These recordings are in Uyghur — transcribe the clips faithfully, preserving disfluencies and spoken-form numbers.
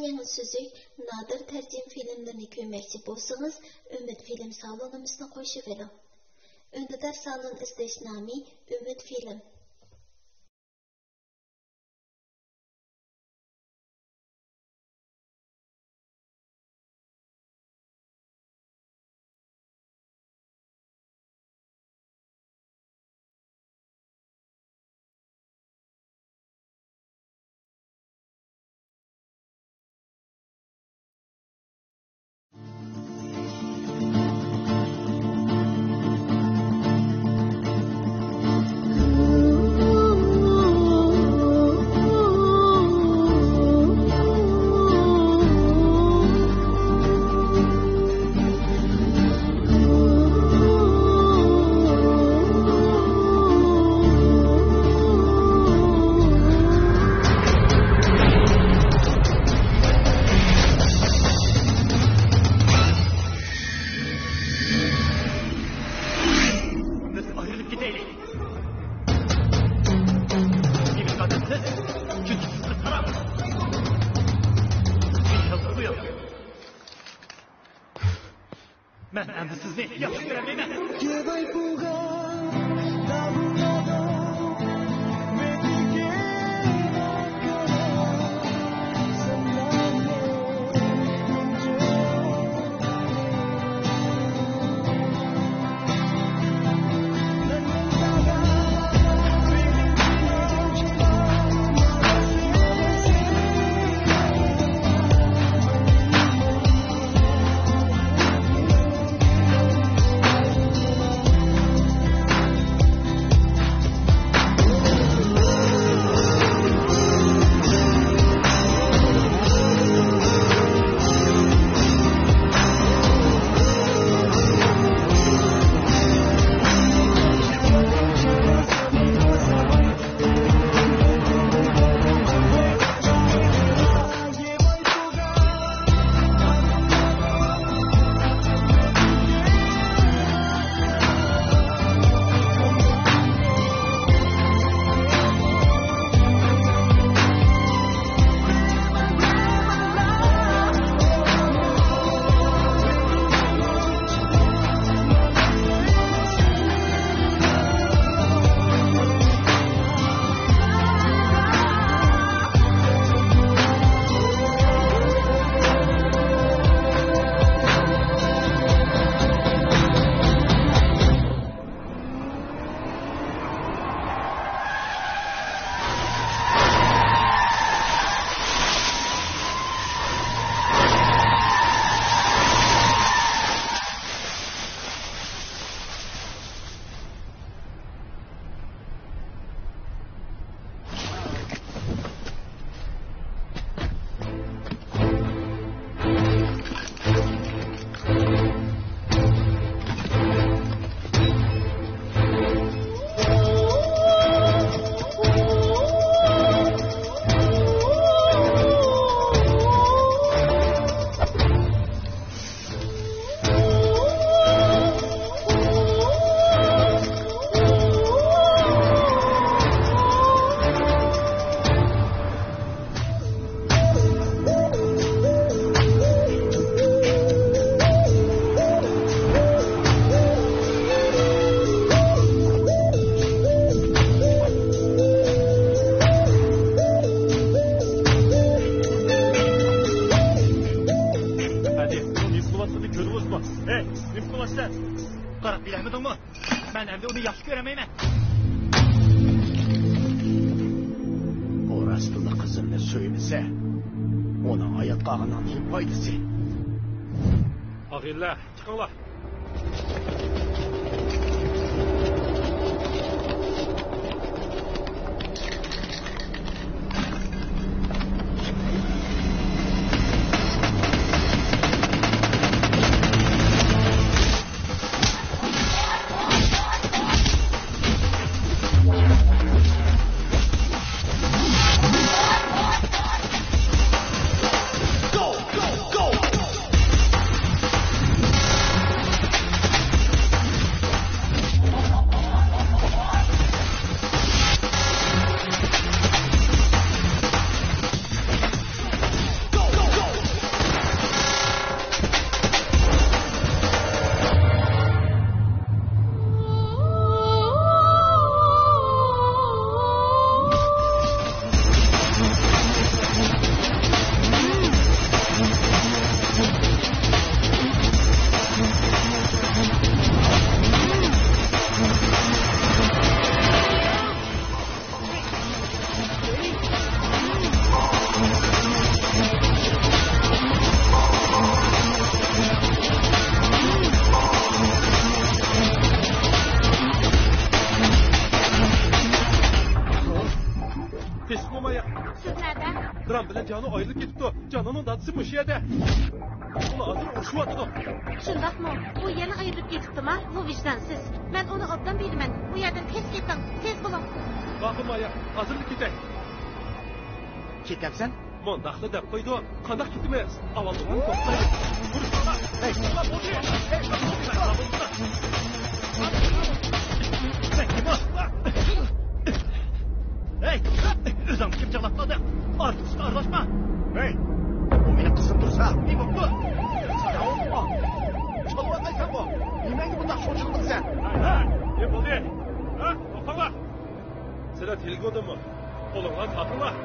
يېڭى سۈزۈك، نادىر تەرجىمە فىلىملىرىنى كۆرمەكچى بولسىڭىز، ئۈمىد فىلىم سالونىمىزنى قوشۇۋېلىڭ. ئۈندىدار سالون ئىزدەش نامى ئۈمىد فىلىم. ئايرىلىپ كېتەيلى. مەن ئەمدى سىزنى ياخشى كۆرەلمەيمەن. ھەدى، ئۇ نېمە قىلىۋاتقىنىنى كۆردىڭىزمۇ؟ ھەي، نېمە قىلىۋاتىسەن؟ قاراپ بېرەلمىدىڭمۇ؟ مەن ئەمدى ئۇنى ياخشى كۆرەلمەيمەن. ئۇ راستلا قىزىمنى سۆيمىسە، ئۇنىڭ ھايات قالغىنىنىڭ نېمە پايدىسى؟ ئاغىنىلەر، چىقىڭلار. ئۇ ئايرىلىپ كېتىپتۇ. جاناننىڭ دادىسى مۇشۇ يەردە. ئۇلار ھازىر ئۇرۇشۇۋاتىدۇ. شۇنداقمۇ؟ ئۇ يەنە ئايرىلىپ كېتىپتىما؟ بۇ ۋىجدانسىز. مەن ئۇنى ئوبدان بىلىمەن. بۇ يەردىن تېز كېتىڭ. تېز بولۇڭ. ماقۇل، مايا. ھازىرلا كېتەي. كېتەمسەن؟ مۇنداقلا دەپ قويدۇ. قانداق كېتىمىز؟ ئاۋۋال ئۇنى توختايلى. ئۇرۇشۇڭلار. ھەي. ھەي، ئۆزۈڭ كىم چاغلاپ قالدىڭ؟ ئارتۇقچىلىققا ئارىلاشما. ھەي، بۇ مېنىڭ قىزىم تۇرسا، نېمە بوپتۇ؟ چالۋاقايسەنغۇ؟ نېمەڭگە بۇنداق شورشىلدىڭ سەن؟ ھەي، ھەي، نېمە بولدى؟ ھە؟ توختاڭلار! سىلەر تېلېگودىمۇ؟ قولۇڭلارنى تارتىڭلار!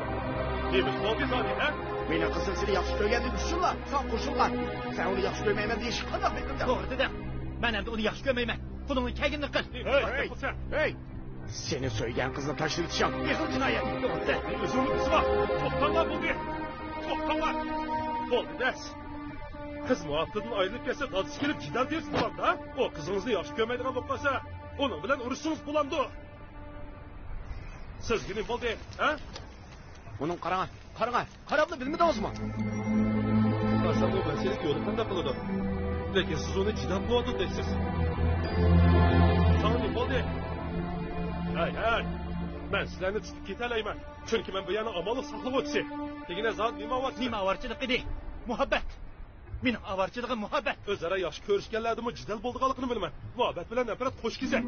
نېمە بولدى زادى، ھە؟ مېنىڭ قىزىم سېنى ياخشى كۆرگەندىكى ئۈچۈنلا ساڭا قوشۇلغان. سەن ئۇنى ياخشى كۆرمەيمەن دېيىشكە قانداق مەقۇل گەپ؟ توغرا دېدىڭ. مەن ئەمدى ئۇنى ياخشى كۆرمەيمەن. قولۇڭنى كەلگىنىنى قىل. ھەي، ھەي، ھەي! سېنى سۆيگەن قىزنى تاشلىۋېتىشىڭ ئېغىر جىنايەت. ئۆزۈڭنى بېسىۋال. توختاڭلار، بولدى. توختاڭلار. بولدى دەس. قىز مۇھەببىتىدىن ئايرىلىپ كەتسە، دادىسى كېلىپ جېدەل تېرىسا بولامدۇ؟ ئۇ قىزىڭىزنى ياخشى كۆرمەيدىغان بولۇپ قالسا، ئۇنىڭ بىلەن ئۇرۇشسىڭىز بولامدۇ؟ سىزگە نېمە بولدى، ھە؟ ئۇنىڭ قاراڭا، قاراڭا، قاراپلا بىلمىدىڭىزمۇ؟ قارىسام، ئۇ مەسىلىگە يولۇققاندەك قىلىدۇ. لېكىن سىز ئۇنى جېدەل قىلىۋاتىدۇ دەيسىز. ساڭا نېمە بولدى؟ ھەي، ھەي! مەن سىلەرنى تۇتۇپ كېتەلەيمەن. چۈنكى مەن بۇ يەرنىڭ ئامانلىق ساقلىغۇچىسى. دېگىنە زادى نېمە ئاۋارىچىلىق؟ نېمە ئاۋارىچىلىق ئىدى؟ مۇھەببەت. مېنىڭ ئاۋارىچىلىقىم مۇھەببەت. ئۆزئارا ياخشى كۆرۈشكەنلەردىمۇ جېدەل بولىدىغانلىقىنى بىلىمەن. مۇھەببەت بىلەن نەپرەت قوش كېزەك.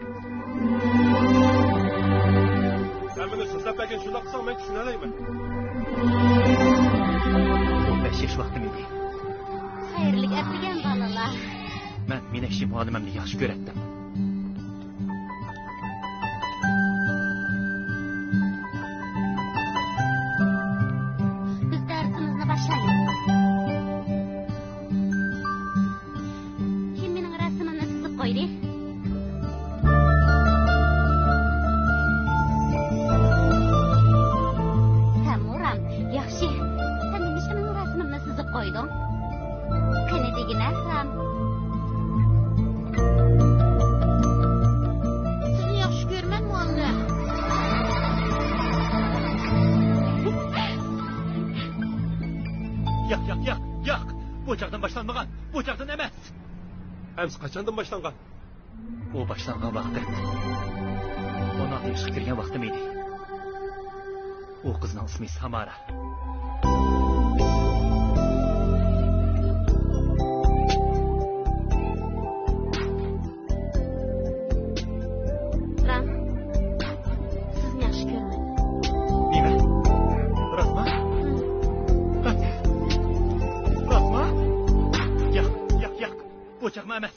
ھەممىنى سۆزلەپ بەرگىن، شۇنداق قىلساڭ مەن چۈشىنەلەيمەن. ئون بەش ياش ۋاقتىم ئىدى. خەيرلىك ئەتىگەن بالىلار. مەن مىنەكشى مۇئەللىمەمنى ياخشى كۆرەتتىم. بىز دەرسىمىزنى باشلايلى. كىم مېنىڭ رەسىمىمنى سىزىپ قويدى؟ سەنمۇ، رام؟ ياخشى. سەن نېمىشقا مېنىڭ رەسىمىمنى سىزىپ قويدۇڭ؟ قېنى دېگىنە، رام. سىزنى ياخشى كۆرىمەن، مۇئەللىم. ياق، ياق، ياق، ياق! بۇ چاغدىن باشلانمىغان، بۇ چاغدىن ئەمەس! ئەمىسە قاچاندىن باشلانغان؟ ئۇ باشلانغان ۋاقتى ئون ئالتە ياشقا كىرگەن ۋاقتىم ئىدى. ئۇ قىزنىڭ ئىسمى سامارا. رام، سىزنى ياخشى كۆرىمەن. نېمە؟ راستما؟ راستما؟ ياق، ياق، ياق. بۇ چاغما ئەمەس.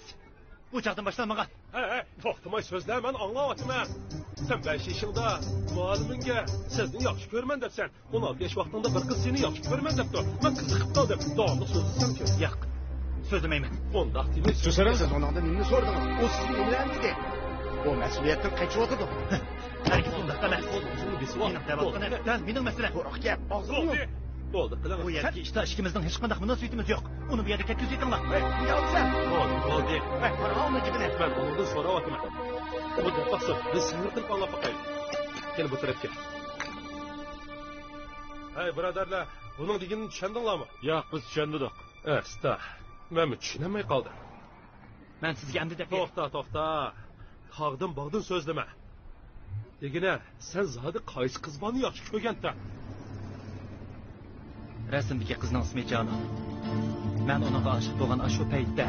بۇ چاغدىن باشلانمىغان. ھەي، ھەي، توختىماي سۆزلە، مەن ئاڭلاۋاتىمەن. سەن بەش يېشىڭدا مۇئەللىمىڭگە سىزنى ياخشى كۆرىمەن دەپسەن. ئون ئالتە ياش ۋاقتىڭدا بىر قىز سېنى ياخشى كۆرىمەن دەپتۇ. مەن قىزىقىپ قالدىم. داۋاملىق سۆزلىسەمكى؟ ياق، سۆزلىمەيمەن. ئۇنداق دېمەي سۆزلەڭ. سىز ئۇنىڭدىن نېمىنى سورىدىڭىز؟ ئۇ سىزنى نېمىلەرنى دېدى؟ ئۇ مەسئۇلىيەتتىن قېچىۋاتىدۇ. ھەرگىز ئۇنداق ئەمەس. مېنىڭ دەۋاتقىنىم دەل مېنىڭ مەسىلەم. قۇرۇق گەپ، ئاغزىڭنى يۇم. بولدى، قىلىڭ. بۇ يەردىكى ئىشتا ئىككىمىزنىڭ ھېچقانداق مۇناسىۋىتىمىز يوق. ئۇنى بۇ يەردە كەتكۈزۈۋېتىڭلار. ھەي، نېمە قىلىسەن؟ بولدى، بولدى. ھەي، قارا ئۇنىڭ گېپىنى. مەن ئۇنىڭدىن سوراۋاتىمەن. ئۇ گەپ باقسۇن، بىز سىڭىرتىلىپ ئاڭلاپ باقايلى. قېنى، بۇ تەرەپكە. ھەي، بۇرادەرلەر، بۇنىڭ دېگىنىنى چۈشەندىڭلارمۇ؟ ياق، بىز چۈشەنمىدۇق. ئەستا، مەنمۇ چۈشىنەلمەي قالدىم. مەن سىزگە ئەمدى دەپ بېرەي. توختا، توختا. تاغدىن، باغدىن سۆزلىمە. دېگىنە، سەن زادى قايسى قىز بالىنى ياخشى كۆرگەنتىڭ؟ رەسىمدىكى قىزنىڭ ئىسمى جانۇ. مەن ئۇنىڭغا ئاشىق بولغان ئاشۇ پەيتتە.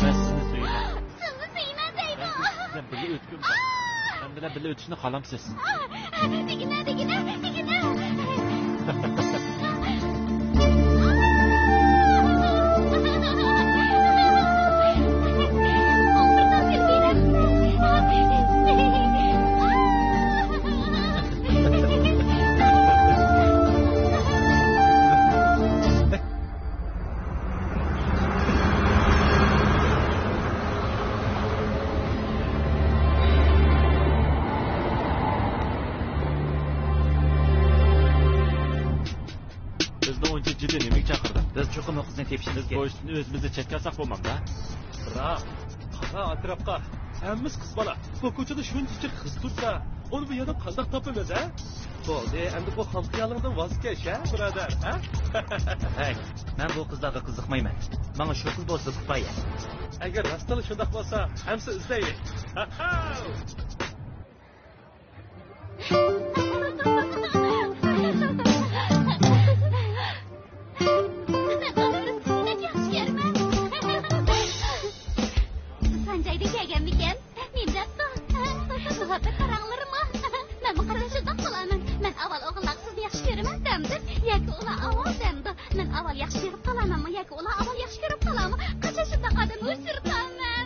مەن سىزنى سۆيىمەن. سىزنى سۆيىمەن دەيدۇ. مەن سىز بىلەن بىللە ئۆتكۈم كەلدى. مەن بىلەن بىللە ئۆتۈشنى خالامسىز؟ دېگىنە، دېگىنە، دېگىنە. جىددىي نېمىگە چاقىردىڭ؟ بىز چوقۇم ئۇ قىزنى تېپىشىمىز كېرەك. بىز بۇ ئىشتىن ئۆزىمىزنى چەتكە ئالساق بولمامدا؟ بىراق، قارا ئەتراپقا. ھەممىسى قىز بالا. بۇ كوچىدا شۇنچىلىك قىز تۇرسا، ئۇنى بۇ يەردىن قانداق تاپىمىز، ھە؟ بولدى، ئەمدى بۇ خام خىيالىڭدىن ۋاز كەچ، ھە، بۇرادەر، ھە؟ ھەي، مەن بۇ قىزلارغا قىزىقمايمەن. ماڭا شۇ قىز بولسا كۇپايە. ئەگەر راستلا شۇنداق بولسا، ئەمسە ئىزدەيلى. سانجايدا كەلگەنمىكەن؟ نېمە دەپتۇ؟ مۇھەببەت پاراڭلىرىمۇ؟ مەنمۇ قارىسا شۇنداق قىلىمەن. مەن ئاۋۋال ئوغۇللارغا سىزنى ياخشى كۆرىمەن دەمدىم ياكى ئۇلار ئاۋۋال دەمدۇ؟ مەن ئاۋۋال ياخشى كۆرۈپ قالامەنمۇ ياكى ئۇلار ئاۋۋال ياخشى كۆرۈپ قالامۇ؟ قاچان شۇنداق ئادەمنى ئۇچرىتامەن؟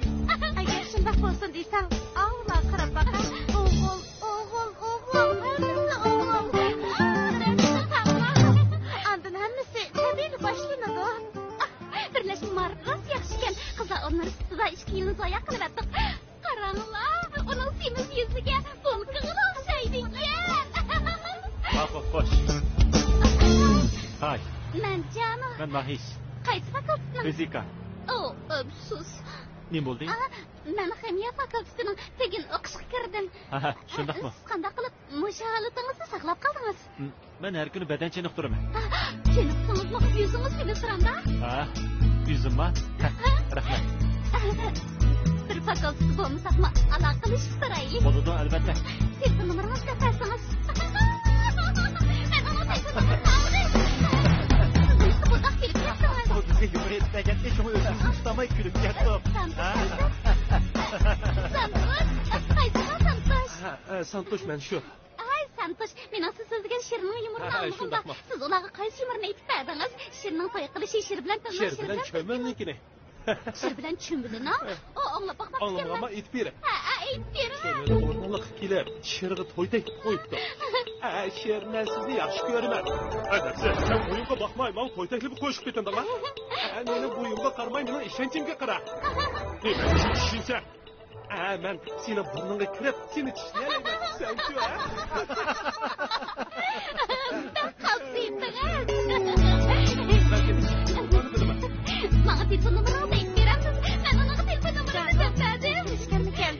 ئەگەر شۇنداق بولسۇن دېسەڭ، ئاۋۇلارغا قاراپ باقاي. ئوغۇل، ئوغۇل، ئوغۇل، ھەممىسى ئوغۇل. ئاندىن ھەممىسى تەبىئىي باشلىنىدۇ. بىرلەشمە مائارىپى راست ياخشىكەن. قىزلار ئۇنىۋېرسىتېتىدا ئىككى يىلنى زايە قىلىۋەتتۇق. قاراڭلار، ئۇنىڭ سېمىز يۈزىگە بونكىغىلا ئوخشايدىكەن. ماقۇل، خوش. ھاي. مەن جانۇ. مەن ماھىش. قايسى فاكۇلتېتنىڭ؟ فىزىكا. ئو، ئەپسۇس. نېمە بولدى؟ ئا، مەن خىمىيە فاكۇلتېتىنىڭ، بۈگۈن ئوقۇشقا كىردىم. ھە، ھە، شۇنداقمۇ؟ سىز قانداق قىلىپ مۇشۇ ھالىتىڭىزنى ساقلاپ قالدىڭىز؟ م، مەن ھەر كۈنى بەدەن چېنىقتۇرىمەن. چېنىقتىڭىزمۇ؟ يۈزىڭىز كۈلۈپ تۇرامدا؟ ھە، يۈزۈممۇ؟ ھە، رەھمەت. بىر فاكۇلتېتتا بولمىساقمۇ ئالاقىلىشىپ تۇرايلى. بولىدۇ، ئەلۋەتتە. تېلېفون نومۇرىڭىزنى دەپ بەرسىڭىز. مەن ئۇنىڭ تېلېفون نومۇرىنى ئالدىم. سىز نېمىشقا بۇنداق كۈلۈپ كەتتىڭىز؟ ئۇ بىزگە يۇمۇر ئېيتىپ بەرگەنتى، شۇڭا ئۆزىمىزنى تۇتالماي كۈلۈپ كەتتۇق. ھە؟ سانتوش؟ قايسى سانتوش؟ ھە، ئە، سانتوش مەن شۇ. ھاي، سانتوش، مېنىڭ سىز سۆزلىگەن شىرنىڭ يۇمۇرىنى ھە، ھە، ئاڭلىغۇم بار. شۇنداقمۇ؟ سىز ئۇلارغا قايسى يۇمۇرنى ئېيتىپ بەردىڭىز؟ شىرنىڭ توي قىلىشى، شىر بىلەن تىللاش، شىر بىلەن چۆمۈلنىڭكىنى. شىر بىلەن چۆمۈلىنىڭ؟ ئۇ ئاڭلاپ باقماپتىكەنمەن. ئاڭلىمىغانما، ئېيتىپ بېرە. ھە، ھە، ئېيتىپ بېرە. شۆمۈلنىڭ ئورمانلىققا كېلىپ، شىرغا توي تەكلىپ قويۇپتۇ. ھە، شىر، مەن سىزنى ياخشى كۆرىمەن. ئەدەپسىز، سەن بويۇڭغا باقماي، ماڭا توي تەكلىپى قويۇشقا پېتىندىڭما؟ ھە، مېنىڭ بويۇمغا قارىماي، مېنىڭ ئىشەنچىمگە قارا. نېمە، چۈشۈنسەن؟ ھە، مەن سېنىڭ بۇرنۇڭغا كىرىپ، سېنى چىشلىيەلەيمەن. سەنچۇ، ھە؟ بەك قاپسىيتىڭىز. ماڭا تېلېفون نومۇرىڭىزنى ئېيتىپ بېرەمسىز؟ مەن ئۇنىڭغا تېلېفون نومۇرىمنى دەپ بەردىم. ئىشكەنمىكەن؟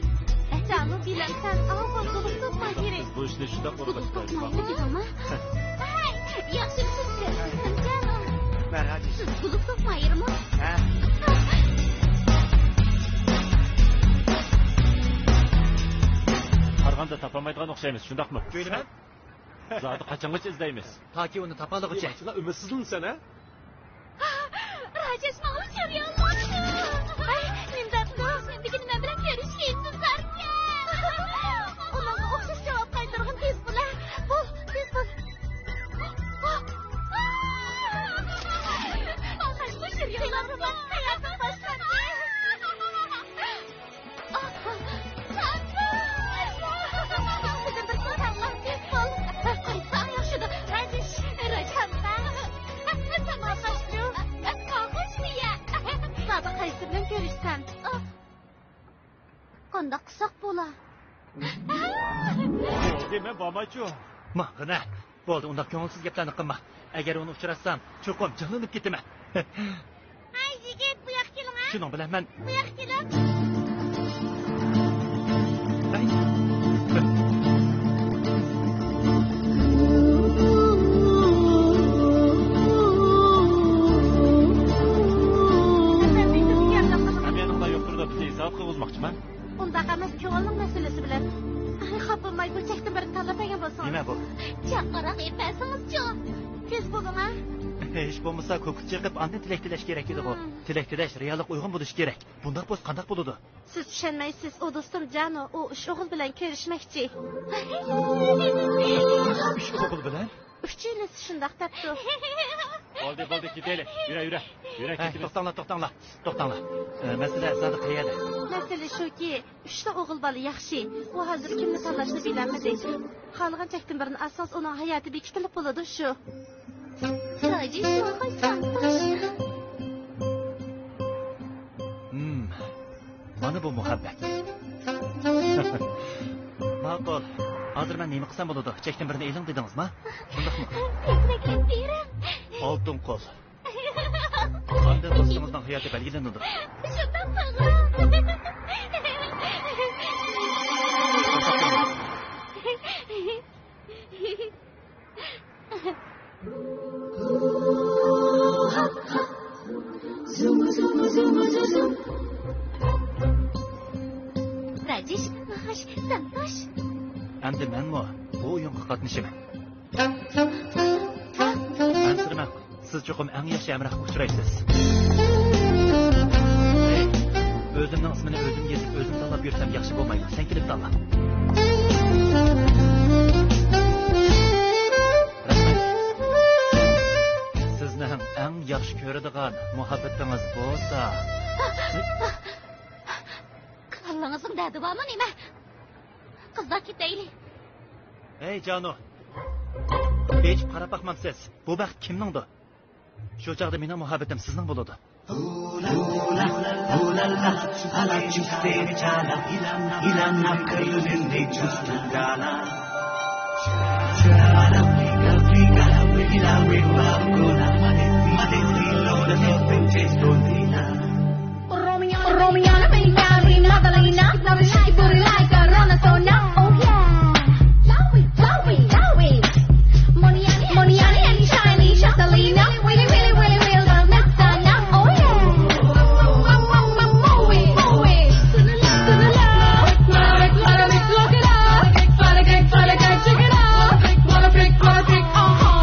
جانۇ، بىلەمسەن، ئاۋۇ بولدى، بولدى، ماھىرى. بۇ ئىشنى شۇنداق ئورۇنلاشتۇرايلى. ھە. ياخشىمۇسىز سىز؟ جانۇ. مەرھەمەت. سىز بولۇپتۇ ماھىرمۇ؟ ھە. قارىغاندا تاپالمايدىغان ئوخشايمىز، شۇنداقمۇ؟ كۆيلىمەن. زادى قاچانغىچە ئىزدەيمىز؟ تاكى ئۇنى تاپالىغۇچە. ئۇ باشلىق ئۈمىدسىزلىنىسەن، ھە؟ راجېش ماڭا ئۇچۇر يوللاپتۇ. ۋاي، نېمە دەپتۇ؟ بۈگۈن مەن بىلەن كۆرۈشكەن ئىنتىزاركەن. ئۇنىڭغا ئوخشاش جاۋاب قايتۇرغىن، تېز بول، ھە. بول، تېز بول. ئۇچۇر يوللاپتۇ. سەياھەتنى باشلاندى. قانداق قىلساق بولا؟ بولدى، مەن بارمايچۇ. ماڭغىنە. بولدى، ئۇنداق كۆڭۈلسىز گەپلەرنى قىلما. ئەگەر ئۇنى ئۇچراتسام، چوقۇم جىڭلىنىپ كېتىمەن. ھەي، يىگىت، بۇ ياققا كېلىڭە. شۇنىڭ بىلەن مەن. بۇ ياققا كېلىڭ. ھەي. ئەمەلىيەتتە يوق تۇرىدۇ، بىزنى ھېسابقا قىلغۇزماقچىما؟ ئۇنداق ئەمەس، كۆڭۈلنىڭ مەسىلىسى بىلەن. ئاي، خاپا بولماي، بۇ چەكتىن بىرنى تاللاپ بەرگەن بولسىڭىز. نېمە بۇ؟ جاققاراق ئېلىپ بەرسىڭىزچۇ؟ تېز بولۇڭ، ھە. ھېچ بولمىسا كوكۇت چېقىپ، ئاندىن تىلەك تىلەش كېرەك ئىدىغۇ. ھىم. تىلەك تىلەش رېئاللىققا ئۇيغۇن بولۇشى كېرەك. بۇنداق بولسا قانداق بولىدۇ؟ سىز چۈشەنمەيسىز، ئۇ دوستۇم جانۇ، ئۇ ئۈچ ئوغۇل بىلەن كۆرۈشمەكچى. ئۈچ ئوغۇل بىلەن؟ ئۈچىلىسى شۇنداق دەپتۇ. بولدى، بولدى، كېتەيلى. يۈرە، يۈرە. يۈرە، ھە، كېتىمىز. توختاڭلار، توختاڭلار، توختاڭلار. ئە، مەسىلە زادى قەيەردە؟ مەسىلە شۇكى، ئۈچلا ئوغۇل بالا ياخشى. ئۇ ھازىر كىمنى تاللاشنى بىلەلمىدى. خالىغان چەكتىن بىرنى ئالسىڭىز، ئۇنىڭ ھاياتى بېكىتىلىپ بولىدۇ، شۇ. راجېش، ۋاي سانتوش. ھىم. مانا بۇ مۇھەببەت. ماقۇل. ھازىر مەن نېمە قىلسام بولىدۇ؟ چەكتىن بىرنى ئېلىڭ دېدىڭىزما؟ شۇنداقمۇ؟ تېزرەك ئېلىپ بېرىڭ. ئالتۇن قول. ئاندىن دوستىڭىزنىڭ ھاياتى بەلگىلىنىدۇ. شۇنداق قىلغىن. راجېش، ماخاش، سانتوش. ئەمدى مەنمۇ بۇ ئويۇنغا قاتنىشىمەن. ئەنسىرىمەڭ، سىز چوقۇم ئەڭ ياخشى ھەمراھقا ئۇچرايسىز. ئۆزۈمنىڭ ئىسمىنى ئۆزۈم يېزىپ، ئۆزۈم تاللاپ يۈرسەم ياخشى بولمايدۇ. سەن كېلىپ تاللا. رەھمەت. سىزنىڭ ئەڭ ياخشى كۆرىدىغان مۇھەببىتىڭىز بولسا. كاللىڭىزنىڭ دەردى بارمۇ نېمە؟ قىزلار، كېتەيلى. ھەي، جانۇ! بېيىشىپ قاراپ باقمامسىز؟ بۇ بەخت كىمنىڭدۇ؟ شۇ چاغدا مېنىڭ مۇھەببىتىم سىزنىڭ بولىدۇ. Romeo, Romeo, Madalena, Madalena, booty like a Rona Sona, oh yeah. Love it, love it, love it. Moniani, Moniani, and Shiny, Catalina, Willy, Willy, Willy, Willy, Vanessa, oh yeah. Move it, move it. To the left, to the left. Look it up. Check it out. Wanna pick, wanna pick, uh-huh.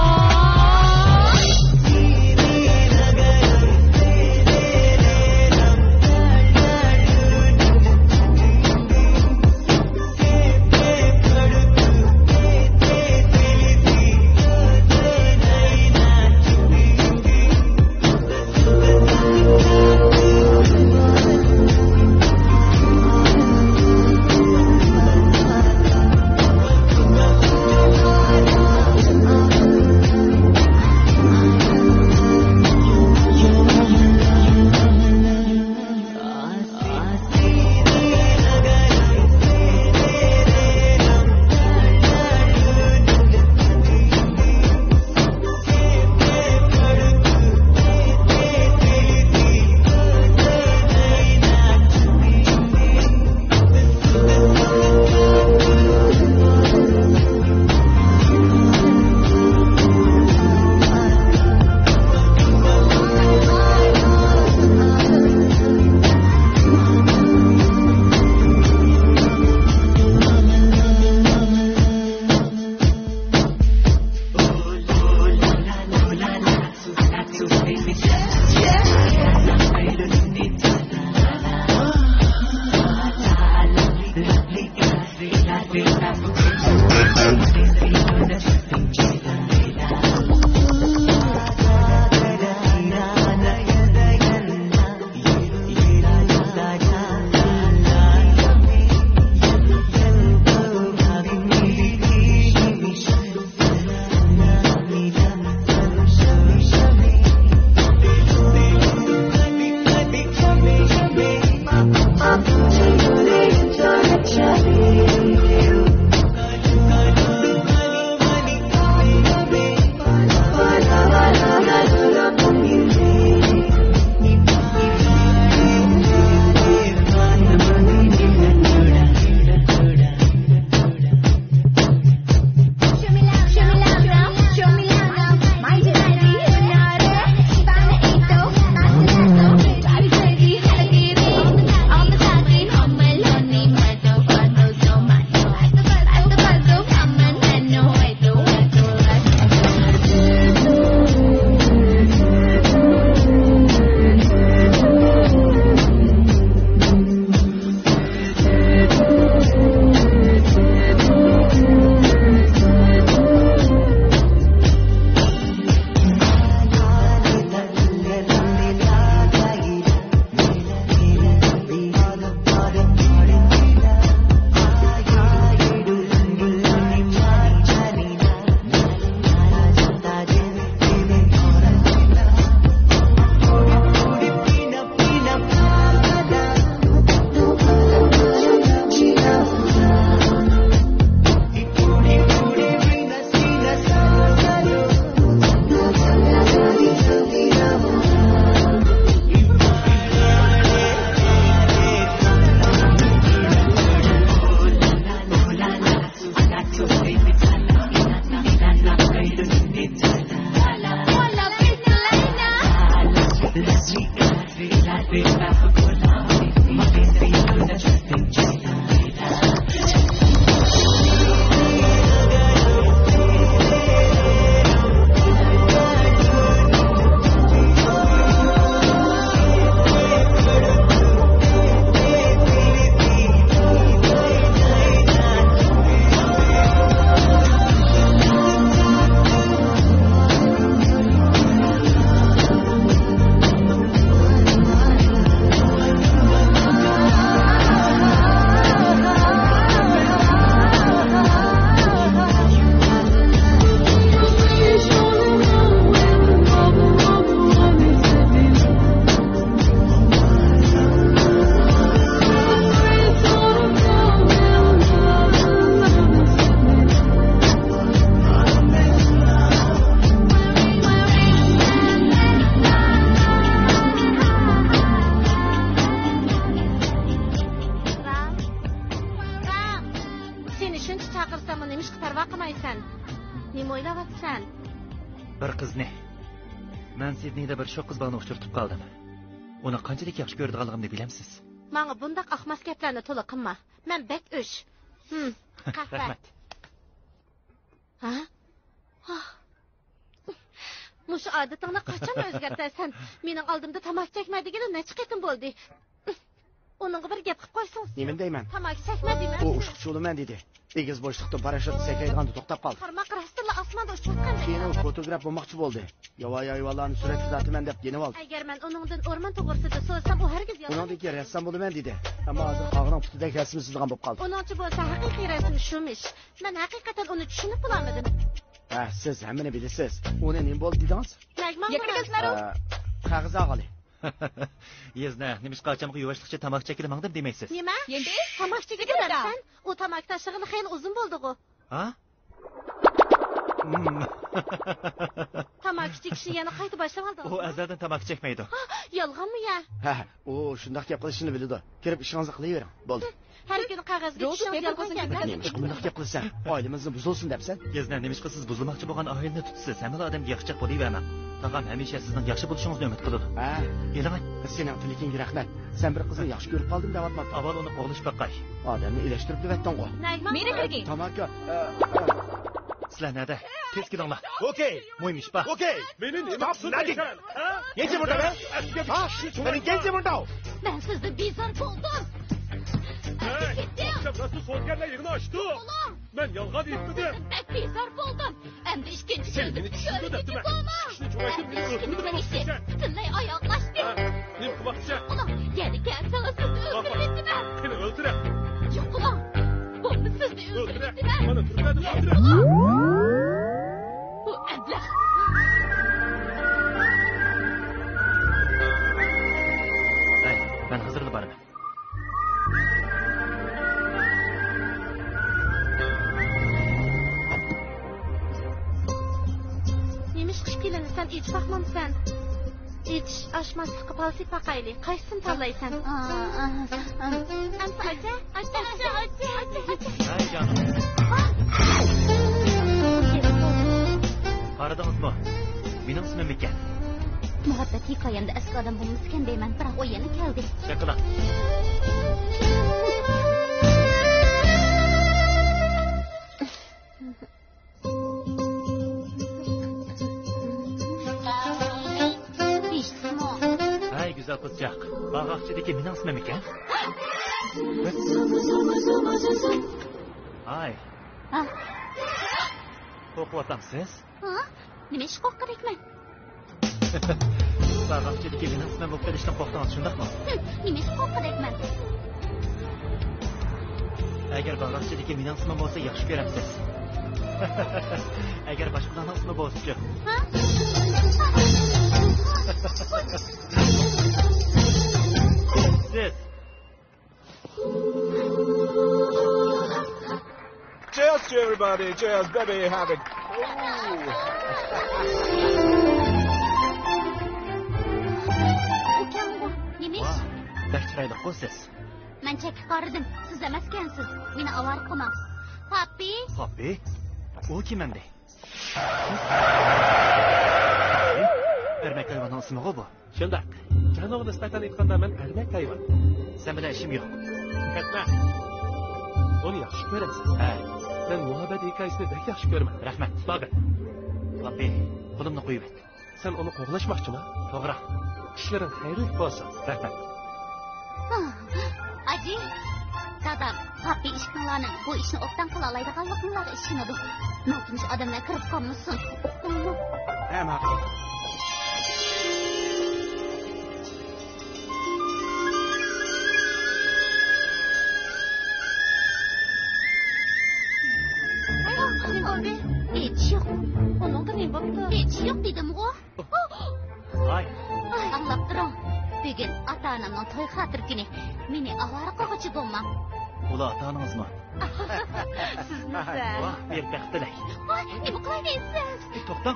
چاقىرساممۇ نېمىشقا پەرۋا قىلمايسەن؟ نېمە ئويلاۋاتىسەن؟ بىر قىزنى. مەن سىدنېيدا بىر شوخ قىز بالىنى ئۇچرىتىپ قالدىم. ئۇنى قانچىلىك ياخشى كۆرىدىغانلىقىمنى بىلەمسىز؟ ماڭا بۇنداق ئاقماس گەپلەرنى تولا قىلما. مەن بەك ئۆچ. ھىم، قەھۋە. رەھمەت. ھا؟ ھا. مۇشۇ ئادىتىڭنى قاچان ئۆزگەرتەرسەن؟ مېنىڭ ئالدىمدا تاماكا چەكمە دېگىلى نەچچە قېتىم بولدى. ئۇنىڭغا بىر گەپ قىلىپ قويسىڭىز. نېمىنى دەيمەن؟ تاماكا چەكمە دېمەمسىز؟ ئۇ ئۇششۇق چولىمەن دېدى. ئېگىز بوشلۇقتىن پاراشوت سەكرەيدىغاندا توختاپ قالدى. قارماق راستتىنلا ئاسماندا ئۇچۇپ ئۆتكەندەك. كېيىن ئۇ فوتوگراف بولماقچى بولدى. ياۋايى ھايۋانلارنى سۈرەتكە تارتىمەن دەپ يېنىۋالدى. ئەگەر مەن ئۇنىڭدىن ئورمان توغرىسىدا سورىسام، ئۇ ھەرگىز يالغان. ئۇنىڭدىن كېيىن رەسسام بولىمەن دېدى. ئەمما ھازىر قاغىنىڭ پۇتىدەك رەسىم سىزىدىغان بولۇپ قالدى. ئۇنىڭچە بولسا ھەقىقىي رەسىم شۇمىش. مەن ھەقىقەتەن ئۇنى چۈشىنىپ بولالمىدىم. ھە، سىز ھەممىنى بىلىسىز. ئۇنى نېمە بولدى دېدىڭىز؟ نەگە ماڭدىڭىز؟ ئە، قەغەز ئالغىلى. يېزنە، نېمىشقا ئاچامغا يۇۋاشلىقچە تاماكا چەككىلى ماڭدىم دېمەيسىز؟ نېمە؟ يەندى؟ تاماكا چېكىلى دەپسەن؟ ئۇ تاماكا تاشلىغىلى خېلى ئۇزۇن بولدىغۇ. ھا؟ تاماكا چېكىشنى يەنە قايتا باشلىۋالدىڭىزمۇ؟ ئۇ ئەزەلدىن تاماكا چەكمەيدۇ. ھا، يالغانمۇ يا؟ ھە، ئۇ شۇنداق گەپ قىلىشنى بىلىدۇ. كىرىپ ئىشىڭىزنى قىلىۋېرىڭ. بولدى. ھەر كۈنى قەغەزگە روزى ئىشىڭىز پېتىر يالغان بولسا گەپلەر. نېمىشقا بۇنداق گەپ قىلىسەن؟ ئائىلىمىزنى بۇزۇلسۇن دەپسەن؟ يېزنە، نېمىشقا سىز بۇزۇلماقچى بولغان ئائىلىنى تۇتىسىز؟ ھەممىلا ئادەمگە ياخشىچاق بولۇۋەرمەڭ. تاغام ھەمىشە سىزنىڭ ياخشى بولۇشىڭىزنى ئۈمىد قىلىدۇ. ھە. ئېلىڭە. سېنىڭ تىلىكىڭگە رەھمەت. سەن بىر قىزنى ياخشى كۆرۈپ قالدىم دەۋاتمامتىڭ؟ ئاۋۋال ئۇنى قوغلىشىپ باقاي. ئادەمنى ئېلەشتۈرۈپ دېۋەتتىڭغۇ. نەگە ماڭدىڭىز؟ مېنى كىرگىن. تاماكا. ئە، ئە. سىلەر نەدە؟ تېز كېلىڭلار. ئوكەي. مۇھىم ئىش بار. ئوكەي. مېنى نېمە تۇتۇپ نەدىڭ؟ ھە؟ گەنجى مۇنداۋ. مېنى گەنجى مۇنداۋ. مەن سىزدىن بىزار بولدۇم. ھەي، ئوخشاپ راستلا سودىگەرلەر يىغىنى ئاچتۇق. مەن يالغان ئېيتمىدىم. سىزدىن بەك بىزار بولدۇم. ئەمدى ئىككىنچى سەن مېنى چۈشىنىدۇ دەپتىمەن. كىشىنى چوڭايتىپ مېنى ئۆلتۈرىدىغان ئوخشايسەن. پۈتۈنلەي ئاياغلاشتى. ھە، نېمە قىلماقچىسەن؟ يوقىلاڭ، يەنە كەلسىڭىز سىزنى ئۆلتۈرمەيتتىمەن. قېنى ئۆلتۈرە. يوقىلاڭ، بولدى سىزنى ئۆلتۈرە. ئۆلتۈرمەيتتىمەن. مانا تۈرمەدە ئۆلتۈرە. بۇ ئەبلەخ. ھەي، مەن ھازىرلا بارىمەن. نېمىشقا ئىككىلىنىسەن؟ ئېچىپ باقمامسەن؟ ئېچىش ئاچماسلىققا پالتىپ باقايلى. قايسىسىنى تاللايسەن؟ ئەمسە ئاچە، ئاچە، ئاچە، ئاچە، ئاچە، ئاچە. ھەي جان. قارىدىڭىزمۇ؟ مېنىڭ ئىسمىم ئىكەن. مۇھەببەت ھېكايەمدە ئەسكى ئادەم بولمىسىكەن دەيمەن، بىراق ئۇ يەنە كەلدى. شاكىلان. ھەي، گۈزەل قىزچاق، باغاقچىدىكى مېنىڭ ئىسمىم ئىكەن. ھاي. ھا؟ قورقۇۋاتامسىز؟ ھا؟ نېمە ئىش قورققۇدەكمەن؟ باغاقچىدىكى مېنىڭ ئىسمىم بولۇپ قېلىشتىن قورقتىڭىز، شۇنداقمۇ؟ ھىم، نېمە ئىش قورققۇدەكمەن؟ ئەگەر باغاقچىدىكى مېنىڭ ئىسمىم بولسا ياخشى كۆرەمسىز؟ ئەگەر باشقىلارنىڭ ئىسمى بولسىچۇ؟ ھا؟ سىز. Cheers to everybody. Cheers, baby. Have a. ئۇكام بۇ. نېمە ئىش؟ ۋاھ، بەك چىرايلىققۇ سىز. مەن چەككە قارىدىم. سىز ئەمەسكەنسىز. مېنى ئاۋارە قىلماڭ. پاپپى. پاپپى؟ ئۇ كىم ئەمدى؟ ئەرمەك ھايۋاننىڭ ئىسمىغۇ بۇ. شۇنداق. جانىغا نىسبەتەن ئېيتقاندا، مەن ئەرمەك ھايۋان. سەن بىلەن ئىشىم يوق. كەتمە. ئۇنى ياخشى كۆرەمسەن؟ ھە. مەن مۇھەببەت ھېكايىسىنى بەك ياخشى كۆرىمەن. رەھمەت. باغىن. پاپپى، قولۇمنى قويۇۋەت. سەن ئۇنى قوغلاشماقچىما؟ توغرا. ئىشلىرىڭ خەيرلىك بولسۇن. رەھمەت. ھاجى، دادام، پاپپى ئىككىڭلارنىڭ بۇ ئىشنى ئوبدان قىلالايدىغانلىقىڭلارغا ئىشىنىدۇ. ناتونۇش ئادەملەر كىرىپ قالمىسۇن. ئۇقتۇڭمۇ؟ ھە، ماقۇل. ئاياغ قىلىۋالدى. ھېچ يوق. ئۇنىڭغا نېمە بوپتۇ؟ ھېچ يوق دېدىمغۇ. ۋاي. ئاڭلاپ تۇرۇڭ. بۈگۈن ئاتا-ئانامنىڭ توي خاتىرە كۈنى. مېنى ئاۋارە قىلغۇچى بولماڭ. ئۇلار ئاتا-ئانىڭىزمۇ؟ سىزمۇ سەن. ۋاھ، بىر بەختلىك. ۋاي، نېمە قىلاي دەيسىز؟ توختاڭ.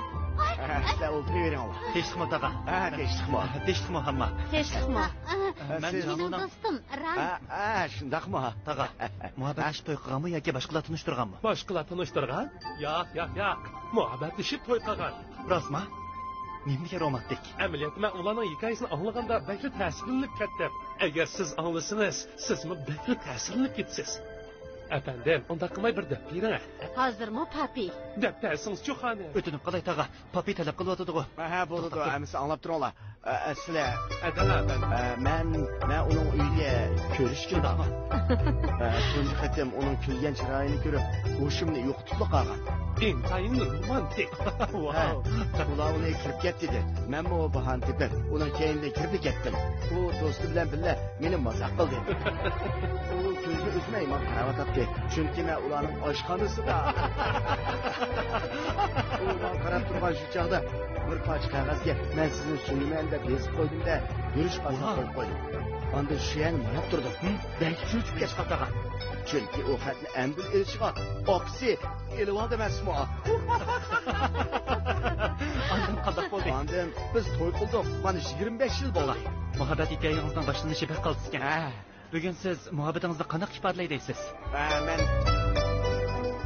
سىلەر ئولتۇرۇۋېرىڭلار. تىنچلىقمۇ، تاغا؟ ھە، تىنچلىقمۇ؟ تىنچلىقمۇ، ھەمما؟ تىنچلىقمۇ. مەن سىز جانۇنىڭ دوستۇم، رام. ھە، ھە، شۇنداقمۇ؟ تاغا، مۇھەببەتلىشىپ توي قىلغانمۇ ياكى باشقىلار تونۇشتۇرغانمۇ؟ باشقىلار تونۇشتۇرغان؟ ياق، ياق، ياق. مۇھەببەتلىشىپ توي قىلغان. راستما؟ نېمىدېگەن رومانتىك. ئەمەلىيەتتە مەن ئۇلارنىڭ ھېكايىسىنى ئاڭلىغاندا بەكلا تەسىرلىنىپ كەتتىم. ئەگەر سىز ئاڭلىسىڭىز، سىزمۇ بەكلا تەسىرلىنىپ كېتىسىز. ئەپەندىم، ئۇنداق قىلماي بىر دەپ بېرىڭ. ھازىرمۇ پاپى؟ دەپ بەرسىڭىزچۇ، خانىم. ئۆتۈنۈپ قالاي، تاغا. پاپى تەلەپ قىلىۋاتىدىغۇ. ھە، بولىدۇ، توختاپ تۇر. ھەممىسى ئاڭلاپ تۇرۇڭلار. ئە، ئە، سىلەر. ئە، دەڭ، ئەپەندىم. ئە، مەن، مەن ئۇنىڭ ئۆيىگە كۆرۈشكىلى بارغان. ئە، تۇنجى قېتىم ئۇنىڭ كۈلگەن چىرايىنى كۆرۈپ، ھوشۇمنى يوقىتىپلا قالغان. ئىنتايىن رومانتىك. ھە، ۋاو. ئۇلار ئۇنى كىرىپ كەت دېدى. مەنمۇ باھانە تېپىپ، ئۇنىڭ كەينىدىن كىرىپلا كەتتىم. ئۇ دوستى بىلەن بىللە مېنى مازاق قىلدى. ئۇ كۆزىنى ئۈزمەي ماڭا قاراۋاتاتتى، چۈنكى مەن ئۇلارنىڭ ئاشخانىسىدا. ئۇ ماڭا قاراپ تۇرغان شۇ چاغدا بىر پارچە قەغەزگە «مەن سىزنى سۆيىمەن» دەپ يېزىپ قويدۇم-دە، يۈرۈش خاتىسىنى قويۇپ قويدۇم. ئاندىن شۇ يەرنى ماراپ تۇردۇم. بەك چۆچۈپ كەتتىم، تاغا. چۈنكى ئۇ خەتنى ئەمدىلا ئېلىشىغا ئاپىسى ئېلىۋالدى ئەمەسمۇ؟ ئاندىن قانداق بولدى؟ ئاندىن بىز توي قىلدۇق. مانا يىگىرمە بەش يىل بولدى. مۇھەببەت ھېكايىڭىزنىڭ باشلىنىشى بەك قالتىسكەن. ھە. بۈگۈن سىز مۇھەببىتىڭىزنى قانداق ئىپادىلەي دەيسىز؟ ھە، مەن.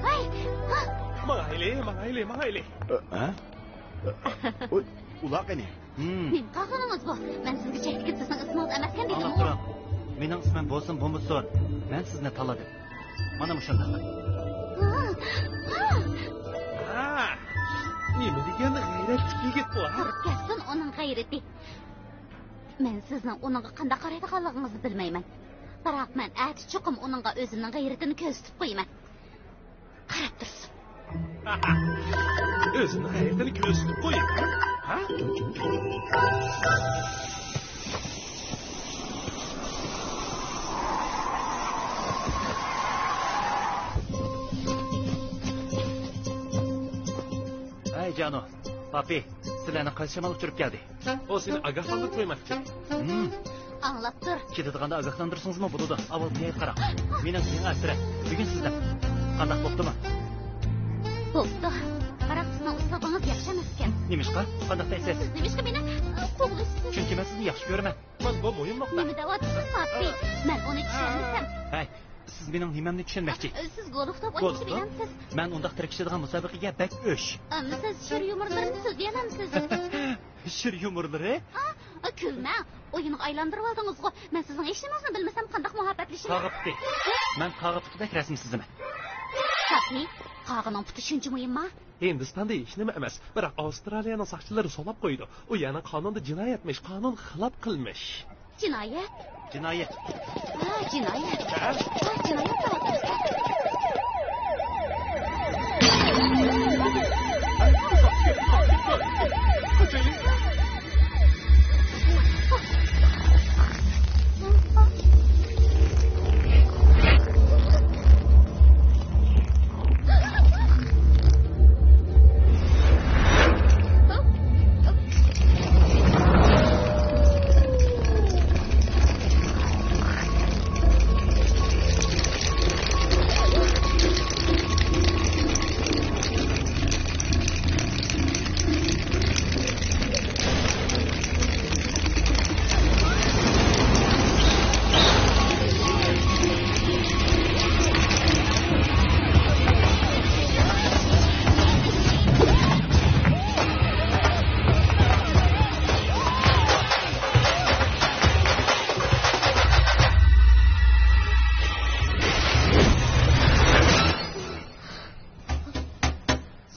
ھەي! ھا! ماڭايلى، ماڭايلى، ماڭايلى. ئە، ھە؟ ئۇ-، ئۇلار قېنى؟ ھىم. نېمە قىلغىنىڭىز بۇ؟ مەن سىزگە چەكلىكىپ سىزنىڭ ئىسمىڭىز ئەمەسكەن دېدىمغۇ. ئاڭلاپ تۇرۇڭ. مېنىڭ ئىسمىم بولسۇن بولمىسۇن، مەن سىزنى تاللىدىم. مانا مۇشۇنداق. ھا! ھا! ھا! نېمە دېگەن غەيرەتلىك يىگىت بۇ، ھا؟ قۇرۇپ كەتسۇن ئۇنىڭ غەيرىتى. مەن سىزنىڭ ئۇنىڭغا قانداق قارايدىغانلىقىڭىزنى بىلمەيمەن. بىراق مەن ئەتە چوقۇم ئۇنىڭغا ئۆزۈمنىڭ غەيرىتىنى كۆرسىتىپ قويىمەن. قاراپ تۇرسۇن. ئۆزىنىڭ غەيرىتىنى كۆرسىتىپ قويىمەن. ھە؟ ھەي، جانۇ، پاپى، سىلەرنى قايسى شامال ئۇچۇرۇپ كەلدى؟ ئۇ سېنى ئاگاھلاندۇرۇپ قويماقچى. ھىم. ئاڭلاپ تۇر. كېتىدىغاندا ئاگاھلاندۇرسىڭىزمۇ بولىدۇ. ئاۋۋال نىھايەت قاراڭ. مېنىڭ يېڭى ئەسىرەم. بۈگۈن سىزدىن. قانداق بوپتۇمۇ؟ بوپتۇ. بىراق سىزنىڭ ئۇسلۇبىڭىز ياخشى ئەمەسكەن. نېمىشقا؟ قانداق دەيسىز؟ سىز نېمىشقا مېنى، ئە، قوغلىشىسىز؟ چۈنكى مەن سىزنى ياخشى كۆرىمەن. مانا بۇ مۇھىم نۇقتا. نېمە دەۋاتىسىز، پاپى؟ مەن ئۇنى چۈشەنمىسەم. ھەي، سىز مېنىڭ نېمەمنى چۈشەنمەكچى؟ ئە، سىز گولف توپ ئويناشنى بىلەمسىز؟ مەن ئۇنداق تىركىشىدىغان مۇسابىقىگە بەك ئۆچ. ئەمما سىز شىر يۇمۇرلىرىنى سۆزلىيەلەمسىز؟ شىر يۇمۇرلىرى؟ ھا؟ ئە، كۈلمەڭ. ئويۇنغا ئايلاندۇرۇۋالدىڭىزغۇ. مەن سىزنىڭ ھېچنېمىڭىزنى بىلمىسەم قانداق مۇھەببەتلىشىمەن؟ قاغا پۇتى. مەن قاغا پۇتىدەك رەسىم سىزىمەن. پاپى، قاغىنىڭ پۇتى شۇنچە مۇھىمما؟ ھىندىستاندا ھېچنېمە ئەمەس، بىراق ئاۋسترالىيەنىڭ ساقچىلىرى سولاپ قويىدۇ. ئۇ يەرنىڭ قانۇنىدا جىنايەتمىش، قانۇنغا خىلاپ قىلمىش. جىنايەت؟ جىنايەت. ھە، جىنايەت. ھە؟ ھە، جىنايەت دەۋاتىمىز.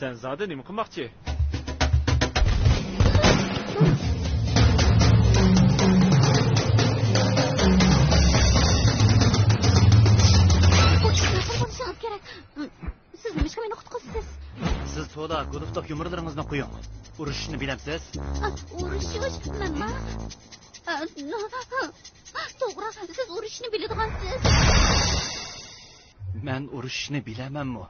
سەن زادى نېمە قىلماقچى؟ بولۇشىڭىز كېرەك. سىز نېمىشقا مېنى قۇتقۇزىسىز؟ سىز تولا گولف توپ يۇمۇرلىرىڭىزنى قويۇڭ. ئۇرۇشۇشنى بىلەمسىز؟ ئۇرۇشۇش؟ مەنما؟ توغرا، سىز ئۇرۇشۇشنى بىلىدىغانسىز. مەن ئۇرۇشۇشنى بىلەمەنمۇ؟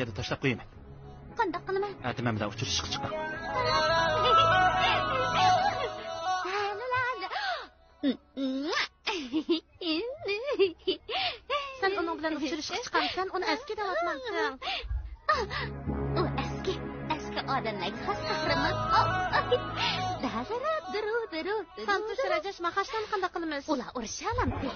يەردە تاشلاپ قويىمەن. قانداق قىلىمەن؟ ئەتە مەن بىلەن ئۇچرىشىشقا چىقىڭ. سەن ئۇنىڭ بىلەن ئۇچرىشىشقا چىقامسەن، ئۇنى ئەسكى دەۋاتمامسەن؟ ئۇ ئەسكى، ئەسكى ئادەملەرگە خاس قەھرىمان. دەدىرۇ، دىرۇ، دىرۇ. سانتۇش، رەجەش، ماخاشلارنى قانداق قىلىمىز؟ ئۇلار ئۇرۇشالامتى؟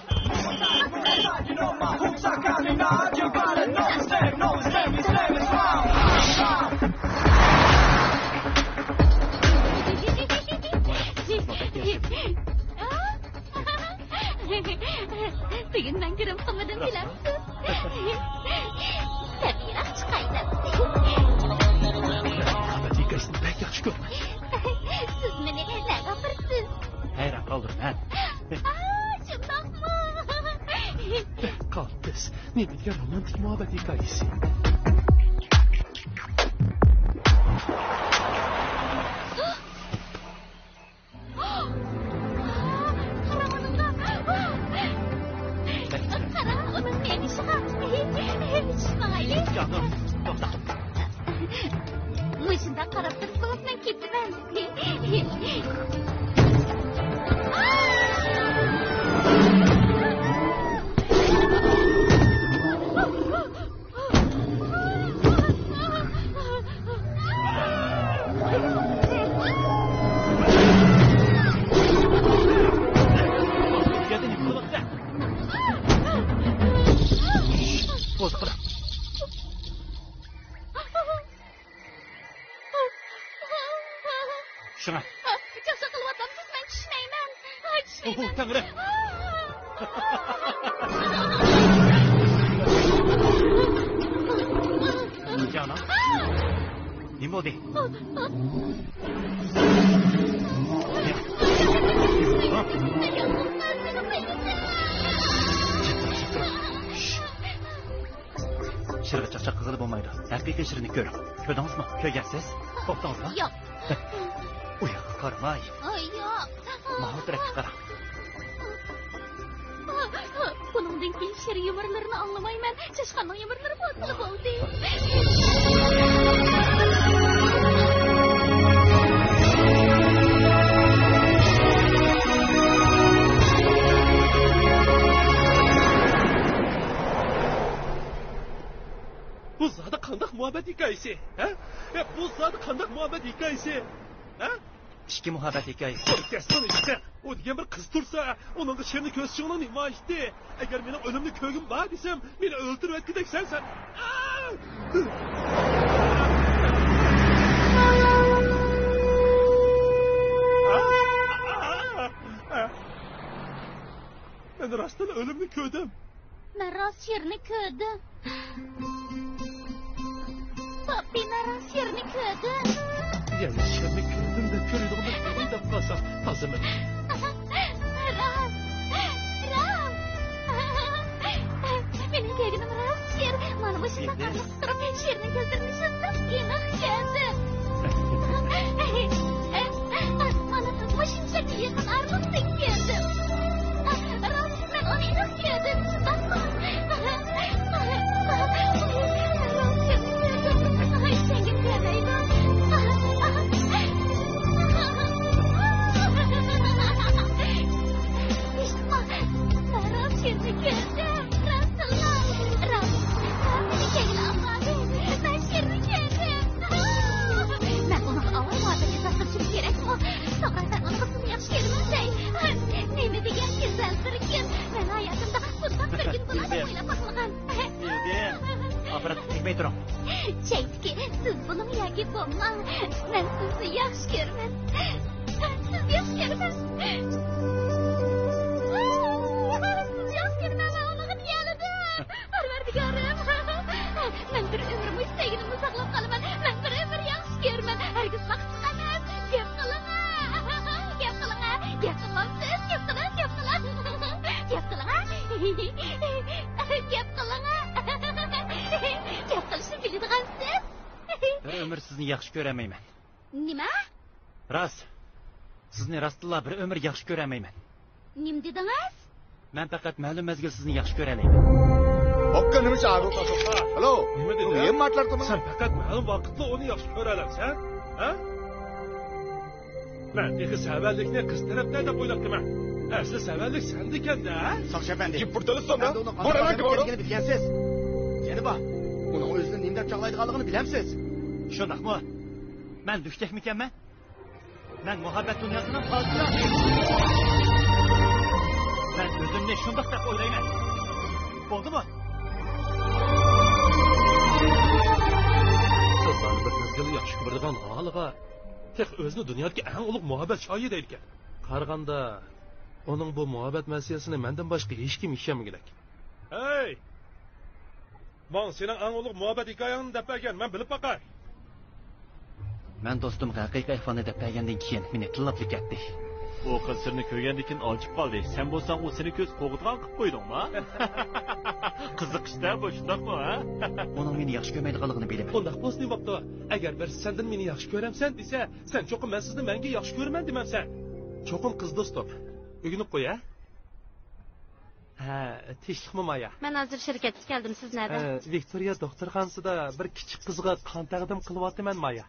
بۈگۈن مەن گىرىم قىلمىدىم، بىلەمسىز؟ تەبىئىيراق چىقاي دەپ. بەك ياخشى كۆرىمەن. سىز مېنى نەگە ئاپىرىسىز؟ ھەيران قالدۇرىمەن. ئا، شۇنداقمۇ؟ بەك قالتىس. نېمە دېگەن رومانتىك مۇھەببەت ھېكايىسى. قارا ئۇنىڭغا. قارا ئۇنىڭ مېڭىشىغا. چۈشماڭايلى. جانىم، توختا. مۇشۇنداق قاراپ تۇرسىڭىز مەن كېتىمەن. شۇڭا. جازا قىلىۋاتامسىز، مەن چۈشمەيمەن. ئاي، چۈشمەيمەن. ئوھو، تەڭرى. جانا. نېمە بولدى؟ شىرغا چاقچاق قىلغىلى بولمايدۇ. ھەقىقىي شىرنى كۆرۈڭ. كۆردىڭىزمۇ؟ كۆرگەنسىز؟ قورقتىڭىزمۇ؟ ياق. ئۇ ياققا قارىماي. ئاي، ياق. ماۋۇ تەرەپكە قاراڭ. بۇنىڭدىن كېيىن شىر يۇمۇرلىرىنى ئاڭلىمايمەن. چاشقاننىڭ يۇمۇرلىرى بولسىلا بولدى. بۇ زادى قانداق مۇھەببەت ھېكايىسى، ھە؟ ئە، بۇ زادى قانداق مۇھەببەت ھېكايىسى، ھە؟ ئىچكى مۇھەببەت ھېكايىسى. ئۇ دېگەن بىر قىز تۇرسا، ئۇنىڭغا شىرنى كۆرسىتىشىڭنىڭ نېمە ھاجىتى؟ ئەگەر مېنىڭ ئۆلۈمنى كۆرگۈم بار دېسەم، مېنى ئۆلتۈرۈۋەتكۈدەكسەن سەن. مەن راستتىن ئۆلۈمنى كۆردۈم. مەن راست شىرنى كۆردۈم. پاپى، مەن راست شىرنى كۆردۈم. يەنە شىرنى كۆردۈم دەپ كۆرىدىغان بىر ئويلاپ قالسام تازىمۇ. راست، راست. مېنىڭ كۆرگىنىم راست شىر. مانا مۇشۇنداق ئارىلىق تۇرۇپ شىرنىڭ كۆزلىرىنى شۇنداق ئېنىق كۆردۈم. مانا مۇشۇنچە يېقىن ئارىلىقتىن كۆردۈم. راست. مەن ئۇنى ئېنىق كۆردۈم، شۇنداقمۇ؟ ئىشەنگۈم كەلمەيدۇ. مەن راست شىرنى كۆردۈم. راستتىنلا. راست. راستىنى كەينىگە ئاپاردى. مەن شىرنى كۆردۈم. مەن ئۇنىڭغا ئاۋۋال مۇھەببەت ئىزھار قىلىشىم كېرەكمۇ؟ توغرا، سەن ئۇنىڭغا سىزنى ياخشى كۆرىمەن دەي. نېمە دېگەن گۈزەل بىر كۈن. مەن ھاياتىمدا بۇنداق بىر كۈن بولارمۇ ئويلاپ باقمىغان. ئاپپاراتقا تەگمەي تۇرۇڭ. چەيتىكى، سىز بولۇڭ ياكى بولماڭ، مەن سىزنى ياخشى كۆرىمەن. سىزنى ياخشى كۆرىمەن. سىزنى ياخشى كۆرىمەن، مەن ئۇنىڭغا دېيەلىدىم. پەرۋەردىگارىم، مەن بىر ئۆمۈر مۇشۇ سۆيگۈنۈمنى ساقلاپ قالىمەن. مەن بىر ئۆمۈر ياخشى كۆرىمەن. ھەرگىز ۋاقىت ئەمەس. گەپ قىلىڭا. گەپ قىلىڭا. گەپ قىلمامسىز؟ گەپ قىلىڭ، گەپ قىلىڭ. گەپ قىلىڭا. گەپ قىلىڭا. گەپ قىلىشنى بىلىدىغانسىز. بىر ئۆمۈر سىزنى ياخشى كۆرەلمەيمەن. نېمە؟ راست. سىزنى راستتىنلا بىر ئۆمۈر ياخشى كۆرەلمەيمەن. نېمە دېدىڭىز؟ مەن پەقەت مەلۇم مەزگىل سىزنى ياخشى كۆرەلەيمەن. ఒక్క నిమిషం ఆగు. హలో, نېمە دېدى؟ نېمە ماتلار قىلىمەن؟ سەن پەقەت مەلۇم ۋاقىتلا ئۇنى ياخشى كۆرەلەمسەن؟ ھە؟ مەن تېخى سەۋەنلىكنى قىز تەرەپتە دەپ ئويلاپتىمەن. ئەسلى سەۋەنلىك سەندىكەن-دە، ھە؟ ساقچى ئەپەندى، كىم پۇرتىلىسام، سەن ئۇنىڭ قانداق ئادەم ئىكەنلىكىنى بىلگەنسىز؟ يەنە بار. ئۇنىڭ ئۆزىنى نېمە دەپ چاغلايدىغانلىقىنى بىلەمسىز؟ شۇنداقمۇ؟ مەن دۈشتەكمىكەنمەن؟ مەن مۇھەببەت دۇنياسىنىڭ پادىشاھى. مەن ئۆزۈمنى شۇنداق دەپ ئويلايمەن. بولدىمۇ؟ قىزلارنى بىر مەزگىل ياخشى كۆرىدىغان ھالىغا تېخى ئۆزىنى دۇنيادىكى ئەڭ ئۇلۇغ مۇھەببەت شاھى دەيدىكەن. قارىغاندا، ئۇنىڭ بۇ مۇھەببەت مەسىلىسىنى مەندىن باشقا ھېچكىم ئىشەنمىگۈدەك. ھەي! ماڭا سېنىڭ ئەڭ ئۇلۇغ مۇھەببەت ھېكايەڭنى دەپ بەرگەن، مەن بىلىپ باقاي. مەن دوستۇمغا ھەقىقىي ئەھۋالنى دەپ بەرگەندىن كېيىن، مېنى تىللاپلا كەتتى. ئۇ قىز سىرنى كۆرگەندىن كېيىن ئالجىپ قالدى. سەن بولساڭ ئۇ سېنى كۆز قوغدىغان قىلىپ قويدۇڭما؟ قىزىق ئىش-دە بۇ، شۇنداقمۇ، ھە؟ ئۇنىڭ مېنى ياخشى كۆرمەيدىغانلىقىنى بىلىمەن. ئۇنداق بولسا نېمە بوپتۇ؟ ئەگەر بىرسى سەندىن مېنى ياخشى كۆرەمسەن دېسە، سەن چوقۇم مەن سىزنى مەڭگۈ ياخشى كۆرىمەن دېمەمسەن. چوقۇم قىز دوستۇم. ئۆگىنىپ قوي، ھە؟ ھە، تىنچلىقمۇ مايا؟ مەن ھازىر شىركەتكە كەلدىم، سىز نەدە؟ ھە، ۋىكتورىيە دوختۇرخانىسىدا بىر كىچىك قىزغا قان تەقدىم قىلىۋاتىمەن مايا.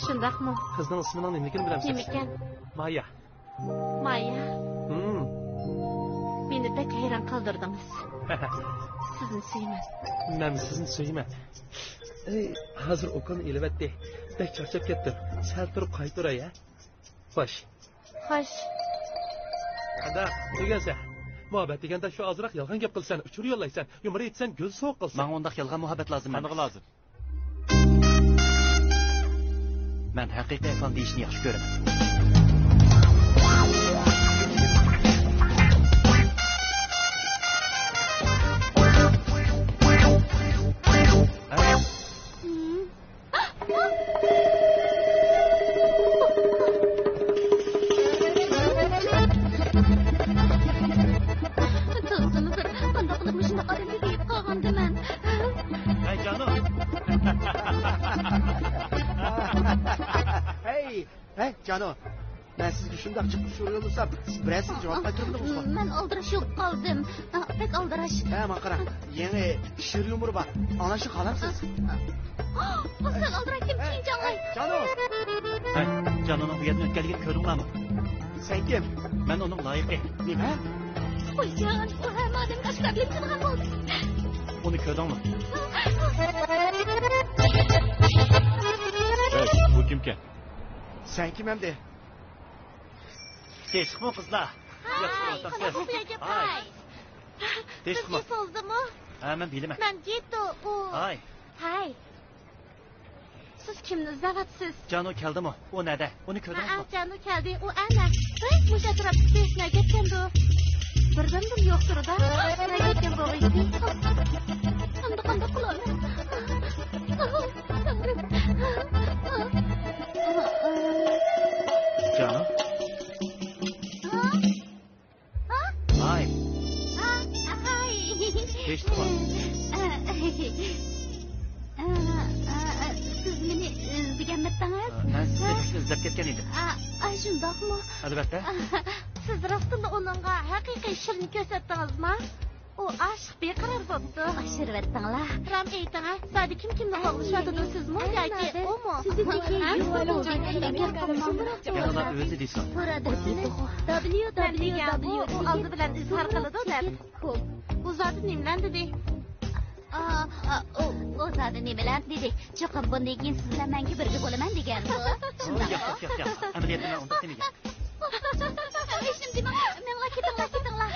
شۇنداقمۇ؟ قىزنىڭ ئىسمىنىڭ نېمىلىكىنى بىلەمسىز؟ نېمىكەن؟ مايا. مايا؟ ھىم. مېنى بەك ھەيران قالدۇردىڭىز. سىزنى سۆيىمەن. مەن سىزنى سۆيىمەن. ئەي، ھازىر ئوكۇلنى ئېلىۋەتتى. بەك چارچاپ كەتتىم. سەل تۇرۇپ قايتۇراي، ھە؟ خوش. خوش. قانداق؟ ئۆگەنسە. مۇھەببەت دېگەندە شۇ ئازراق يالغان گەپ قىلىسەن، ئۇچۇر يوللايسەن، يۇمۇر ئېيتىسەن، گۈل سوۋغا قىلىسەن. ماڭا ئۇنداق يالغان مۇھەببەت لازىم ئەمەس. قاندىقى لازىم؟ مەن ھەقىقىي ئەھۋال دېيىشنى ياخشى كۆرىمەن. تۇزىمۇ بىر، قانداق قىلىپ مۇشۇنداق ئادەمگە كۆيۈپ قالغاندىمەن؟ ھەي، جانۇ! ھەي، ھەي، جانۇ! مەن سىزگە شۇنداق جىق ئۇچۇر يوللىسام، سىز بىرەرسىگە جاۋاب قايتۇرمىدىڭىزغۇ؟ مەن ئالدىراش بولۇپ قالدىم. بەك ئالدىراش. ھە، ماڭا قاراڭ. يېڭى شىر يۇمۇرى بار. ئاڭلاشنى خالامسىز؟ بۇ سەل ئالدىراش كىم كېيىنچاڭلاي. جانۇ! ھەي، جانۇنىڭ بۇ يەردىن ئۆتكەنلىكىنى كۆردۈڭلارمۇ؟ سەن كىم؟ مەن ئۇنىڭ لايىقى. نېمە؟ خوشجان، ئۇ ھەممە ئادەمگە ئاشكارىلىنىدىغان بولدى. ئۇنى كۆردۈڭمۇ؟ ھەي، بۇ كىمكەن؟ سەن كىم ئەمدى؟ تىنچلىقمۇ قىزلار؟ ھاي، ياخشى قىلىۋاتامسىز؟ قانداق بولۇپ يەرگە پاي؟ تىنچلىقمۇ؟ سىزگە سوزدىمۇ؟ ھە، مەن بىلىمەن. مەن گىتو، ئۇ. ھاي. ھاي. سىز كىمنى ئىزدەۋاتىسىز؟ جانۇ كەلدىمۇ؟ ئۇ نەدە؟ ئۇنى كۆردىڭىزمۇ؟ ھەئە، جانۇ كەلدى. ئۇ ئەنە. ھەي، مۇشۇ ئەتراپتىكى نەگەتكەندۇ؟ بىردەمدىن يوق تۇرىدۇ. نەگەتكەن بوغىيسى؟ ئەمدى قانداق قىلىمەن؟ جانۇ؟ ھاي. ھاي. ھاي. ھېچ نېمە. سىز مېنى ئىزدىگەنمىتىڭىز؟ مەن سىزنى ئىزدەپ كەتكەن ئىدىم. ئا، شۇنداقمۇ؟ ئەلۋەتتە. سىز راستتىنلا ئۇنىڭغا ھەقىقىي شىرنى كۆرسەتتىڭىزما؟ ئۇ ئاشىق بىقارار بوپتۇ. ئاشۇرۇۋەتتىڭلار. رام ئېيتىڭە، زادى كىم كىمنى قوغلىشىۋاتىدۇ، سىزمۇ ياكى ئۇمۇ؟ يەنىلا ئۆزى دېسۇن. بۇ ئادرېسىنى دابليۇ دابليۇ دابليۇ ئۇ ئالدى بىلەن ئىزھار قىلىدۇ دەپ. ئۇ زادى نېمىلەرنى دېدى؟ ئا، ئا، ئۇ، ئۇ زادى نېمىلەرنى دېدى؟ چوقۇم بۇندىن كېيىن سىز بىلەن مەڭگۈ بىرگە بولىمەن دېگەندۇ. شۇنداق. ياق، ياق، ياق، ياق. ئەمەلىيەتتە مەن ئۇنداق دېمىگەن. ھېچنېمە دېمەڭ، مېڭىپ كېتىڭلار، كېتىڭلار.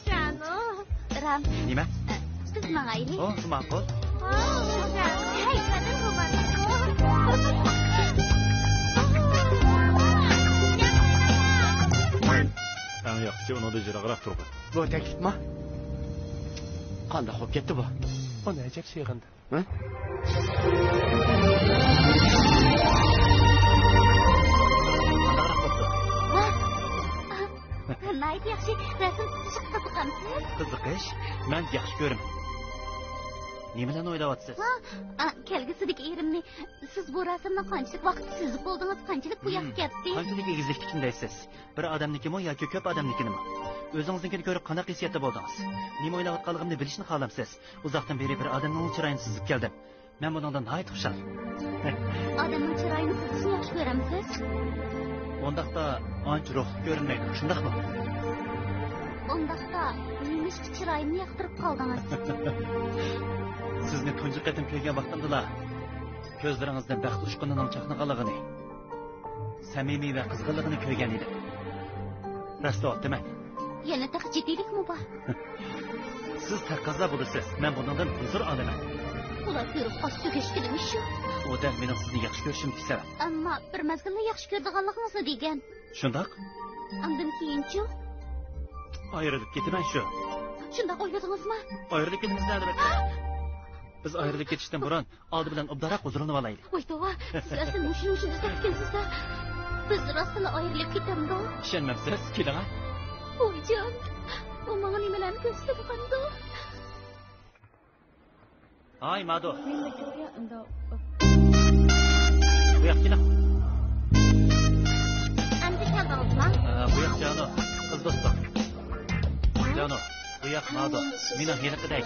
جانۇ. رام. نېمە؟ بىز ماڭايلى. ئو، ماقۇل. ھەي، قېنى رومانتىكو. ئەڭ ياخشىسى ئۇنىڭدىن يىراقراق تۇرغىن. بۇ تەكلىپما؟ قانداق بولۇپ كەتتى بۇ؟ ئۇنى ئەجەب سېغىندىم. ھە؟ ناھايىتى ياخشى. رەسىم سىزىشقا قىزىقامسىز؟ قىزىقىش؟ مەن ياخشى كۆرىمەن. نېمىلەرنى ئويلاۋاتىسىز؟ ھا؟ ئا، كەلگۈسىدىكى ئېرىمنى. سىز بۇ رەسىمنى قانچىلىك ۋاقىتتا سىزىپ بولدىڭىز؟ قانچىلىك بۇ ياققا كەتتى؟ قانچىلىك ئېگىزلىكتىكىنى دەيسىز؟ بىر ئادەمنىكىمۇ ياكى كۆپ ئادەمنىكىنىمۇ؟ ئۆزىڭىزنىڭكىنى كۆرۈپ قانداق ھېسسىياتتا بولدىڭىز؟ نېمە ئويلاۋاتقانلىقىمنى بىلىشنى خالامسىز؟ ئۇزاقتىن بېرى بىر ئادەمنىڭ چىرايىنى سۈزۈپ كەلدىم. مەن بۇنىڭدىن ناھايىتى خۇشال. ئادەمنىڭ چىرايىنى سۈزۈشنى ياخشى كۆرەمسىز؟ ئۇنداقتا ئانچە روھلۇق كۆرۈنمەيدۇ، شۇنداقمۇ؟ ئۇنداقتا نېمىشقا چىرايىمنى ياقتۇرۇپ قالدىڭىز؟ سىزنى تۇنجى قېتىم كۆرگەن ۋاقتىمدىلا كۆزلىرىڭىزدىن بەخت ئۇچقۇنىنىڭ چاقنىغانلىقىنى، سەمىمىي ۋە قىزغىنلىقىنى كۆرگەن ئىدىم. راست دەۋاپتىمەن. يەنە تېخى جىددىيلىكمۇ بار؟ سىز تەقەززا بولىسىز، مەن بۇنىڭدىن ھۇزۇر ئالىمەن. ئۇلار كۆرۈپ قالسا تۈگەشكىنىمۇ شۇ. ئۇ دەل مېنىڭ سىزنى ياخشى كۆرۈشۈمدىكى سەۋەب. ئەمما بىر مەزگىللا ياخشى كۆرىدىغانلىقىڭىزنى دېگەن. شۇنداق. ئاندىن كېيىنچۇ؟ ئايرىلىپ كېتىمەن شۇ. شۇنداق ئويلىدىڭىزمۇ؟ ئايرىلىپ كېتىمىز ئەلۋەتتە. بىز ئايرىلىپ كېتىشتىن بۇرۇن ئالدى بىلەن ئوبدانراق ھۇزۇرلىنىۋالايلى. ۋاي توۋا، سىز ئەسلى مۇشۇنى مۇشۇنداق ئىكەنسىز-دە. بىز راستلا ئايرىلىپ كېتەمدۇ؟ ئىشەنمەمسىز؟ كېلىڭە. ۋايجان، ئۇ ماڭا نېمىلەرنى كۆرسىتىدىغاندۇ؟ ھاي، مادۇ. بۇ ياققا كېلىڭ. ئەمدى كەلدىڭىزما؟ ئە، بۇ ياق جانۇ، قىز دوستۇم. جانۇ، بۇ ياق مادۇ. مېنىڭ ھېلىقىدەك.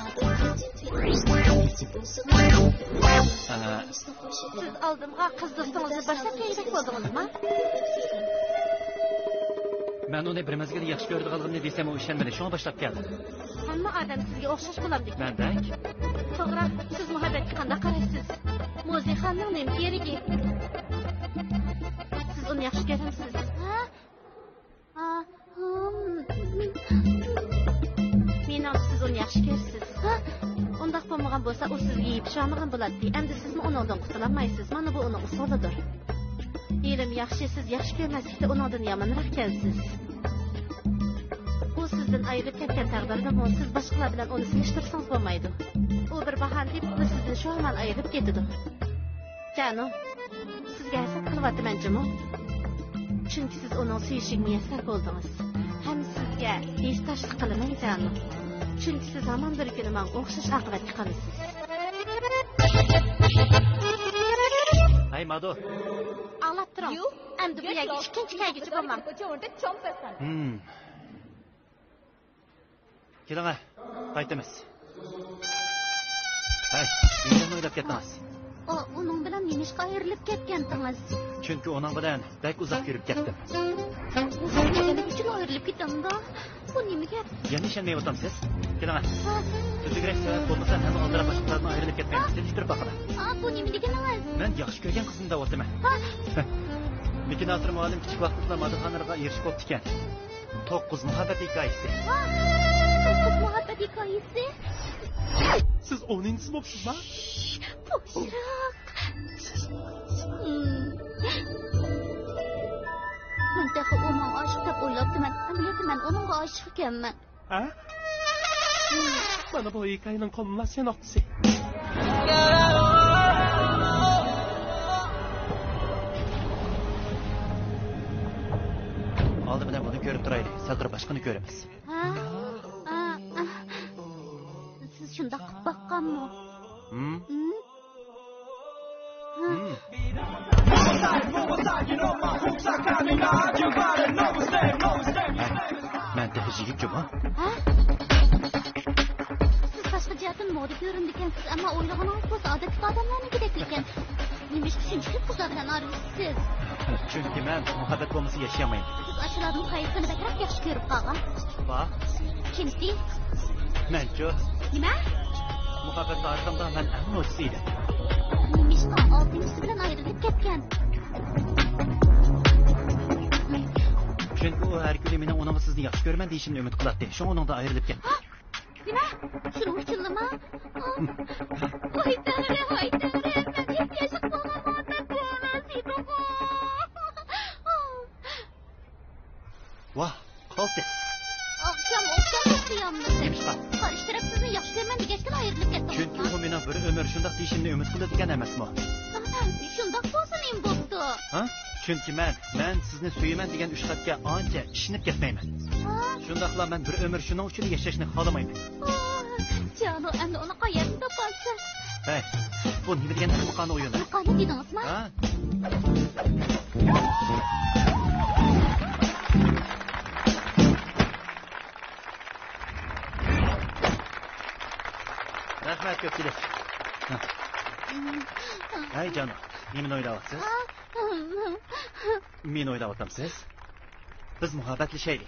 ئە، سىز ئالدىمغا قىز دوستىڭىزنى باشلاپ كەلگۈدەك بولدىڭىزما؟ مەن ئۇنى بىر مەزگىل ياخشى كۆرىدىغانلىقىمنى دېسەم، ئۇ ئىشەنمىدى، شۇڭا باشلاپ كەلدىم. ھەممە ئادەم سىزگە ئوخشاش بولامدىكىن؟ مەندەك. توغرا، سىز مۇھەببەتكە قانداق قارايسىز؟ مۇزىخاننىڭ نېمە كېرىكى؟ سىز ئۇنى ياخشى كۆرەمسىز؟ ھە؟ ئا، ھىم. مېنىڭچە سىز ئۇنى ياخشى كۆرىسىز. ھە؟ ئۇنداق بولمىغان بولسا، ئۇ سىزگە يېپىشالمىغان بولاتتى. ئەمدى سىزمۇ ئۇنىڭدىن قۇتۇلالمايسىز. مانا بۇ ئۇنىڭ ئۇسۇلىدۇر. ھېلىمۇ ياخشى، سىز ياخشى كۆرمەسلىكتە ئۇنىڭدىن يامانراقكەنسىز. ئۇ سىزدىن ئايرىلىپ كەتكەن تەقدىردىمۇ، سىز باشقىلار بىلەن ئۇنى سېلىشتۇرسىڭىز بولمايدۇ. ئۇ بىر باھانە تېپىپلا سىزدىن شۇ ھامان ئايرىلىپ كېتىدۇ. جانۇ، سىزگە ھەسەت قىلىۋاتىمەن جۇمۇ. چۈنكى سىز ئۇنىڭ سۆيۈشىگە مۇيەسسەر بولدىڭىز. ھەم سىزگە ھېسداشلىق قىلىمەن، جانۇ. چۈنكى سىز ھامان بىر كۈنى ماڭا ئوخشاش ئاقىۋەتكە قالىسىز. ھەي، مادۇ. ئاڭلاپ تۇرۇڭ. ئەمدى بۇ يەرگە ئىككىنچى كەلگۈچى بولماڭ. ھىم. كېلىڭە، قايتىمىز. ھەي، نېمىدىن ئويلاپ كەتتىڭىز؟ ئۇ، ئۇنىڭ بىلەن نېمىشقا ئايرىلىپ كەتكەنتىڭىز؟ چۈنكى ئۇنىڭ بىلەن بەك ئۇزاق يۈرۈپ كەتتىم. ئۇزاق يۈرگەنلىكى ئۈچۈن ئايرىلىپ كېتەمدۇ؟ بۇ نېمە گەپ؟ يەنە ئىشەنمەيۋاتامسىز؟ كېلىڭە. ھە؟ تۈزۈكرەك سەۋەب بولمىسا، ھەممە ئالدىراپ باشقىلاردىن ئايرىلىپ كەتمەيمىز. سېلىشتۇرۇپ باقىلى. ئا، بۇ نېمە دېگىنىڭىز؟ مەن ياخشى كۆرگەن قىزنى دەۋاتىمەن. ھە؟ لېكىن ناسىر مۇئەللىم كىچىك ۋاقتىدىلا مادىخانلارغا ئېرىشىپ بوپتىكەن. توققۇز مۇھەببەت ھېكايىسى. ھا؟ توققۇز مۇھەببەت ھېكايىسى؟ سىز ئونىنچىسى بوپسىزما؟ پوچراق. مەن تېخى ئۇ ماڭا ئاشىق دەپ ئويلاپتىمەن. ئەمەلىيەتتە مەن ئۇنىڭغا ئاشىق ئىكەنمەن. ھە؟ مانا بۇ ھېكايىنىڭ كۇلمىناسىيە نۇقتىسى. ئالدى بىلەن بۇنى كۆرۈپ تۇرايلى، سەل تۇرۇپ باشقىنى كۆرىمىز. ھە؟ ئا، ئا. سىز شۇنداق قىلىپ باققانمۇ؟ ھىم؟ ھىم؟ ھىم. مەن تېخى يىگىت جۇمۇ. ھە؟ سىز تاشقى جەھەتتىن مودا كۆرۈنىدىكەنسىز، ئەمما ئويلىغىنىڭىز بولسا ئادەتتىكى ئادەملەرنىڭكىدەك ئىكەن. نېمىشقا شۇنچىلىك قىزلار بىلەن ئارىلىشىسىز؟ چۈنكى مەن مۇھەببەت بولمىسا ياشىيالمايمەن. سىز ئاشۇلاردىن قايسىسىنى بەكرەك ياخشى كۆرۈپ قالغان؟ ۋاھ. كىمسى؟ مەنچۇ. نېمە؟ مۇھەببەت تارىخىمدا مەن ئەڭ نوچىسى ئىدىم. نېمىشقا ئالتىنچىسى بىلەن ئايرىلىپ كەتكەن؟ چۈنكى ئۇ ھەر كۈنى مېنىڭ ئۇنىڭغا سىزنى ياخشى كۆرىمەن دېيىشىمنى ئۈمىد قىلاتتى. شۇڭا ئۇنىڭدىن ئايرىلىپ كەتتىم. نېمە؟ شۇنىڭ ئۈچۈنلىما؟ ۋاي تەڭرى، ۋاي تەڭرى، مەن ئېھتىياجلىق بولغان مۇھەببەت بولماس ئىدىغۇ. ۋاھ، قالتىس. ئاخشام ئوبدان ئۇخلىيالمىدىم. نېمىشقا؟ قارشى تەرەپ سىزنى ياخشى كۆرىمەن دېگەچكىلا ئايرىلىپ كەتتىڭىزما؟ چۈنكى ئۇ مېنىڭ بىر ئۆمۈر شۇنداق دېيىشىمنى ئۈمىد قىلىدىكەن ئەمەسمۇ؟ شۇنداق بولسا نېمە بوپتۇ؟ ھە؟ چۈنكى مەن، مەن سىزنى سۆيىمەن دېگەن ئۈچ خەتكە ئانچە ئىشىنىپ كەتمەيمەن. ھە؟ شۇنداقلا مەن بىر ئۆمۈر شۇنىڭ ئۈچۈن ياشاشنى خالىمايمەن. ئاھ، جانۇ، ئەمدى ئۇنى قەيەردىن تاپارسىز؟ ھەي، بۇ نېمە دېگەن ئەخمىقانە ئويۇن؟ ئەخمىقانە دېدىڭىزما؟ ھە؟ كۆپچىلىك. ھە. ھەي جان، نېمىنى ئويلاۋاتسىز؟ مېنى ئويلاۋاتامسىز؟ بىز مۇھەببەتلىشەيلى.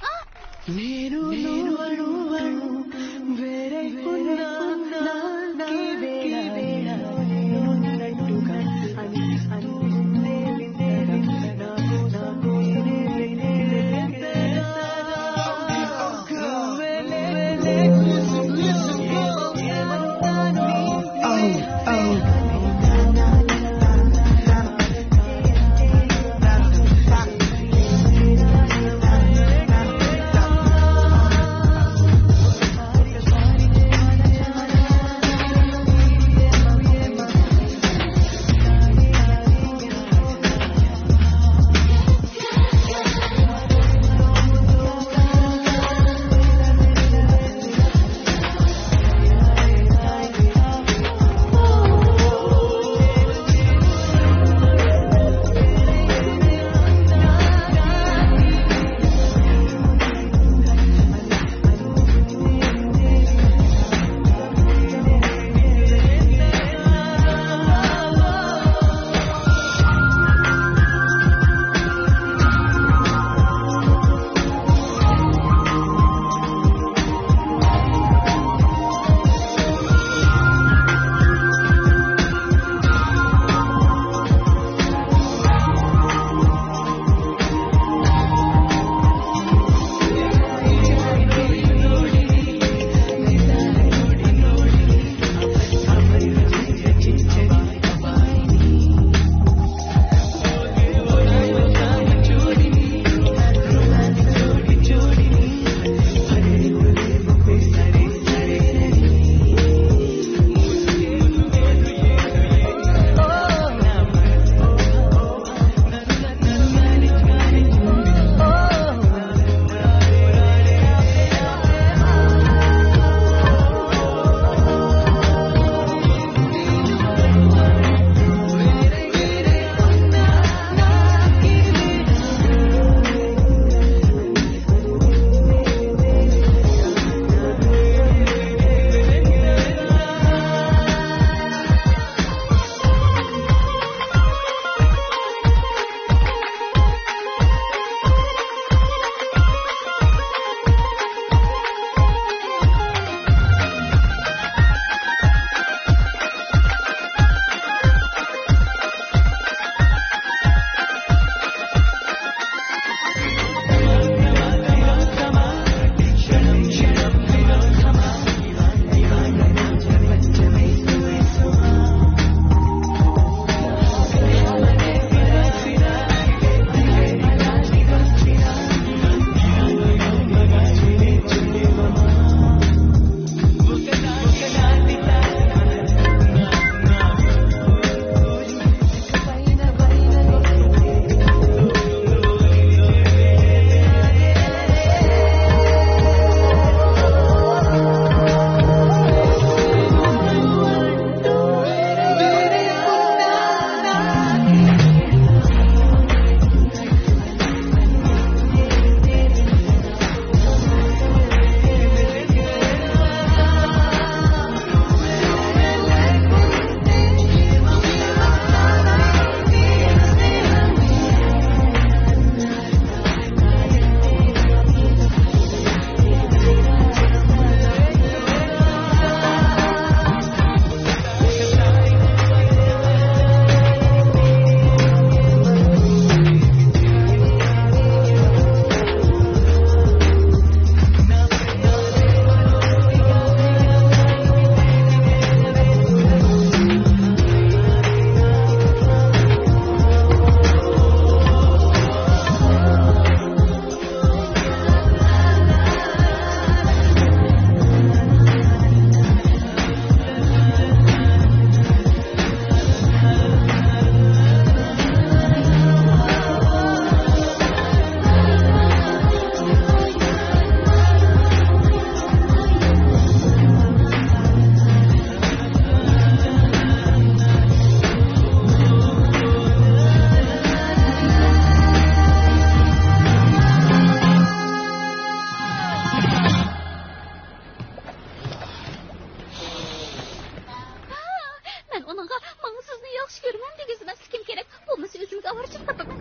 ئۇنىڭغا ماڭا سىزنى ياخشى كۆرىمەن دېگۈزمەسلىكىم كېرەك. بولمىسا ئۆزۈمگە ئاۋارىچىلىك تاپىمەن.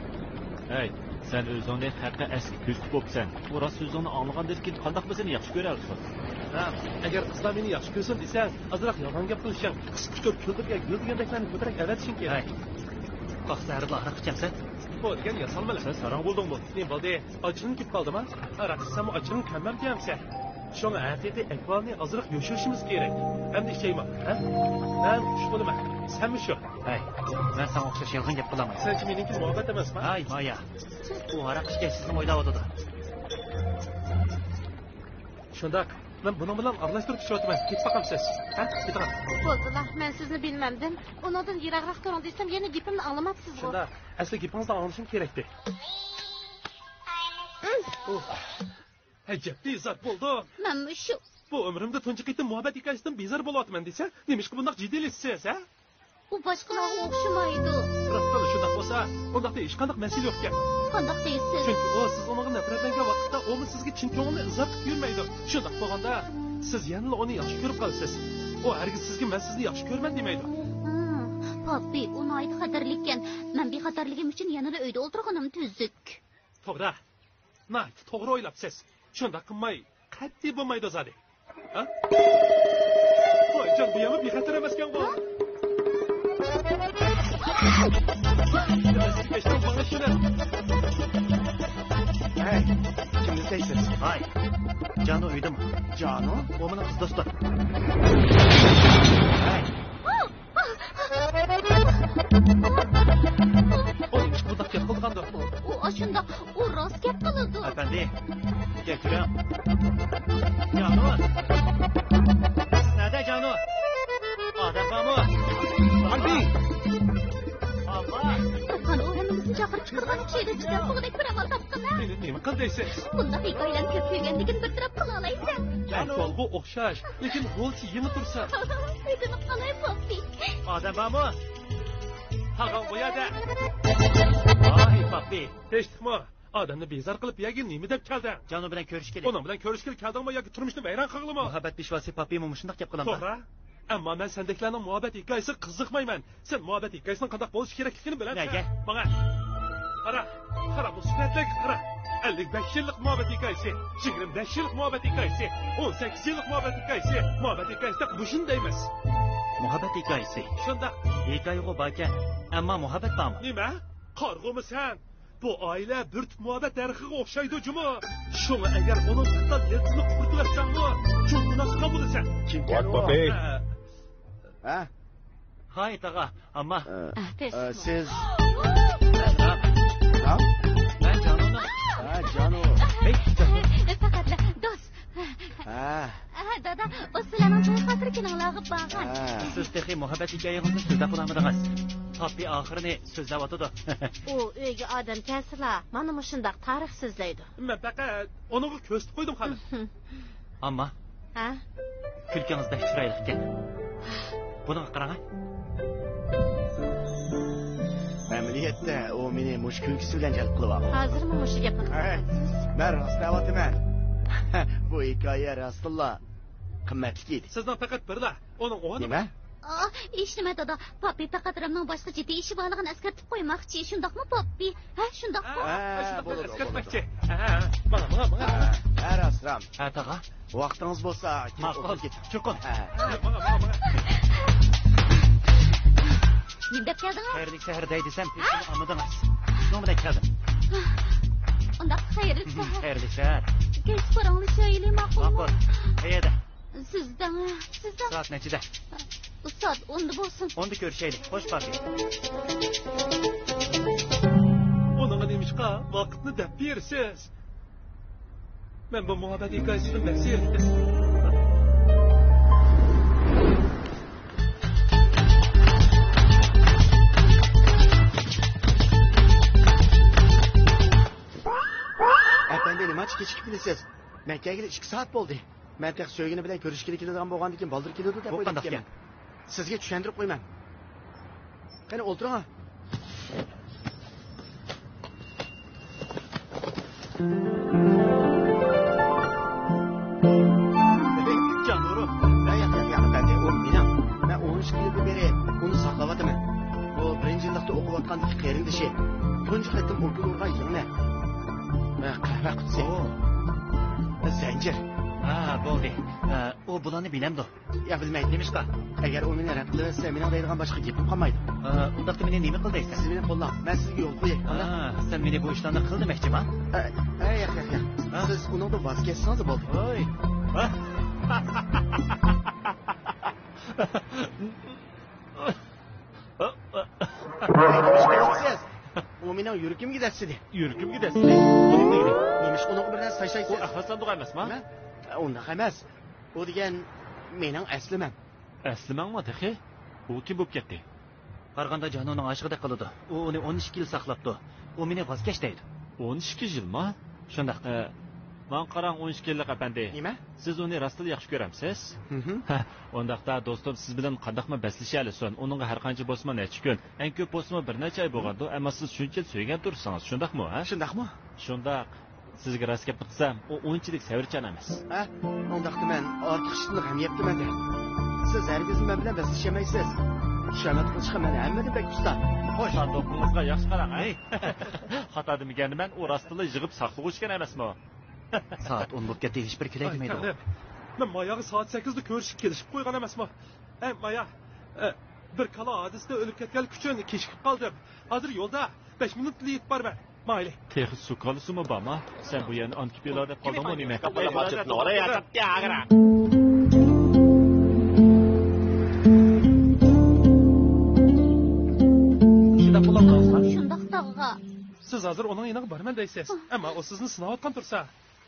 ھەي، سەن ئۆزۈڭنى ھەققىي ئەسكى كۆزىتىپ بوپسەن. ئۇ راست سۆزۈڭنى ئاڭلىغاندىن كېيىن قانداق بىزنى ياخشى كۆرەلىسۇن؟ ھە، ئەگەر قىزلار مېنى ياخشى كۆرسۇن دېسەڭ، ئازراق يالغان گەپ قىلىشىڭ، قىسقا ئۇچۇر كۈلدۈرگە گۈل دېگەندەكلەرنى كۆپرەك ئەۋەتىشىڭ كېرەك. ھەي، قاق سەھەردىلا ھاراق ئىچەمسەن؟ بۇ دېگەن ياسالما. سەن ساراڭ بولدۇڭمۇ؟ نېمە بولدى؟ ئاچچىقىڭ كېلىپ قالدىمۇ؟ ھاراق ئىچسەممۇ ئاچچىقىڭ كەممەمدى ئەمسە؟ شۇڭا ھەقىقىي ئەھۋالنى ئازراق يوشۇرۇشىمىز كېرەك. ئەمدى ئىچەيمۇ؟ ھە؟ مەن خۇش بولىمەن. سەنمۇ شۇ. ھەي، مەن ساڭا ئوخشاش يالغان گەپ قىلالمايمەن. سەنچە مېنىڭكى مۇھەببەت ئەمەسما؟ ھاي، مايا. ئۇ ھاراق ئىچكەچ سىزنى ئويلاۋاتىدۇ. شۇنداق. مەن بۇنىڭ بىلەن ئارىلاشتۇرۇپ ئىچىۋاتىمەن. كېتىپ باقامسىز؟ ھە؟ كېتىڭ. بولدىلا، مەن سىزنى بىلمەمدىم. ئۇنىڭدىن يىراقراق تۇرۇڭ دېسەم، يەنە گېپىمنى ئاڭلىماپسىزغۇ. شۇنداق. ئەسلى گېپىڭىزنى ئاڭلىشىم كېرەكتى. ئۇھ. ئەجەب بىزار بولدۇم. مەنمۇ شۇ. بۇ ئۆمرۈمدە تۇنجى قېتىم مۇھەببەت ھېكايىسىدىن بىزار بولۇۋاتىمەن دېسە، نېمىشقا بۇنداق جىددىيلىشىسىز، ھە؟ ئۇ باشقىلارغا ئوخشىمايدۇ. راستلا شۇنداق بولسا، ئۇنداقتا ھېچقانداق مەسىلە يوقكەن. قانداق دەيسىز؟ چۈنكى ئۇ سىز ئۇنىڭغا نەپرەتلەنگەن ۋاقىتتا ئۇمۇ سىزگە چىن كۆڭلىنى ئىزھار قىلىپ يۈرمەيدۇ. شۇنداق بولغاندا، سىز يەنىلا ئۇنى ياخشى كۆرۈپ قالىسىز. ئۇ ھەرگىز سىزگە مەن سىزنى ياخشى كۆرىمەن دېمەيدۇ. ھا، پاپى، ئۇ ناھايىتى خەتەرلىككەن. مەن بىخەتەرلىكىم ئۈچۈن يەنىلا ئۆيدە ئولتۇرغىنىم تۈزۈك. توغرا. ناھايىتى توغرا ئويلاپسىز. شۇنداق قىلماي قەتئىي بولمايدۇ زادى. ھە؟ ۋايجان، بۇ يەرمۇ بىخەتەر ئەمەسكەنغۇ؟ ھەي، كىمنى ئىزدەيسىز؟ ھاي، جانۇ ئۆيدىمۇ؟ جانۇ؟ ئۇ مېنىڭ قىز دوستۇم. ھەي. ئۇ نېمىشقا بۇنداق گەپ قىلىدىغاندۇ؟ ئۇ، ئۇ ئاشۇنداق، ئۇ راست گەپ قىلىدۇ. ئەپەندى، كەچۈرۈڭ. جانۇ! سىز نەدە، جانۇ؟ ئادەم بارمۇ؟ ھاربىي! ئاللا! قاپقان ئۇ ھەممىمىزنى چاقىرىپ چىقىدىغان ئوخشايدۇ، چىداپ بولغۇدەك بىر ئامال تاپقىنا. مېنى نېمە قىل دەيسىز؟ بۇنداق ھېكايىلەرنى كۆپ كۆرگەندىكىن بىر تەرەپ قىلالايسەن. ئەھۋالغا ئوخشاش، لېكىن رولچى يېڭى تۇرسا. سېغىنىپ قالاي، پاپپى. ئادەم بارمۇ؟ تاغاڭ بۇ يەردە. ۋاي، پاپپى. ھېچلىقمۇ؟ ئادەمنى بىزار قىلىپ، بۇ يەرگە نېمە دەپ كەلدىڭ؟ جانۇ بىلەن كۆرۈشكىلى. ئۇنىڭ بىلەن كۆرۈشكىلى كەلدىڭمۇ ياكى تۇرمۇشنى ۋەيران قىلغىلىمۇ؟ مۇھەببەت پېشۋاسى پاپپىمۇ مۇشۇنداق گەپ قىلامدۇ؟ توغرا. ئەمما مەن سەندەكلەرنىڭ مۇھەببەت ھېكايىسىگە قىزىقمايمەن. سەن مۇھەببەت ھېكايىسىنىڭ قانداق بولۇشى كېرەكلىكىنى بىلەمسەن؟ نەگە؟ ماڭا. قارا، قارا، بۇ سۈرەتلەرگە قارا. ئەللىك بەش يىللىق مۇھەببەت ھېكايىسى، يىگىرمە بەش يىللىق مۇھەببەت ھېكايىسى، ئون سەككىز يىللىق مۇھەببەت ھېكايىسى. مۇھەببەت ھېكايىسى دەپ مۇشۇنى دەيمىز. مۇھەببەت ھېكايىسى. شۇنداق. ھېكايىغۇ باركەن، ئەمما مۇھەببەت بارمۇ؟ نېمە؟ قارىغۇمۇ سەن؟ بۇ ئائىلە بىر تۈپ مۇھەببەت دەرىخىگە ئوخشايدۇ جۇمۇ. شۇڭا ئەگەر ئۇنىڭ قىزلار يىلتىزىنى قۇرۇتۇۋەتسەڭمۇ، چوڭ گۇناھقا بولىسەن. كىمكەن ئۇ؟ ھە؟ ھە؟ ھاي، تاغا، ئامما. ئە، ئە، سىز؟ ھە؟ مەن جانۇنىڭ. ھە، جانۇ. ھەي، جانۇ. پەقەتلا دوست. ھە. ھە، دادا، ئۇ سىلەرنىڭ توي خاتىرە كۈنۈڭلارغا بارغان. ھە. سىز تېخى مۇھەببەت ھېكايىڭىزنى سۆزلەپ بولالمىدىڭىز. پاپپى ئاخىرىنى سۆزلەۋاتىدۇ. ئۇ ئۆيگە ئادەم كەلسىلا، مانا مۇشۇنداق تارىخ سۆزلەيدۇ. مەن پەقەت ئۇنىڭغا كۆرسىتىپ قويدۇم، خانىم. ئامما. ھە؟ كۈلكىڭىز بەك چىرايلىق ئىكەن. بۇنىڭغا قاراڭ. ئەمەلىيەتتە ئۇ مېنى مۇشۇ كۈلكىسى بىلەن جەلپ قىلىۋالغان. ھازىرمۇ مۇشۇ گەپنى قىلىۋاتىسىز؟ ھە، مەن راست دەۋاتىمەن. بۇ ھېكايە راستتىنلا قىممەتلىك ئىدى. سىزنىڭ پەقەت بىرلا، ئۇنىڭ ئورنى نېمە؟ ئا، ھېچنېمە، دادا. پاپپى پەقەت رەمنىڭ باشقا جىددىي ئىشى بارلىقىنى ئەسكەرتىپ قويماقچى. شۇنداقمۇ، پاپپى؟ ھە، شۇنداقمۇ؟ ھە، ھە، شۇنداق بولىدۇ، ئەسكەرتمەكچى. بولىدۇ. ھە، ھە، ھە. ماڭا، ماڭا، ماڭا. ھە، ھە، راست، رام. ھە، تاغا. ۋاقتىڭىز بولسا، كېلىپ ماقۇل. ئولتۇرۇپ كېتىڭ. چوقۇم. ھە. ھە، ماڭا، ماڭا، ماڭا. نېمە دەپ كەلدىڭىز؟ خەيرلىك سەھەر دەي دېسەم، ھە؟ ھېچنېمە ئاڭلىمىدىڭىز. شۇنىڭ بىلەن كەلدىم. ئۇنداق خەيرلىك سەھەر. خەيرلىك سەھەر. كەچتە پاراڭلىشايلى، ماقۇلمۇ؟ ماقۇل. قەيەردە؟ سىزدىڭ، سىزدىڭ. سائەت نەچچىدە؟ سائەت ئوندا بولسۇن. ئوندا كۆرۈشەيلى. خوش، پاپى. ئۇنىڭغا نېمىشقا ۋاقىتنى دەپ بېرىسىز؟ مەن بۇ مۇھەببەت ھېكايىسىدىن بەك زېرىكتىم. ئەپەندى، نېمانچە كېچىكىپ كېلىسىز؟ مەن كەلگىلى ئىككى سائەت بولدى. مەن تېخى سۆيگىنى بىلەن كۆرۈشكىلى كېلىدىغان بولغاندىكىن بالدۇر كېلىدۇ دەپ بۇ ئويلاپ قانداق كەلگەن. گەپ؟ سىزگە چۈشەندۈرۈپ قويىمەن. قېنى، ئولتۇرۇڭ. جانۇرۇم، ياق، ياق، ياق، ياق، ئەپەندى، ئۇ مېنىڭ. مەن ئون ئىككى يىلدىن بېرى ئۇنى ساقلاۋاتىمەن. بۇ بىرىنچى يىللىقتا ئوقۇۋاتقاندىكى قېرىندىشى. تۇنجى قېتىم ئوكۇل ئۇرغان يىڭنە. ۋە قەھۋە قۇتىسى. ئو. زەنجىر. ھا، بولدى. ئە، ئۇ بۇلارنى بىلەمدۇ؟ يا، بىلمەيدۇ. نېمىشقا؟ ئەگەر ئۇ مېنى رەت قىلىۋەتسە، مېنىڭ دەيدىغان باشقا گېپىم قالمايدۇ. ئە، ئۇنداقتا مېنى نېمە قىل دەيسەن؟ سىز مېنى قوللاڭ، مەن سىزگە يول قوياي. ئانا. ئە، سەن مېنى بۇ ئىشلارنى قىل دېمەكچىما؟ ئە، ئە، ياق، ياق، ياق. ھە؟ سىز ئۇنىڭدىن ۋاز كەچسىڭىز بولدى. ۋاي. سىز، ئۇ مېنىڭ يۈرىكىمگە دەسسىدى. يۈرىكىمگە دەسسىدى؟ ئۇ نېمە دېگىنى؟ نېمىشقا ئۇنىڭغا بىر نەرسە تاشلايسىز؟ ئۇ ئەخلەت ساندۇقى ئەمەسما؟ نېمە؟ ئۇنداق ئەمەس. ئۇ دېگەن مېنىڭ ئەسلىمەم. ئەسلىمەڭمۇ تېخى؟ ئۇ كىم بولۇپ كەتتى؟ قارىغاندا جانۇنىڭ ئاشىقىدەك قىلىدۇ. ئۇ ئۇنى ئون ئىككى يىل ساقلاپتۇ. ئۇ مېنى ۋاز كەچ دەيدۇ. ئون ئىككى يىلما؟ شۇنداق. ئە، ماڭا قاراڭ، ئون ئىككى يىللىق ئەپەندى. نېمە؟ سىز ئۇنى راستلا ياخشى كۆرەمسىز؟ ھە، ئۇنداقتا دوستۇم سىز بىلەن قانداقمۇ بەسلىشەلىسۇن؟ ئۇنىڭغا ھەر قانچە بولسىمۇ نەچچە كۈن، ئەڭ كۆپ بولسىمۇ بىر نەچچە ئاي بولغاندۇ، ئەمما سىز شۇنچە سۆيگەن تۇرسىڭىز، شۇنداقمۇ، ھە؟ شۇنداقمۇ؟ شۇنداق. سىزگە راست گەپنى قىلسام، ئۇ ئۇنچىلىك سەۋرچان ئەمەس. ھە؟ ئۇنداقتا مەن ئارتۇق ئىشتىن غەم يەپتىمەن-دە. سىز ھەرگىزمۇ مەن بىلەن بەسلىشەلمەيسىز. خۇشامەت قىلىشقا مەن ھەممىدىن بەك ئۇستا. خوش. ساندۇقىڭىزغا ياخشى قاراڭ، ھەي. خاتا دېمىگەنمەن، ئۇ راستلا يىغىپ ساقلىغۇچ ئىكەن ئەمەسمۇ؟ سائەت ئون بولۇپ كەتتى، ھېچبىر كېلەي دېمەيدۇ. تەقدىر. مەن ماياغا سائەت سەككىزدە كۆرۈشۈپ كېلىشىپ قويغان ئەمەسمۇ؟ ئەي، مايا، ئە، بىر كالا ھادىسىدە ئۆلۈپ كەتكەنلىكى ئۈچۈن كېچىكىپ قالدىم. ھازىر يولدا، بەش مىنۇتلا يېتىپ بارىمەن. مايلى. تېخى سۇ كالىسىمۇ بارما؟ سەن بۇ يەرنى ئانتىپىيلار دەپ قالدىڭمۇ نېمە؟ شۇنداق بولۇڭلار. شۇنداق تاغا. سىز ھازىر ئۇنىڭ يېنىغا بارىمەن دەيسىز. ئەمما ئۇ سىزنى سىناۋاتقان تۇرسا،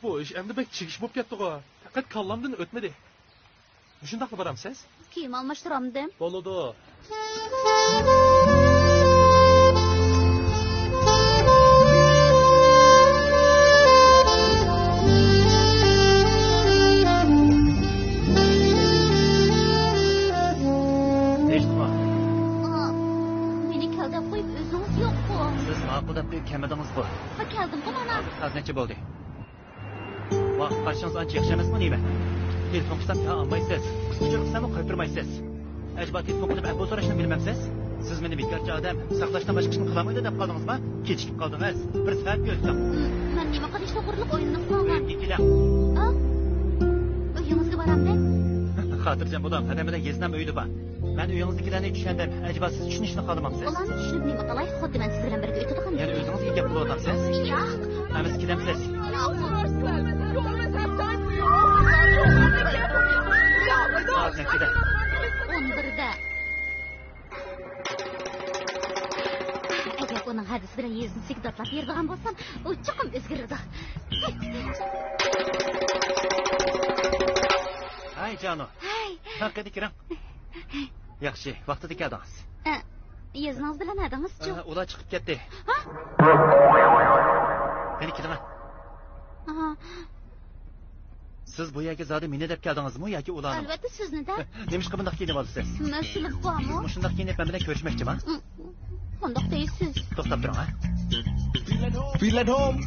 بۇ ئىش ئەمدى بەك چىگىش بولۇپ كەتتىغۇ. پەقەت كاللامدىن ئۆتمىدى. مۇشۇنداقلا بارامسىز؟ كىيىم ئالماشتۇرامدىم. بولىدۇ. ھېچنېمە. ئا، مېنى كەل دەپ قويۇپ ئۆزىڭىز يوققۇ. سىز ماقۇل دەپ قويۇپ كەلمىدىڭىزغۇ. ھا، كەلدىمغۇ مانا. ھازىر سائەت نەچچە بولدى؟ ۋاقىت قارىشىڭىز ئانچە ياخشى ئەمەسمۇ نېمە؟ تېلېفون قىلسام يا ئالمايسىز، ئۇچۇر قىلساممۇ قايتۇرمايسىز. ئەجەبا تېلېفون قىلىپ ئەھۋال سوراشنى بىلمەمسىز؟ سىز مېنى بىكارچى ئادەم، ساقلاشتىن باشقا ئىشنى قىلالمايدۇ دەپ قالدىڭىزما؟ كېچىكىپ قالدىڭىز. بىر سائەت كۆرسەڭ. مەن نېمە قىلىش توغرىلىق ئويلىنىپ قالغان. ئۆيۈمگە كېلىڭ. ئا؟ ئۆيىڭىزگە بارامدىم؟ خاتىرجەم بولۇڭ، ھەدەممىدە يېزنام ئۆيىدە بار. مەن ئۆيىڭىزدىكىلەرنى چۈشەندىم. ئەجەبا سىز چۈشىنىشنى خالىمامسىز؟ ئۇلارنى چۈشىنىپ نېمە قىلاي؟ خۇددى مەن سىز بىلەن بىرگە ئۆتىدىغان. يەنە ئۆزىڭىزگە گەپ قىلىۋاتامسىز؟ ياق. ئەمىسە كېتەمسىز؟ سائەت نەچچىدە؟ ئون بىردە. ئەگەر ئۇنىڭ ھەدىسى بىلەن يېزىنى سىگداتلاپ بېرىدىغان بولسام، ئۇ چوقۇم ئۆزگىرىدۇ. ھاي، جانۇ. ھاي. ھە، قېنى كىرىڭ. ياخشى، ۋاقتىدا كەلدىڭىز. ئە، يېزىنىڭىز بىلەن ھەدىڭىزچۇ؟ ئە، ئۇلار چىقىپ كەتتى. ھا؟ قېنى كېلىڭە. ئاھا. سىز بۇ يەرگە زادى مېنى دەپ كەلدىڭىزمۇ ياكى ئۇلارنى؟ ئەلۋەتتە سىزنى دەپ. نېمىشقا بۇنداق كىيىنىۋالىسىز؟ مەسىلە بارمۇ؟ سىز مۇشۇنداق كىيىنىپ مەن بىلەن كۆرۈشمەكچىما؟ م-، قانداق دەيسىز؟ توختاپ تۇرۇڭ، ھە؟ Feel at home.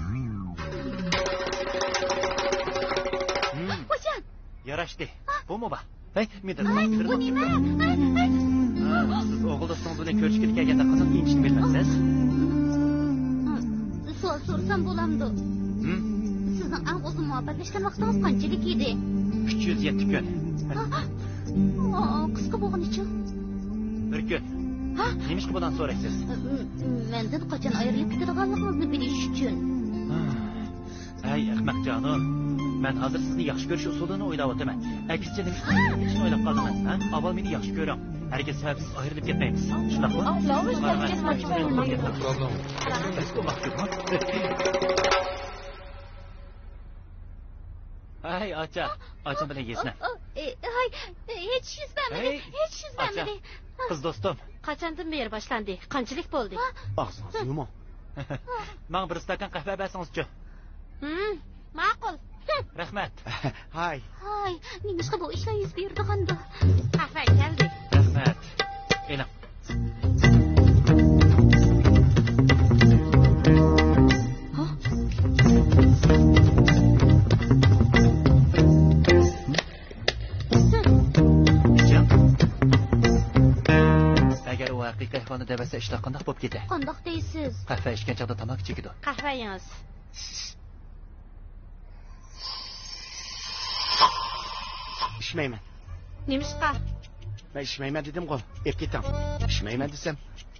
ۋايجان! ياراشتى. بۇمۇ بار. ھەي، مىدىر. ئاي، بۇ نېمە؟ ئاي، ئاي. سىز ئوغۇل دوستىڭىز بىلەن كۆرۈشكىلى كەلگەندە قىزىق كىيىنىشنى بىلمەمسىز؟ سوئال سورىسام بولامدۇ؟ ھىم؟ سىزنىڭ ئەڭ ئۇزۇن مۇھەببەتلەشكەن ۋاقتىڭىز قانچىلىك ئىدى؟ ئۈچ يۈز يەتتە كۈن. ئا، ئا، قىسقا بولغىنىچۇ؟ بىر كۈن. ھا؟ نېمىشقا بۇلارنى سورايسىز؟ م-، م-، مەندىن قاچان ئايرىلىپ كېتىدىغانلىقىڭىزنى بىلىش ئۈچۈن. ھەي، ئەخمەق جانۇم، مەن ھازىر سىزنى ياخشى كۆرۈش ئۇسۇلىنى ئويلاۋاتىمەن. ئەكسىچە نېمىشقا مېنى ئويلاپ قالدىڭىز، ھە؟ ئاۋۋال مېنى ياخشى كۆرۈڭ. ھەرگىز سەۋەبسىز ئايرىلىپ كەتمەيمىز. شۇنداقمۇ؟ ھەي، ئاچا، ئاچام بىلەن يېزىنە. ئو، ئو، ئې، ھاي، ھېچ يۈز بەرمىدى، ھەي، ھېچ يۈز ئاچا، بەرمىدى. قىز دوستۇم. قاچاندىن بېرى باشلاندى؟ قانچىلىك بولدى؟ ئاغزىڭىزنى يۇمۇڭ. ماڭا بىر ئىستاكان قەھۋە بەرسىڭىزچۇ؟ ھىم، ماقۇل. رەھمەت. ھاي. ھاي، نېمىشقا بۇ ئىشلار يۈز بېرىدىغاندۇ؟ قەھۋە كەلدى. رەھمەت. ئېلىڭ. ھا؟ ئىچىڭ. بەك ھەقىقىي ئەھۋالنى دەۋەتسە، ئىشلار قانداق بولۇپ كېتە؟ قانداق دەيسىز؟ قەھۋە ئىچكەن چاغدا تاماكا چېكىدۇ. قەھۋە يېڭىز. ئىچمەيمەن. نېمىشقا؟ مەن ئىچمەيمەن دېدىمغۇ. ئېلىپ كېتىڭ. ئىچمەيمەن دېسەم.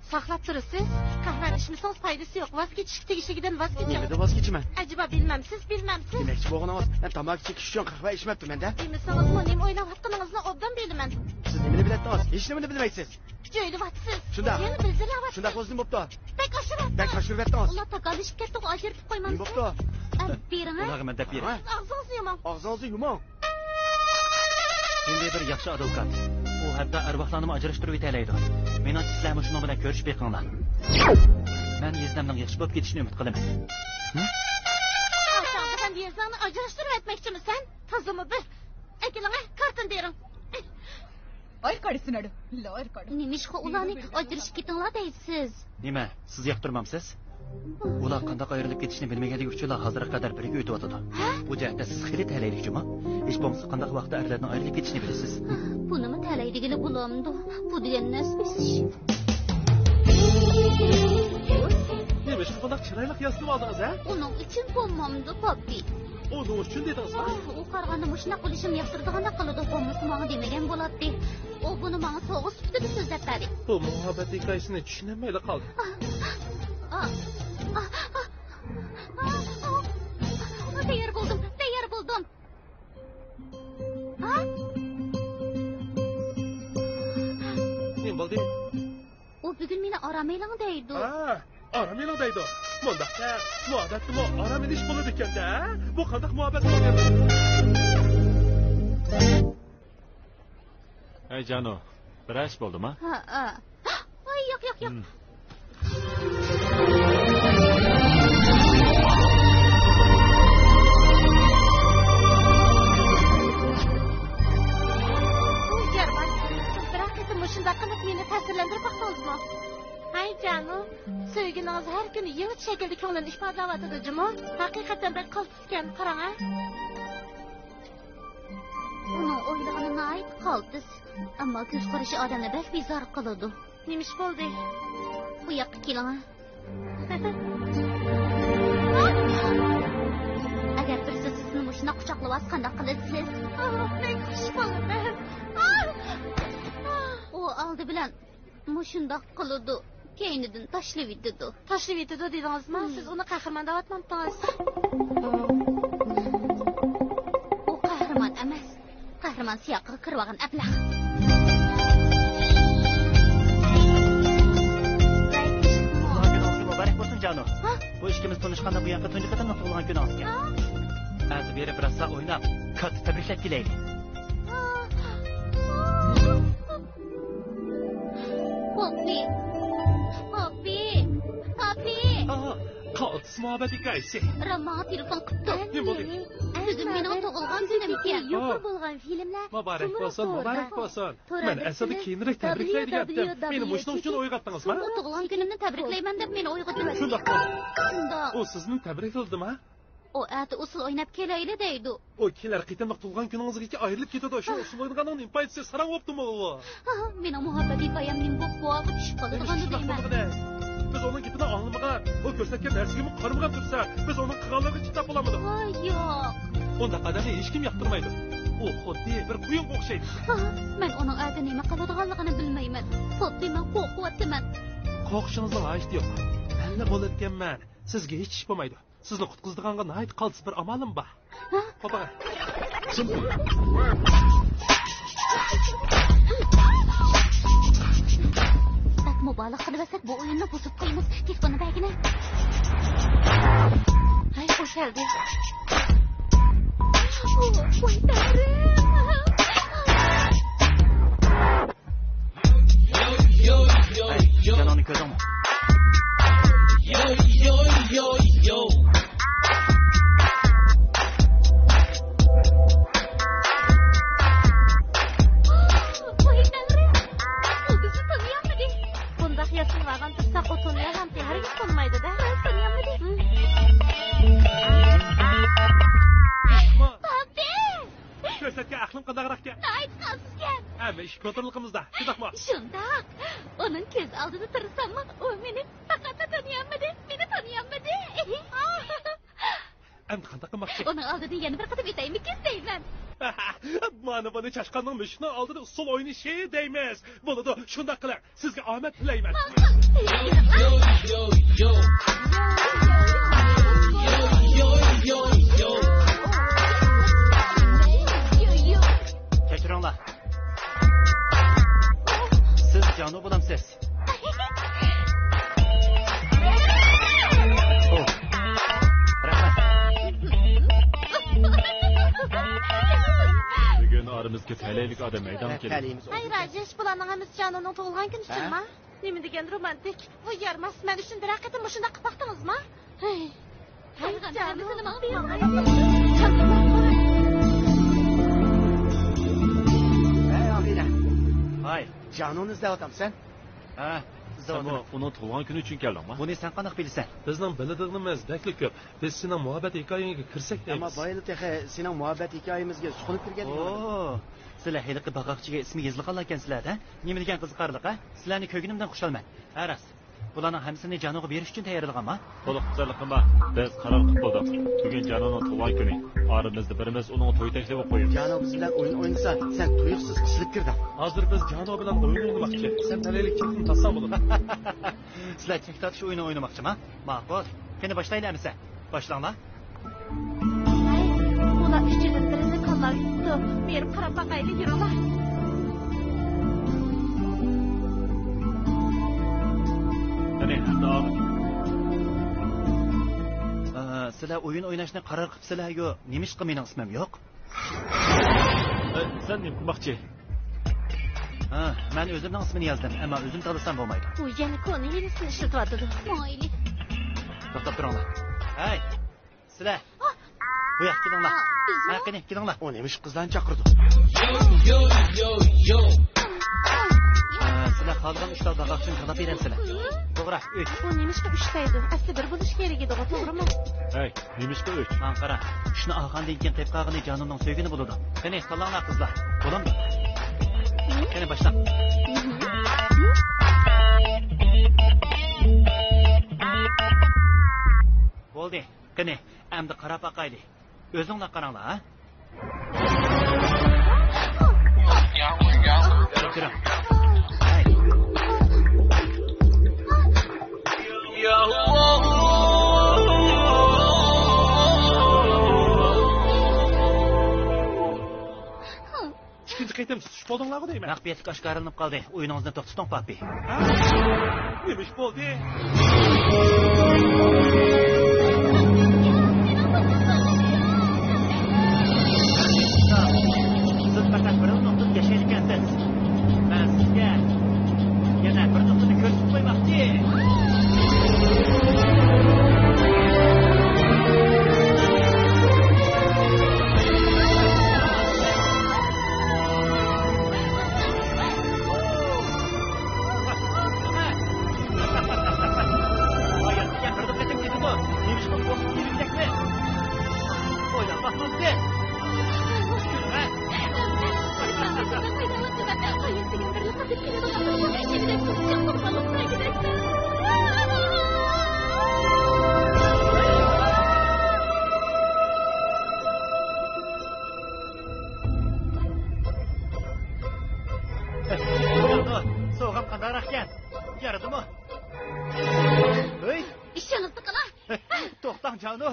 ساقلاپ تۇرىسىز. قەھۋەنى ئىچمىسىڭىز پايدىسى يوق. ۋاز كېچىشكە تېگىشلىكىدىن ۋاز كېچىڭ. نېمىدىن ۋاز كېچىمەن؟ ئەجەبا بىلمەمسىز، بىلمەمسىز؟ دېمەكچى بولغىنىڭىز، مەن تاماكا چېكىش ئۈچۈن قەھۋە ئىچمەپتىمەن-دە. دېمىسىڭىزمۇ، نېمە ئويلاۋاتقىنىڭىزنى ئوبدان بىلىمەن. سىز نېمىنى بىلەتتىڭىز؟ ھېچنېمىنى بىلمەيسىز. جۆيلۈۋاتىسىز. شۇنداق. يەنە بىلجىرەۋاتىسىز. شۇنداق بولسا نېمە بوپتۇ؟ بەك ئاشۇرۇۋەتتىڭىز. بەك ئاشۇرۇۋەتتىڭىز. ئۇلار تاكاللىشىپ كەتتىغۇ، ئاجرىتىپ قويمامسىز؟ نېمە بوپتۇ؟ ئەپ بېرىڭە. ئۇلارغا مەن دەپ بېرەي. ھە؟ ئاغزىڭىزنى يۇمۇڭ. ئاغزىڭىزنى يۇمۇڭ. ھىندى بىر ياخشى ئادۋوكات. ئۇ ھەتتا ئەرۋاھلارنىمۇ ئاجراشتۇرۇۋېتەلەيدۇ. مېنىڭچە سىلەرمۇ شۇنىڭ بىلەن كۆرۈشۈپ بېقىڭلار. مەن يېزىنەمنىڭ ياخشى بولۇپ كېتىشىنى ئۈمىد قىلىمەن. ھە؟ ئاشاڭدا ھەم يېزىنىڭنى ئاجراشتۇرۇۋەتمەكچىمىسەن؟ تازىمۇ بىر. ئەكېلىڭە، كارتىنى بېرىڭ. ئاي قارىسىنىدۇ. لار قارا. نېمىشقا ئۇلارنى ئاجرىشىپ كېتىڭلار دەيسىز؟ نېمە، سىز ياقتۇرمامسىز؟ ئۇلار قانداق ئايرىلىپ كېتىشنى بىلمىگەنلىكى ئۈچۈنلا ھازىرغا قەدەر بىرگە ئۆتۈۋاتىدۇ. ھە؟ بۇ جەھەتتە سىز خېلى تەلەيلىك جۇمۇ. ھېچ بولمىسا قانداق ۋاقىتتا ئەرلەرنىڭ ئايرىلىپ كېتىشىنى بىلىسىز. بۇنىمۇ تەلەي دېگىلى بولامدۇ؟ بۇ دېگەن نەسبىسىش. نېمىشقا بۇنداق چىرايلىق ياسىنىپ ئالدىڭىز، ھە؟ ئۇنىڭ ئۈچۈن بولمامدۇ، پاپى؟ ئۇنىڭ ئۈچۈن دېدىڭىزمۇ؟ ئۇ قارىغاندا مۇشۇنداق بولۇشۇمنى ياقتۇرىدىغاندەك قىلىدۇ، بولمىسا ماڭا دېمىگەن بولاتتى. ئۇ بۇنى ماڭا سوۋغا سۈپىتىدە سۆزلەپ بەردى. بۇ مۇھەببەت ھېكايىسىنى چۈشىنەلمەيلا قالدىم. ئا، ئا، ئا، ئا، ئا، ئا، تەييار بولدۇم، تەييار بولدۇم. ئا؟ نېمە بولدى؟ ئۇ بۈگۈن مېنى ئارام ئېلىڭ دەيدۇ. ھا، ئارام ئېلىڭ دەيدۇ. مۇنداقتا، مۇھەببەتتىمۇ ئارام ئېلىش بولىدىكەن-دە. بۇ قانداق مۇھەببەت بولدى؟ ھەي جانۇ، بىرەر ئىش بولدىما؟ ھا، ھا. ۋاي، ياق، ياق، ياق. ھىم. ۋاي جارباز، سىز بىرەر قېتىم مۇشۇنداق قىلىپ مېنى تەسىرلەندۈرۈپ باقتىڭىزمۇ؟ ھەي جانۇ، سۆيگىنىڭىز ھەر كۈنى يېڭىچە شەكىلدە كۆڭلىنى ئىپادىلەۋاتىدۇ جۇمۇ. ھەقىقەتەن بەك قالتىسكەن، قاراڭ ھە. ئۇنىڭ ئويلىغىنى ناھايىتى قالتىس. ئەمما كۆز قارىشى ئادەمنى بەك بىزار قىلىدۇ. نېمە ئىش بولدى؟ بۇ ياققا كېلىڭە. ئەگەر بىرسى سىزنى مۇشۇنداق قۇچاقلىۋالسا قانداق قىلىسىز؟ مەن خۇش بولىمەن. ئۇ ئالدى بىلەن مۇشۇنداق قىلىدۇ، كەينىدىن تاشلىۋېتىدۇ. تاشلىۋېتىدۇ دېدىڭىزمۇ؟ ھىم. سىز ئۇنى قەھرىمان دەۋاتمامتىڭىز؟ ئۇ قەھرىمان ئەمەس. قەھرىمان سىياقىغا كىرىۋالغان ئەبلەخ. تۇغۇلغان كۈنىڭىزگە مۇبارەك بولسۇن، جانۇ. ھا؟ بۇ ئىككىمىز تونۇشقاندا بۇ ياققا تۇنجى قېتىملىق تۇغۇلغان كۈنىڭىزكەن. ھا؟ ئەتە بېرىپ راسا ئويناپ، كاتتا تەبرىكلەپ كېلەيلى. ھا؟ پوپپى! پوپپى! پوپپى! ئاھ، قالتىس مۇھەببەت ھېكايىسى. رام ماڭا تېلېفون قىپتۇ. نېمە بولدى؟ بۈگۈن مېنىڭ تۇغۇلغان كۈنۈمكەن. يۇقىرى بولغان فىلىملەر مۇبارەك بولسۇن، مۇبارەك بولسۇن. مەن ئەسلىدە كېيىنرەك تەبرىكلەيدىغانتىم. مېنى مۇشۇنىڭ ئۈچۈن ئويغاتتىڭىزمۇ؟ ئۇ تۇغۇلغان كۈنۈمنى تەبرىكلەيمەن دەپ مېنى ئويغىتىۋەتتى. شۇنداقمۇ؟ شۇنداق. ئۇ سىزنى تەبرىكلىدىمۇ؟ ئۇ ئەتە ئۇسسۇل ئويناپ كېلەيلى دەيدۇ. ئۇ كېلەر قېتىملىق تۇغۇلغان كۈنىڭىزگىچە ئايرىلىپ كېتىدۇ. شۇ ئۇسسۇل ئوينىغاننىڭ نېمە پايدىسى؟ ساراڭ بوپتۇمۇ ئۇ؟ ھا، مېنىڭ مۇھەببەت ھېكايەم نېمە بوپتۇ دەيمەن. بىز ئۇنىڭ گېپىنى ئاڭلىمىغان، ئۇ كۆرسەتكەن نەرسىگىمۇ قارىمىغان تۇرسا، بىز ئۇنىڭ قىلغانلىرىغا چىداپ بولالمىدۇق. ۋاي ياق. ئۇنداق ئادەمنى ھېچكىم ياقتۇرمايدۇ. ئۇ خۇددى بىر قۇيۇنغا ئوخشايدۇ. ھا، مەن ئۇنىڭ ئەتە نېمە قىلىدىغانلىقىنى بىلمەيمەن. خۇددى مەن قورقۇۋاتىمەن. قورقۇشىڭىزنىڭ ھاجىتى يوق. مەنلا بولىدىكەنمەن. سىزگە ھېچ ئىش بولمايدۇ. سىزنى قۇتقۇزىدىغانغا ناھايىتى قالتىس بىر ئامالىم بار. ھە؟ قوپۇڭ. بەك مۇبالىغە قىلىۋەتسەك، بۇ ئويۇننى بۇزۇپ قويىمىز. تېلېفوننى بەرگىنە. ھەي، ئۇ كەلدى. ۋاي تەڭرىم. ھەي، جاناننى كۆردۈڭمۇ؟ ۋاي تەڭرىم! ئۇ بىزنى تونۇيالمىدى. بۇنداق ياسىنىۋالغان تۇرسا، ئۇ تونۇيالامتى؟ ھەرگىز تونۇمايدۇ-دە. تونۇيالمىدى. پاپى! كۆرسەتكەن ئەقلىم قانداقراقكەن؟ ناھايىتى قانسىزكەن. ھەممە ئىش كونتروللۇقىمىزدا. شۇنداقمۇ؟ شۇنداق. ئۇنى كۆز ئالدىدا تۇرساممۇ، ئۇ مېنى پەقەتلا تونۇيالمىدى، مېنى تونۇيالمىدى. ئەمدى قانداق قىلماقچى؟ ئۇنىڭ ئالدىدىن يەنە بىر قېتىم ئۆتەيمىكىن دەيمەن. مانا بۇنى چاشقاننىڭ مۈشۈكنىڭ ئالدىدا ئۇسسۇل ئوينىشى دەيمىز. بولىدۇ، شۇنداق قىلىڭ. سىزگە ئامەت تىلەيمەن. كەچۈرۈڭلار. سىز جانۇ بولامسىز؟ بۈگۈن ئارىمىزغا تەلەيلىك ئادەم مەيدانغا كەلدى. ھەي، راجېش، بۇلارنىڭ ھەممىسى جانۇنىڭ تۇغۇلغان كۈنى ئۈچۈنما؟ نېمە دېگەن رومانتىك. بۇ يارىماس، مەن ئۈچۈن بىرەر قېتىم مۇشۇنداق قىلىپ باقتىڭىزما؟ ھەي. ھەي، جانۇ. ھەي، ئابىدە. ھاي، جانۇنى ئىزدەۋاتامسەن؟ ھە، سەنمۇ ئۇنىڭ تۇغۇلغان كۈنى ئۈچۈن كەلدىڭما؟ بۇنى سەن قانداق بىلىسەن؟ بىزنىڭ بىلىدىغىنىمىز بەكلا كۆپ. بىز سېنىڭ مۇھەببەت ھېكايەڭگە كىرسەك دەيمىز. ئەمما بايىلا تېخى سېنىڭ مۇھەببەت ھېكايىمىزگە سۇقۇنۇپ كىرگەن. ئوو، سىلەر ھېلىقى باغاقچىغا ئىسمى يېزىلغانلاركەنسىلەر-دە. نېمە دېگەن قىزىقارلىق، ھە؟ سىلەرنى كۆرگىنىمدىن خۇشالمەن. ھە، راست. بۇلارنىڭ ھەممىسىنى جانۇغا بېرىش ئۈچۈن تەييارلىغانما؟ تولۇق خۇشاللىقىم بار. بىز قارار قىلىپ بولدۇق. بۈگۈن جانۇنىڭ تۇغۇلغان كۈنى. ئارىمىزدا بىرىمىز ئۇنىڭغا توي تەكلىپى قويىمىز. جانۇ بىز بىلەن ئويۇن ئوينىسا، سەن تۇيۇقسىز قىسىلىپ كىردىڭ. ھازىر بىز جانۇ بىلەن ئويۇن ئوينىماقچى. سەن تەلەيلىك چەكتىن تارتساڭ بولىدۇ. سىلەر چەك تارتىش ئويۇنى ئوينىماقچىما؟ ماقۇل. قېنى باشلايلى ئەمىسە. باشلاڭلار. ھەي، ئۇلار ئۈچىدىن بىرىنى تاللاپ كېتىپتۇ. بېرىپ قاراپ باقايلى، يۈرۈڭلار. قېنى، داۋام. ئا، سىلەر ئويۇن ئويناشنى قارار قىپسىلەر-يۇ، نېمىشقا مېنىڭ ئىسمىم يوق؟ ئە، سەن نېمە قىلماقچى؟ ھە، مەن ئۆزۈمنىڭ ئىسمىنى يازدىم، ئەمما ئۆزۈم تاللىسام بولمايدۇ. ئۇ يەنە كونا ھىيلىسىنى ئىشلىتىۋاتىدۇ. مايلى. توختاپ تۇرۇڭلار. ھەي، سىلەر. بۇ ياققا كېلىڭلار. ھە، قېنى، كېلىڭلار. ئۇ نېمىشقا قىزلارنى چاقىرىدۇ؟ ئە، سىلەر خالىغان ئۈچ تال باغاقچىنى تاللاپ بېرەمسىلەر؟ توغرا، ئۈچ. ئۇ نېمىشقا ئۈچ دەيدۇ؟ ئەسلى بىر بولۇش كېرەك ئىدىغۇ، توغرىمۇ؟ ھەي، نېمىشقا ئۈچ؟ ماڭا قارا. ئۈچنى ئالغاندىن كېيىن قېلىپ قالغىنى جانۇننىڭ سۆيگىنى بولىدۇ. قېنى، تاللاڭلار قىزلار. بولامدۇ؟ قېنى، باشلاڭ. بولدى. قېنى، ئەمدى قاراپ باقايلى. ئۆزۈڭلار قاراڭلار، ھە؟ كىرىڭ. ھەي. ئىككىنچى قېتىم تۇتۇش بولدۇڭلارغۇ دەيمەن. مەخپىيەتلىك ئاشكارىلىنىپ قالدى. ئويۇنىڭىزنى توختىتىڭ، پاپى. ھە؟ نېمە ئىش بولدى؟ سىز پەقەت بىر نۇقتىدا ياشايدىكەنسىز. مەن سىزگە يەنە بىر نۇقتىنى كۆرسىتىپ قويماقچى. سوۋغام قانداقراقكەن؟ يارىدىمۇ؟ ھەي! ئىشىڭىزنى قىلاي! توختاڭ، جانۇ!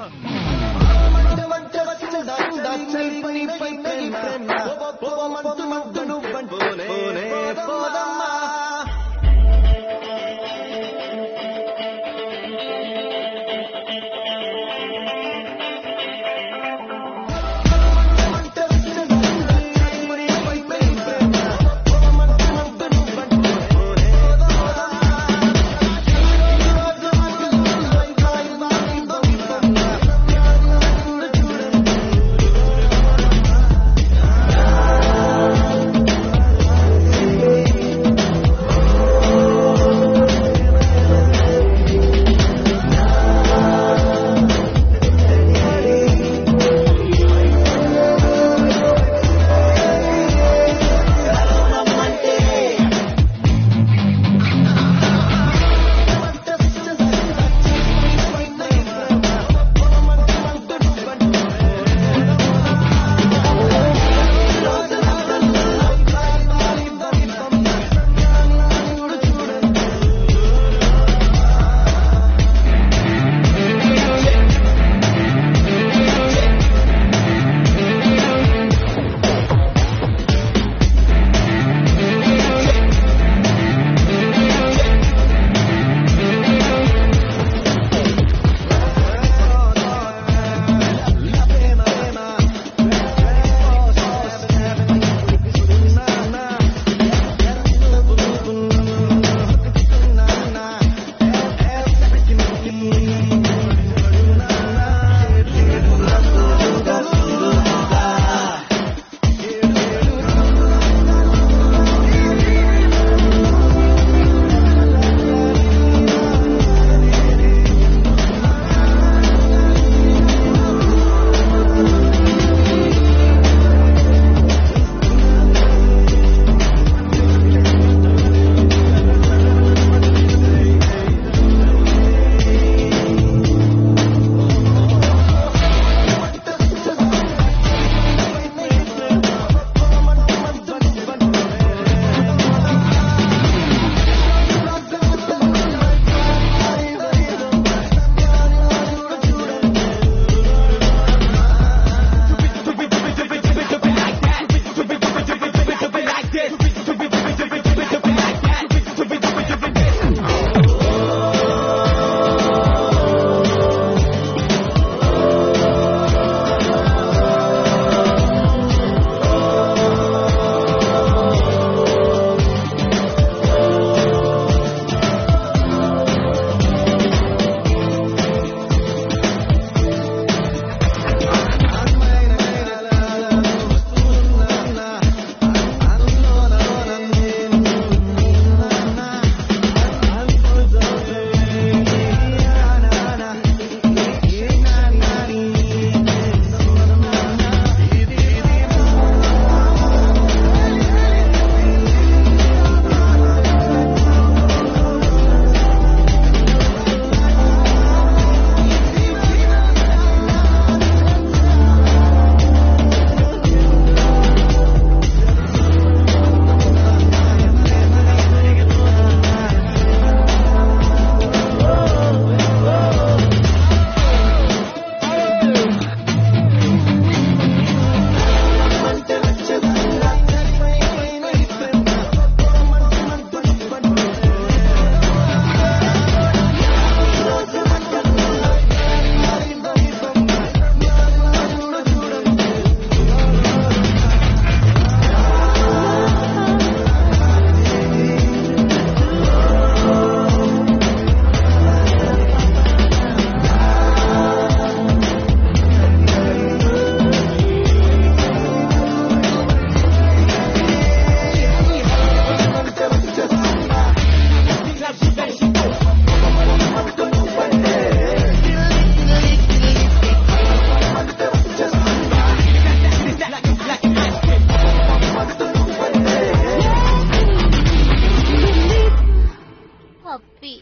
ئاببى،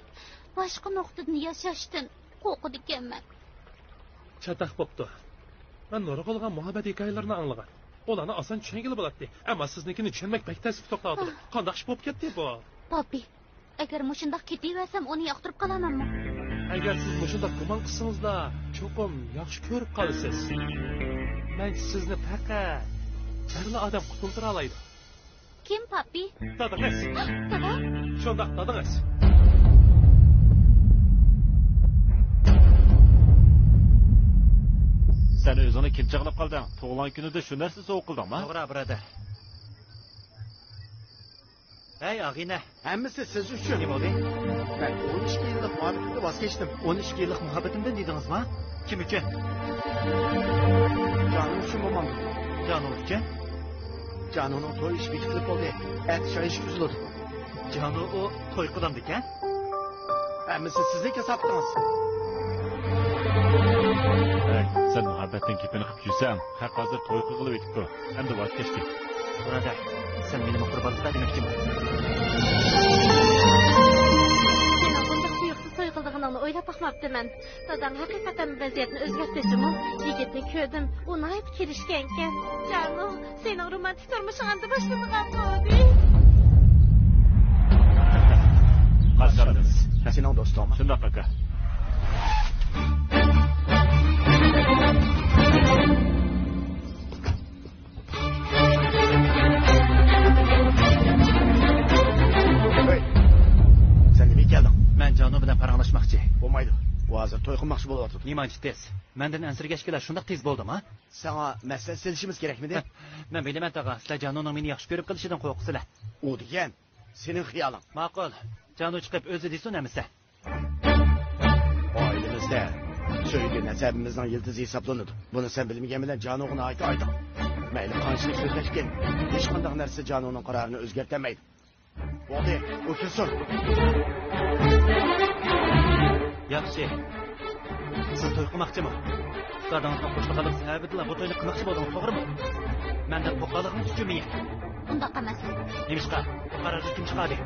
باشقا نۇقتىدىن ياشاشتىن قورقىدىكەنمەن. چاتاق بوپتۇ. مەن نۇرغۇنلىغان مۇھەببەت ھېكايىلىرىنى ئاڭلىغان. ئۇلارنى ئاسان چۈشەنگىلى بولاتتى. ئەمما سىزنىڭكىنى چۈشەنمەك بەك تەسكە توختاۋاتىدۇ. قانداق ئىش بولۇپ كەتتى بۇ؟ بابى، ئەگەر مۇشۇنداق كېتىۋەرسەم، ئۇنى ياقتۇرۇپ قالامەنمۇ؟ ئەگەر سىز مۇشۇنداق گۇمان قىلسىڭىزلا، چوقۇم ياخشى كۆرۈپ قالىسىز. مەنچە سىزنى پەقەت بىرلا ئادەم قۇتۇلدۇرالايدۇ. كىم، پاپى؟ دادىڭىز. دادا؟ شۇنداق، دادىڭىز. سەن ئۆزۈڭنى كىم چاغلاپ قالدىڭ؟ تۇغۇلغان كۈنىدە شۇ نەرسە سوۋغا قىلدىڭما؟ توغرا، بۇرادەر. ھەي، ئاغىنە. ھەممىسى سىز ئۈچۈن. نېمە بولدى؟ مەن ئون ئىككى يىللىق مۇھەببىتىمدىن ۋاز كەچتىم. ئون ئىككى يىللىق مۇھەببىتىمدىن دېدىڭىزما؟ كىم ئۈچۈن؟ جانۇ ئۈچۈن بولمامدۇ؟ جانۇ ئۈچۈن؟ جانۇنىڭ توي ئىشى بېكىتىلىپ بولدى. ئەتە شايىشى ئۈزۈلىدۇ. جانۇ ئۇ توي قىلامدىكەن؟ ھەممىسى سىزنىڭ كاساپىتىڭىز. ھەي، سەن مۇھەببەتنىڭ گېپىنى قىلىپ يۈرسەڭ، خەق ھازىر توي قىلغىلى ئۆتۈپتۇ. ئەمدى ۋاز كەچتى. بۇرادەر، سەن مېنىمۇ قۇربانلىقتا دېمەكچىمۇ؟ سېنىڭ بۇنداق تۇيۇقسىز توي قىلىدىغىنىڭنى ئويلاپ باقماپتىمەن. داداڭ ھەقىقەتەن ۋەزىيەتنى ئۆزگەرتتى جۇمۇ. يىگىتنى كۆردۈم، ئۇ ناھايىتى كېلىشكەنكەن. جانۇ، سېنىڭ رومانتىك تۇرمۇشۇڭ ئەمدى باشلىنىدىغان بولدى. قارشى ئالىمىز. سېنىڭ دوستۇڭمۇ؟ شۇنداق، ئاكا. ھەي، سەن نېمىگە كەلدىڭ؟ مەن جانۇ بىلەن پاراڭلاشماقچى. بولمايدۇ. ئۇ ھازىر توي قىلماقچى بولۇۋاتىدۇ. نېمانچە تېز؟ مەندىن ئەنسىرىگەچكىلا شۇنداق تېز بولدىما؟ ساڭا مەسلىھەت سېلىشىمىز كېرەكمىدى؟ مەن بىلىمەن، تاغا. سىلەر جانۇنىڭ مېنى ياخشى كۆرۈپ قېلىشىدىن قورقىسىلەر. ئۇ دېگەن سېنىڭ خىيالىڭ. ماقۇل. جانۇ چىقىپ ئۆزى دېسۇن ئەمىسە. ئائىلىمىزدە سۆيگۈ نەسەبىمىزنىڭ يىلتىزى ھېسابلىنىدۇ. بۇنى سەن بىلمىگەن بىلەن جانۇغا ناھايىتى ئايدىڭ. مەيلى قانچىلىك سۆزلەشكىن، ھېچقانداق نەرسە جانۇنىڭ قارارىنى ئۆزگەرتەلمەيدۇ. بولدى، ئۇ كىرسۇن. ياخشى. سىز توي قىلماقچىمۇ؟ دادىڭىزنىڭ قوشۇلغانلىقى سەۋەبىدىلا بۇ توينى قىلماقچى بولدىڭىز، توغرىمۇ؟ مەندىن قورققانلىقىڭىز ئۈچۈنمۇ يا؟ ئۇنداق ئەمەس. نېمىشقا؟ بۇ قارارنى كىم چىقاردى؟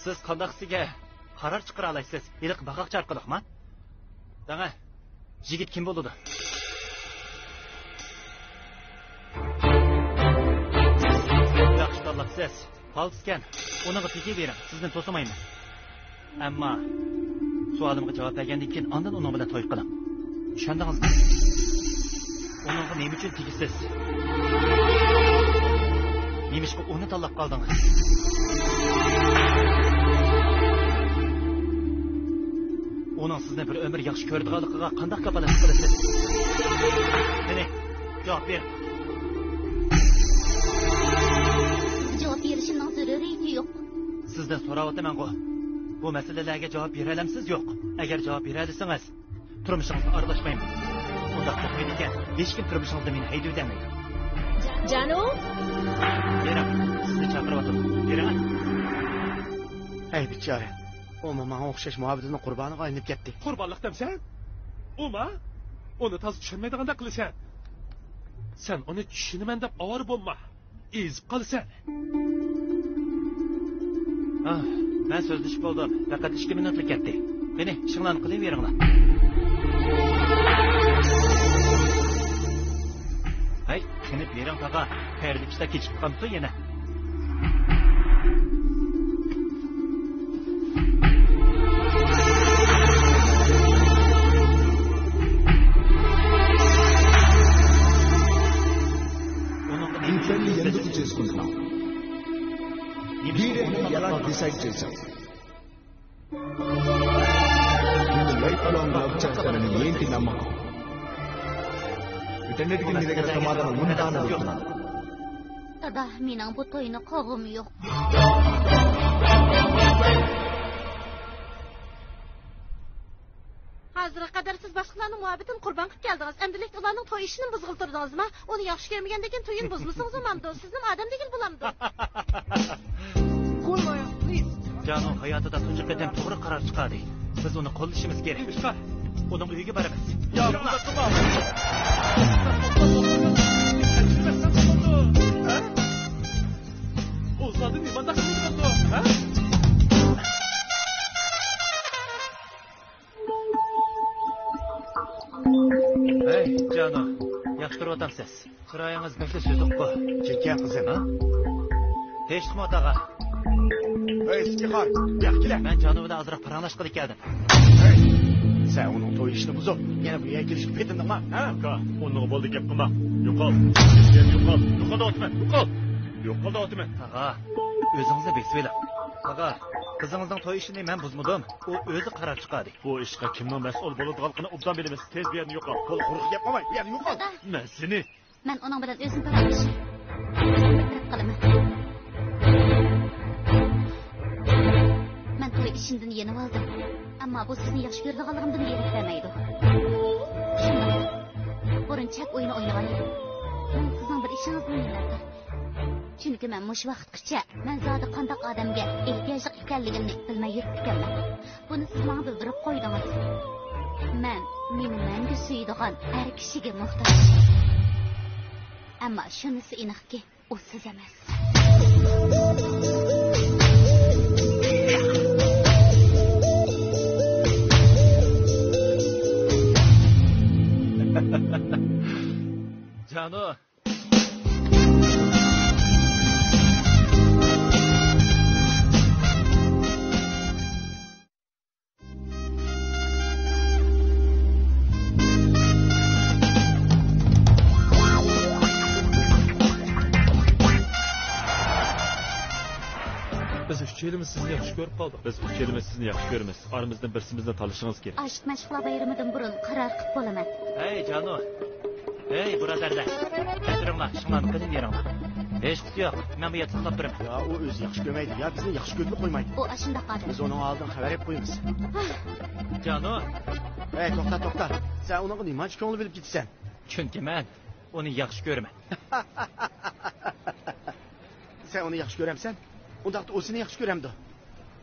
سىز قانداقسىگە قارار چىقىرالايسىز؟ ھېلىقى باغاقچە ئارقىلىقما؟ دەڭە، يىگىت كىم بولىدۇ؟ ياخشى تاللاپسىز. پالتىسكەن. ئۇنىڭغا تېگىۋېرىڭ، سىزنى توسىمايمەن. ئەمما سوئالىمغا جاۋاب بەرگەندىن كېيىن ئاندىن ئۇنىڭ بىلەن توي قىلىڭ. چۈشەندىڭىزمۇ؟ ئۇنىڭغا نېمە ئۈچۈن تېگىسىز؟ نېمىشقا ئۇنى تاللاپ قالدىڭىز؟ ئۇنىڭ سىزنى بىر ئۆمۈر ياخشى كۆرىدىغانلىقىغا قانداق كاپالەتلىك قىلىسىز؟ قېنى، جاۋاب بېرىڭ. سىزگە جاۋاب بېرىشىمنىڭ زۆرۈرىيىتى يوق. سىزدىن سوراۋاتىمەنغۇ. بۇ مەسىلىلەرگە جاۋاب بېرەلەمسىز؟ يوق. ئەگەر جاۋاب بېرەلىسىڭىز، تۇرمۇشىڭىزغا ئارىلاشمايمەن. ئۇنداق بولمايدىكەن، ھېچكىم تۇرمۇشىڭىزدا مېنى ھەيدىۋېتەلمەيدۇ. جانۇ! بېرىڭ، سىزنى چاقىرىۋاتىدۇ. بېرىڭ. ھەي، بىچارە. ئۇمۇ ماڭا ئوخشاش مۇھەببىتىنىڭ قۇربانىغا ئايلىنىپ كەتتى. قۇربانلىق دەمسەن؟ ئۇما؟ ئۇنى تازا چۈشەنمەيدىغاندەك قىلىسەن. سەن ئۇنى چۈشىنىمەن دەپ ئاۋارە بولما. ئېزىپ قالىسەن. ئاھ، مەن سۆزلىشىپ بولدۇم. پەقەت ئىككى مىنۇتلا كەتتى. قېنى، ئىشىڭلارنى قىلىۋېرىڭلار. ھەي، قېنى بېرىڭ تاغا. خەيرلىك ئىشلار كېچىكىپ قالمىسۇن يەنە. ئۇنىڭغا نېمە ئۈچۈن ئىنساننى يەنە تۇتۇش ئىزدەيسىز؟ ئۇنىڭغا نېمە ئۈچۈن؟ ئۇنى تاللاپ قالدىڭىز؟ دادا، مېنىڭ بۇ توينى قىلغۇم يوق. ھازىرغا قەدەر سىز باشقىلارنىڭ مۇھەببىتىنى قۇربان قىلىپ كەلدىڭىز. ئەمدىلىكتە ئۇلارنىڭ توي ئىشىنىمۇ بۇزغىلى تۇردىڭىزما؟ ئۇنى ياخشى كۆرمىگەندىكىن تويىنى بۇزمىسىڭىز بولمامدۇ؟ سىزنىمۇ ئادەم دېگىلى بولامدۇ؟ جانۇ ھاياتىدا تۇنجى قېتىم توغرا قارار چىقاردى. سىز ئۇنى قوللىشىمىز كېرەك. نېمىشقا؟ ئۇنىڭ ئۆيىگە بارىمىز. ياق، ئۇنداق قىلما. سىز. چىرايىڭىز بەكلا سۈزۈكقۇ. كىمكەن قىزىم؟ ھە؟ ھېچقىمۇ، تاغا. ئەي، ئىسكىخان، بۇياققا كېلە. مەن جانۇ بىلەن ئازراق پاراڭلاشقىلى كەلدىم. ئەي، سەن ئۇنىڭ توي ئىشىنى بۇزۇپ، يەنە بۇ يەرگە كېلىشكە پېتىندىڭما، ھە؟ ئاكا، ئۇنىڭغا بولدى گەپ قىلما. يوقال. يوقال. يوقال دەۋاتىمەن. يوقال. يوقال دەۋاتىمەن. تاغا، ئۆزىڭىزنى بېسىۋېلىڭ. تاغا، قىزىڭىزنىڭ توي ئىشىنى مەن بۇزمىدىم. ئۇ ئۆزى قارار چىقاردى. بۇ ئىشقا كىمنىڭ مەسئۇل بولىدىغانلىقىنى ئوبدان بىلىمىز. تېز بۇ يەردىن يوقال. قول قۇرۇق گەپ قىلماي، بۇ يەردىن يوقال. دادا. مەن سېنى. مەن ئۇنىڭ بىلەن ئۆزۈم پاراڭلىشاي. بىر تەرەپ قىلىمەن. مەن توي ئىشىمدىن يېنىۋالدىم. ئەمما بۇ سىزنى ياخشى كۆرىدىغانلىقىمدىن دېرەك بەرمەيدۇ. شۇنداق. بۇرۇن چەك ئويۇنى ئوينىغان ئىدىم. مەن سىزنىڭ بىر ئىشىڭىزدىن مىننەتدار. چۈنكى مەن مۇشۇ ۋاقىتقىچە مەن زادى قانداق ئادەمگە ئېھتىياجلىق ئىكەنلىكىمنى بىلمەي يۈرۈپتىكەنمەن. بۇنى سىز ماڭا بىلدۈرۈپ قويدىڭىز. مەن مېنى مەڭگۈ سۆيىدىغان ئەر كىشىگە موھتاج. ئەمما شۇنىسى ئېنىقكى، ئۇ سىز ئەمەس. جانۇ. بىز ئۈچەيلىمىز سىزنى ياخشى كۆرۈپ قالدۇق. بىز ئۈچەيلىمىز سىزنى ياخشى كۆرىمىز. ئارىمىزدىن بىرسىمىزنى تاللىشىڭىز كېرەك. ئاشىق مەشۇقلار بايرىمىدىن بۇرۇن قارار قىلىپ بولىمەن. ھەي، جانۇ! ھەي، بۇرادەرلەر! ئەتىرىڭلار، شىڭلارنى قىلىۋېرىڭلار. ھېچقىسى يوق، مەن بۇ يەردە ساقلاپ تۇرىمەن. يا، ئۇ ئۆزى ياخشى كۆرمەيدۇ، يا بىزنى ياخشى كۆرۈپلا قويمايدۇ. ئۇ ئاشۇنداق ئادەم. بىز ئۇنىڭ ئالدىدىن خەۋەر ئېلىپ قويىمىز. جانۇ! ھەي، توختا، توختا! سەن ئۇنىڭغا نېمانچە كۆڭۈل بۆلۈپ كېتىسەن؟ چۈنكى مەن ئۇنى ياخشى كۆرىمەن. سەن ئۇنى ياخشى كۆرەمسەن؟ ئۇنداقتا ئۇ سېنى ياخشى كۆرەمدۇ؟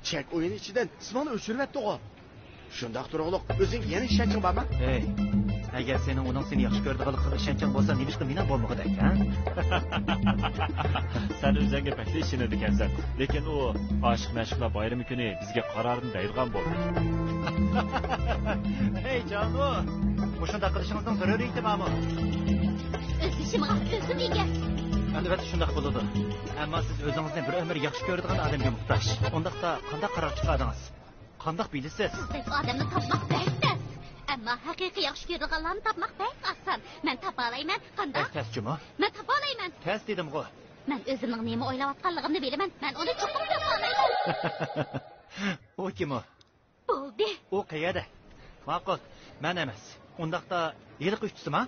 چەك ئويۇنى ئىچىدىن ئىسمىڭنى ئۆچۈرۈۋەتتىغۇ. شۇنداق تۇرۇڭلۇق، ئۆزۈڭگە يەنە ئىشەنچىڭ بارمۇ؟ ھەي، ئەگەر سېنىڭ ئۇنىڭ سېنى ياخشى كۆرىدىغانلىقىغا ئىشەنچىڭ بولسا، نېمىشقا مېنىڭ بولمىغۇدەك، ھە؟ سەن ئۆزۈڭگە بەكلا ئىشىنىدىكەنسەن. لېكىن ئۇ ئاشىق مەشۇقلار بايرىمى كۈنى بىزگە قارارىنى دەيدىغان بولدى. ھەي، جانۇ! مۇشۇنداق قىلىشىڭىزنىڭ زۆرۈرىيىتى بارمۇ؟ ئۆز بېشىمغا كۆزۈم ئىگە. ئەلۋەتتە شۇنداق بولىدۇ. ئەمما سىز ئۆزىڭىزنى بىر ئۆمۈر ياخشى كۆرىدىغان ئادەمگە موھتاج. ئۇنداقتا قانداق قارار چىقاردىڭىز؟ قانداق بىلىسىز؟ سىزدەك ئادەمنى تاپماق بەك تەس. ئەمما ھەقىقىي ياخشى كۆرىدىغانلارنى تاپماق بەك ئاسان. مەن تاپالايمەن. قانداق؟ بەك تەس جۇمۇ. مەن تاپالايمەن. تەس دېدىمغۇ. مەن ئۆزۈمنىڭ نېمە ئويلاۋاتقانلىقىمنى بىلىمەن. مەن ئۇنى چوقۇم تاپالايمەن. ئۇ كىم ئۇ؟ بولدى. ئۇ قەيەردە؟ ماقۇل، مەن ئەمەس. ئۇنداقتا ھېلىقى ئۈچىسىما؟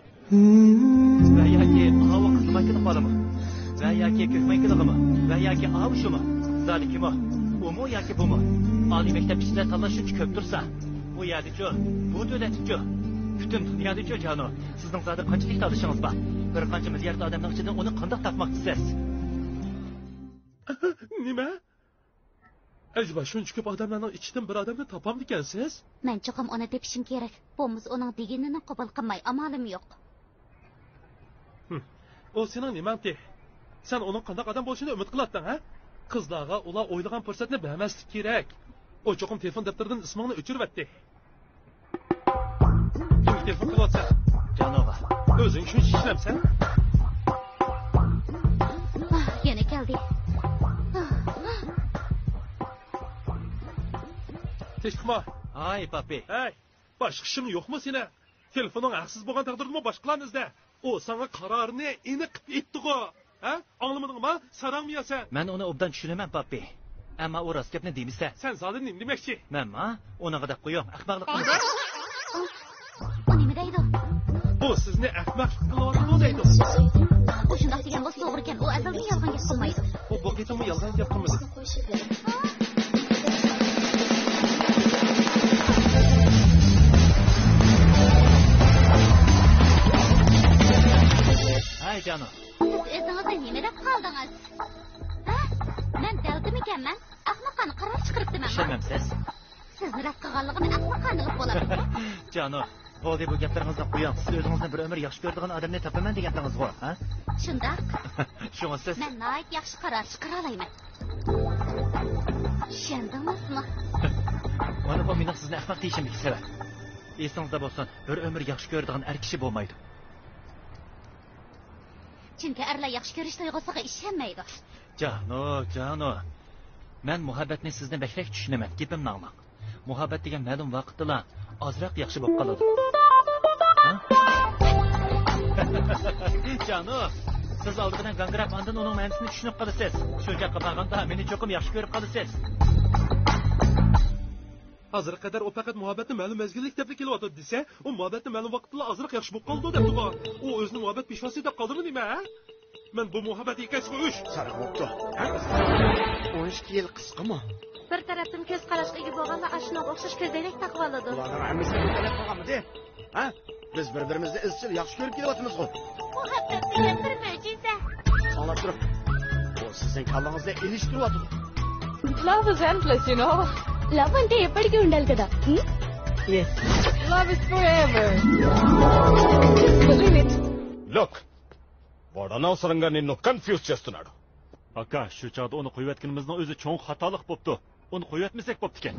ۋە ياكى ئاۋۇ قىزىل مايكىلىق بالىمۇ؟ ۋە ياكى كۆك مايكىلىقىمۇ؟ ۋە ياكى ئاۋۇ شۇمۇ؟ زادى كىمۇ؟ ئۇمۇ ياكى بۇمۇ؟ ئالىي مەكتەپ ئىچىدە تاللاش شۇنچە كۆپ تۇرسا، بۇ يەردىچۇ؟ بۇ دۆلەتتىچۇ؟ پۈتۈن دۇنيادىچۇ، جانۇ؟ سىزنىڭ زادى قانچىلىك تاللىشىڭىز بار؟ بىر قانچە مىليارد ئادەمنىڭ ئىچىدىن ئۇنى قانداق تاپماقچىسىز؟ نېمە؟ ئەجەبا، شۇنچە كۆپ ئادەملەرنىڭ ئىچىدىن بىر ئادەمنى تاپامدىكەنسىز؟ مەن چوقۇم ئۇنى تېپىشىم كېرەك. بولمىسا ئۇنىڭ دېگىنىنى قوبۇل قىلماي ئامالىم يوق. ھىم. ئۇ سېنىڭ نېمەڭتى؟ سەن ئۇنىڭ قانداق ئادەم بولۇشىنى ئۈمىد قىلاتتىڭ، ھە؟ قىزلارغا ئۇلار ئويلىغان پۇرسەتنى بەرمەسلىك كېرەك. ئۇ چوقۇم تېلېفون دەپتىرىدىن ئىسمىڭنى ئۆچۈرۈۋەتتى. كىمگە تېلېفون قىلىۋاتىسەن؟ جانۇغا. ئۆزۈڭ شۇنچە ئىشىنەمسەن؟ ئاھ، يەنە كەلدى. ئاھ، ئاھ. تىنچلىقمۇ؟ ھاي، پاپى. ھەي، باشقا ئىشىڭ يوقمۇ سېنىڭ؟ تېلېفونۇڭ ھەقسىز بولغان تەقدىردىمۇ باشقىلارنى ئىزدە. ئۇ ساڭا قارارىنى ئېنىق قىلىپ ئېيتتىغۇ. ھە؟ ئاڭلىمىدىڭما؟ ساراڭمۇ يا سەن؟ مەن ئۇنى ئوبدان چۈشىنىمەن، پاپى. ئەمما ئۇ راست گەپنى دېمىسە. سەن زادى نېمە دېمەكچى؟ مەنما؟ ئۇنىڭغا دەپ قويۇڭ، ئەخمەقلىق قىلماڭ. ئۇ، ئۇ نېمە دەيدۇ؟ ئۇ سىزنى ئەخمەقلىق قىلىۋاتىدۇ دەيدۇ. ئۇ شۇنداق دېگەن بولسا توغرا ئىكەن، ئۇ ئەزەلدىن يالغان گەپ قىلمايدۇ. ئۇ بۇ قېتىممۇ يالغان گەپ قىلمىدى. ھەي، جانۇ. سىز ئۆزىڭىزنى نېمە دەپ قالدىڭىز؟ ھە؟ مەن دەلدىمىكەنمەن؟ ئەخمىقانە قارار چىقىرىپتىمەن. ئىشەنمەمسىز؟ سىزنى رەت قىلغانلىقىم ئەخمىقانىلىق بولامدۇ؟ جانۇ، بولدى، بۇ گەپلىرىڭىزنى قويۇڭ. سىز ئۆزىڭىزنى بىر ئۆمۈر ياخشى كۆرىدىغان ئادەمنى تاپىمەن دېگەنتىڭىزغۇ، ھە؟ شۇنداق. شۇڭا سىز. مەن ناھايىتى ياخشى قارار چىقىرالايمەن. ئىشەندىڭىزمۇ؟ مانا بۇ مېنىڭ سىزنى ئەخمەق دېيىشىمدىكى سەۋەب. ئېسىڭىزدە بولسۇن، بىر ئۆمۈر ياخشى كۆرىدىغان ئەر كىشى بولمايدۇ. چۈنكى ئەرلەر ياخشى كۆرۈش تۇيغۇسىغا ئىشەنمەيدۇ. جانۇ، جانۇ. مەن مۇھەببەتنى سىزدىن بەكرەك چۈشىنىمەن. گېپىمنى ئاڭلاڭ. مۇھەببەت دېگەن مەلۇم ۋاقىتتىلا ئازراق ياخشى بولۇپ قالىدۇ. ھە؟ جانۇ، سىز ئالدى بىلەن گاڭگىراپ، ئاندىن ئۇنىڭ مەنىسىنى چۈشىنىپ قالىسىز. شۇ چاغقا بارغاندا مېنى چوقۇم ياخشى كۆرۈپ قالىسىز. ھازىرغا قەدەر ئۇ پەقەت مۇھەببەتنى مەلۇم مەزگىللىك دەپلا كېلىۋاتىدۇ دېسە، ئۇ مۇھەببەتنى مەلۇم ۋاقىتتىلا ئازراق ياخشى بولۇپ قالىدۇ دەپتىغۇ. ئۇ ئۆزىنى مۇھەببەت پېشۋاسى دەپ قالدىمۇ نېمە، ھە؟ مەن بۇ مۇھەببەت ھېكايىسىغا ئۆچ. ساراڭ بوپتۇ. ھە؟ ئون ئىككى يىل قىسقىمۇ؟ بىر تەرەپتىن كۆز قاراشقا ئىگە بولغانلار ئاشۇنىڭغا ئوخشاش كۆزەينەك تاقىۋالىدۇ. بۇلارنىڭ ھەممىسى بىر تەرەپ قىلغانمىدى؟ ھە؟ بىز بىر-بىرىمىزنى ئىزچىل ياخشى كۆرۈپ كېلىۋاتىمىزغۇ. مۇھەببەت دېگەن بىر مۆجىزە. ئاڭلاپ تۇرۇڭ. بۇ سىزنىڭ كاللىڭىزنى ئېلىشتۇرۇۋاتىدۇ. Love is endless, you know. Love అంటే ఎప్పటికీ ఉండాలి కదా. Yes. Love is forever. Just believe it. Look, వాడు అనవసరంగా నిన్ను కన్ఫ్యూజ్ చేస్తున్నాడు. ئاكا، شۇ چاغدا ئۇنى قويۇۋەتكىنىمىزنىڭ ئۆزى چوڭ خاتالىق بوپتۇ. ئۇنى قويۇۋەتمىسەك بوپتىكەن.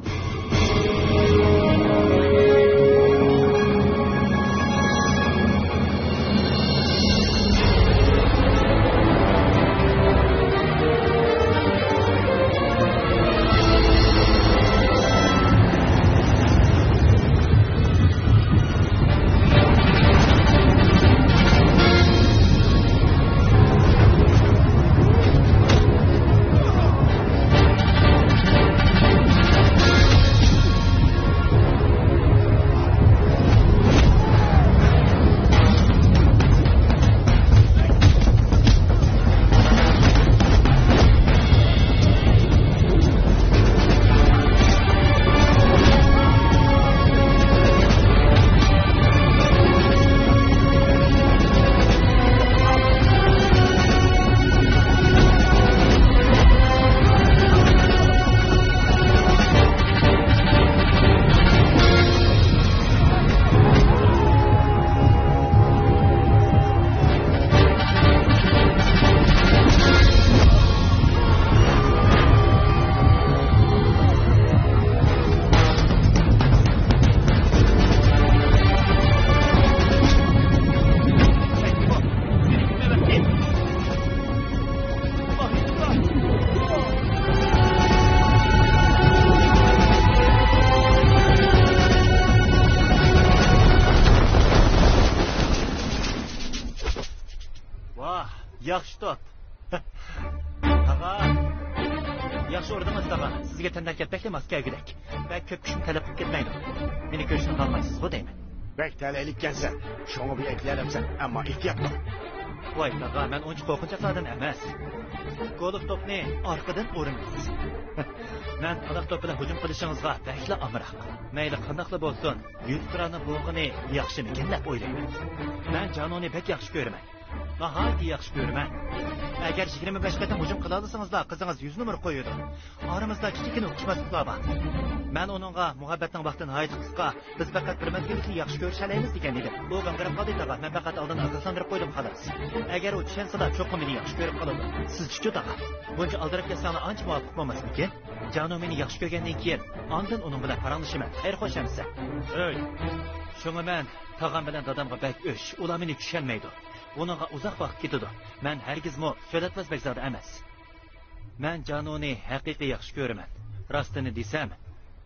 ۋاھ، ياخشى توپ. تاغا! ياخشى ئۇردىڭىز، تاغا. سىزگە تەنھەرىكەت بەكلا ماس كەلگۈدەك. بەك كۆپ كۈچمۇ تەلەپ قىلىپ كەتمەيدۇ. مېنى كۆرۈشتىن قالمايسىزغۇ دەيمەن. بەك تەلەيلىككەنسەن. شۇڭا بۇ يەكلەرەمسەن. ئەمما ئېھتىيات قىل. ۋاي تاغا، مەن ئۇنچە قورقۇنچاق ئادەم ئەمەس. گولف توپنى ئارقىدىن ئۇرىمىز. مەن تالاق توپ بىلەن ھۇجۇم قىلىشىڭىزغا بەكلا ئامراق. مەيلى قانداقلا بولسۇن، يۈرترانى بولغىنى ياخشىمىكىن دەپ ئويلايمەن. مەن جانۇنى بەك ياخشى كۆرىمەن. ناھايىتى ياخشى كۆرىمەن. ئەگەر يىگىرمە بەش قېتىم ھۇجۇم قىلالىسىڭىزلا، قىزىڭىز يۈز نومۇر قويىدۇ. ئارىمىزدا كىچىككىنە ئۇقۇشماسلىقلار بار. مەن ئۇنىڭغا مۇھەببەتنىڭ ۋاقتى ناھايىتى قىسقا، بىز پەقەت بىر مەزگىللىكلا ياخشى كۆرۈشەلەيمىز دېگەن ئىدىم. ئۇ گاڭگىراپ قالدى تاغا، مەن پەقەت ئالدىن ئاگاھلاندۇرۇپ قويدۇم خالاس. ئەگەر ئۇ چۈشەنسىلا، چوقۇم مېنى ياخشى كۆرۈپ قالىدۇ. سىزچىچۇ تاغا؟ بۇنچە ئالدىراپ كەتسەڭلار ئانچە مۇۋاپىق بولماسمىكىن؟ جانۇ مېنى ياخشى كۆرگەندىن كېيىن، ئاندىن ئۇنىڭ بىلەن پاراڭلىشىمەن. خەير خوش ئەمىسە. ئۆي. شۇڭا مەن تاغام بىلەن دادامغا بەك ئۆچ. ئۇلار مېنى چۈشەنمەيدۇ. بۇنىڭغا ئۇزاق ۋاقىت كېتىدۇ. مەن ھەرگىزمۇ سۆلەتۋاز بەگزادە ئەمەس. مەن جانۇنى ھەقىقىي ياخشى كۆرىمەن. راستىنى دېسەم،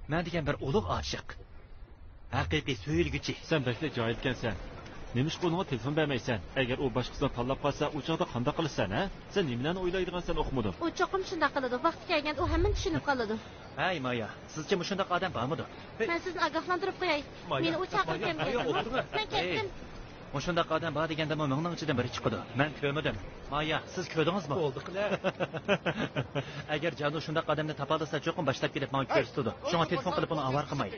مەن دېگەن بىر ئۇلۇغ ئاشىق. ھەقىقىي سۆيۈلگۈچى. سەن بەكلا جاھىلكەنسەن. نېمىشقا ئۇنىڭغا تېلېفون بەرمەيسەن؟ ئەگەر ئۇ باشقىسىنى تاللاپ قالسا، ئۇ چاغدا قانداق قىلىسەن، ھە؟ سەن نېمىلەرنى ئويلايدىغانسەن، ئۇقمىدىم. ئۇ چوقۇم شۇنداق قىلىدۇ. ۋاقتى كەلگەندە ئۇ ھەممىنى چۈشىنىپ قالىدۇ. ھەي، مايا، سىزچە مۇشۇنداق ئادەم بارمىدۇ؟ مەن سىزنى ئاگاھلاندۇرۇپ قوياي. مايا، مېنى ئۇ چاقىرىپ مايا، كەلمەيدۇ. مايا، ئولتۇرما. مەن كەتتىم. ھەي. مۇشۇنداق ئادەم بار دېگەندىمۇ مىڭنىڭ ئىچىدىن بىرى چىقىدۇ. مەن كۆرمىدىم. مايا، سىز كۆردىڭىزمۇ؟ بولدى قىلە. ئەگەر جانۇ شۇنداق ئادەمنى تاپالىسا، چوقۇم باشلاپ كېلىپ ماڭا كۆرسىتىدۇ. شۇڭا تېلېفون قىلىپ ئۇنى ئاۋارە قىلماي.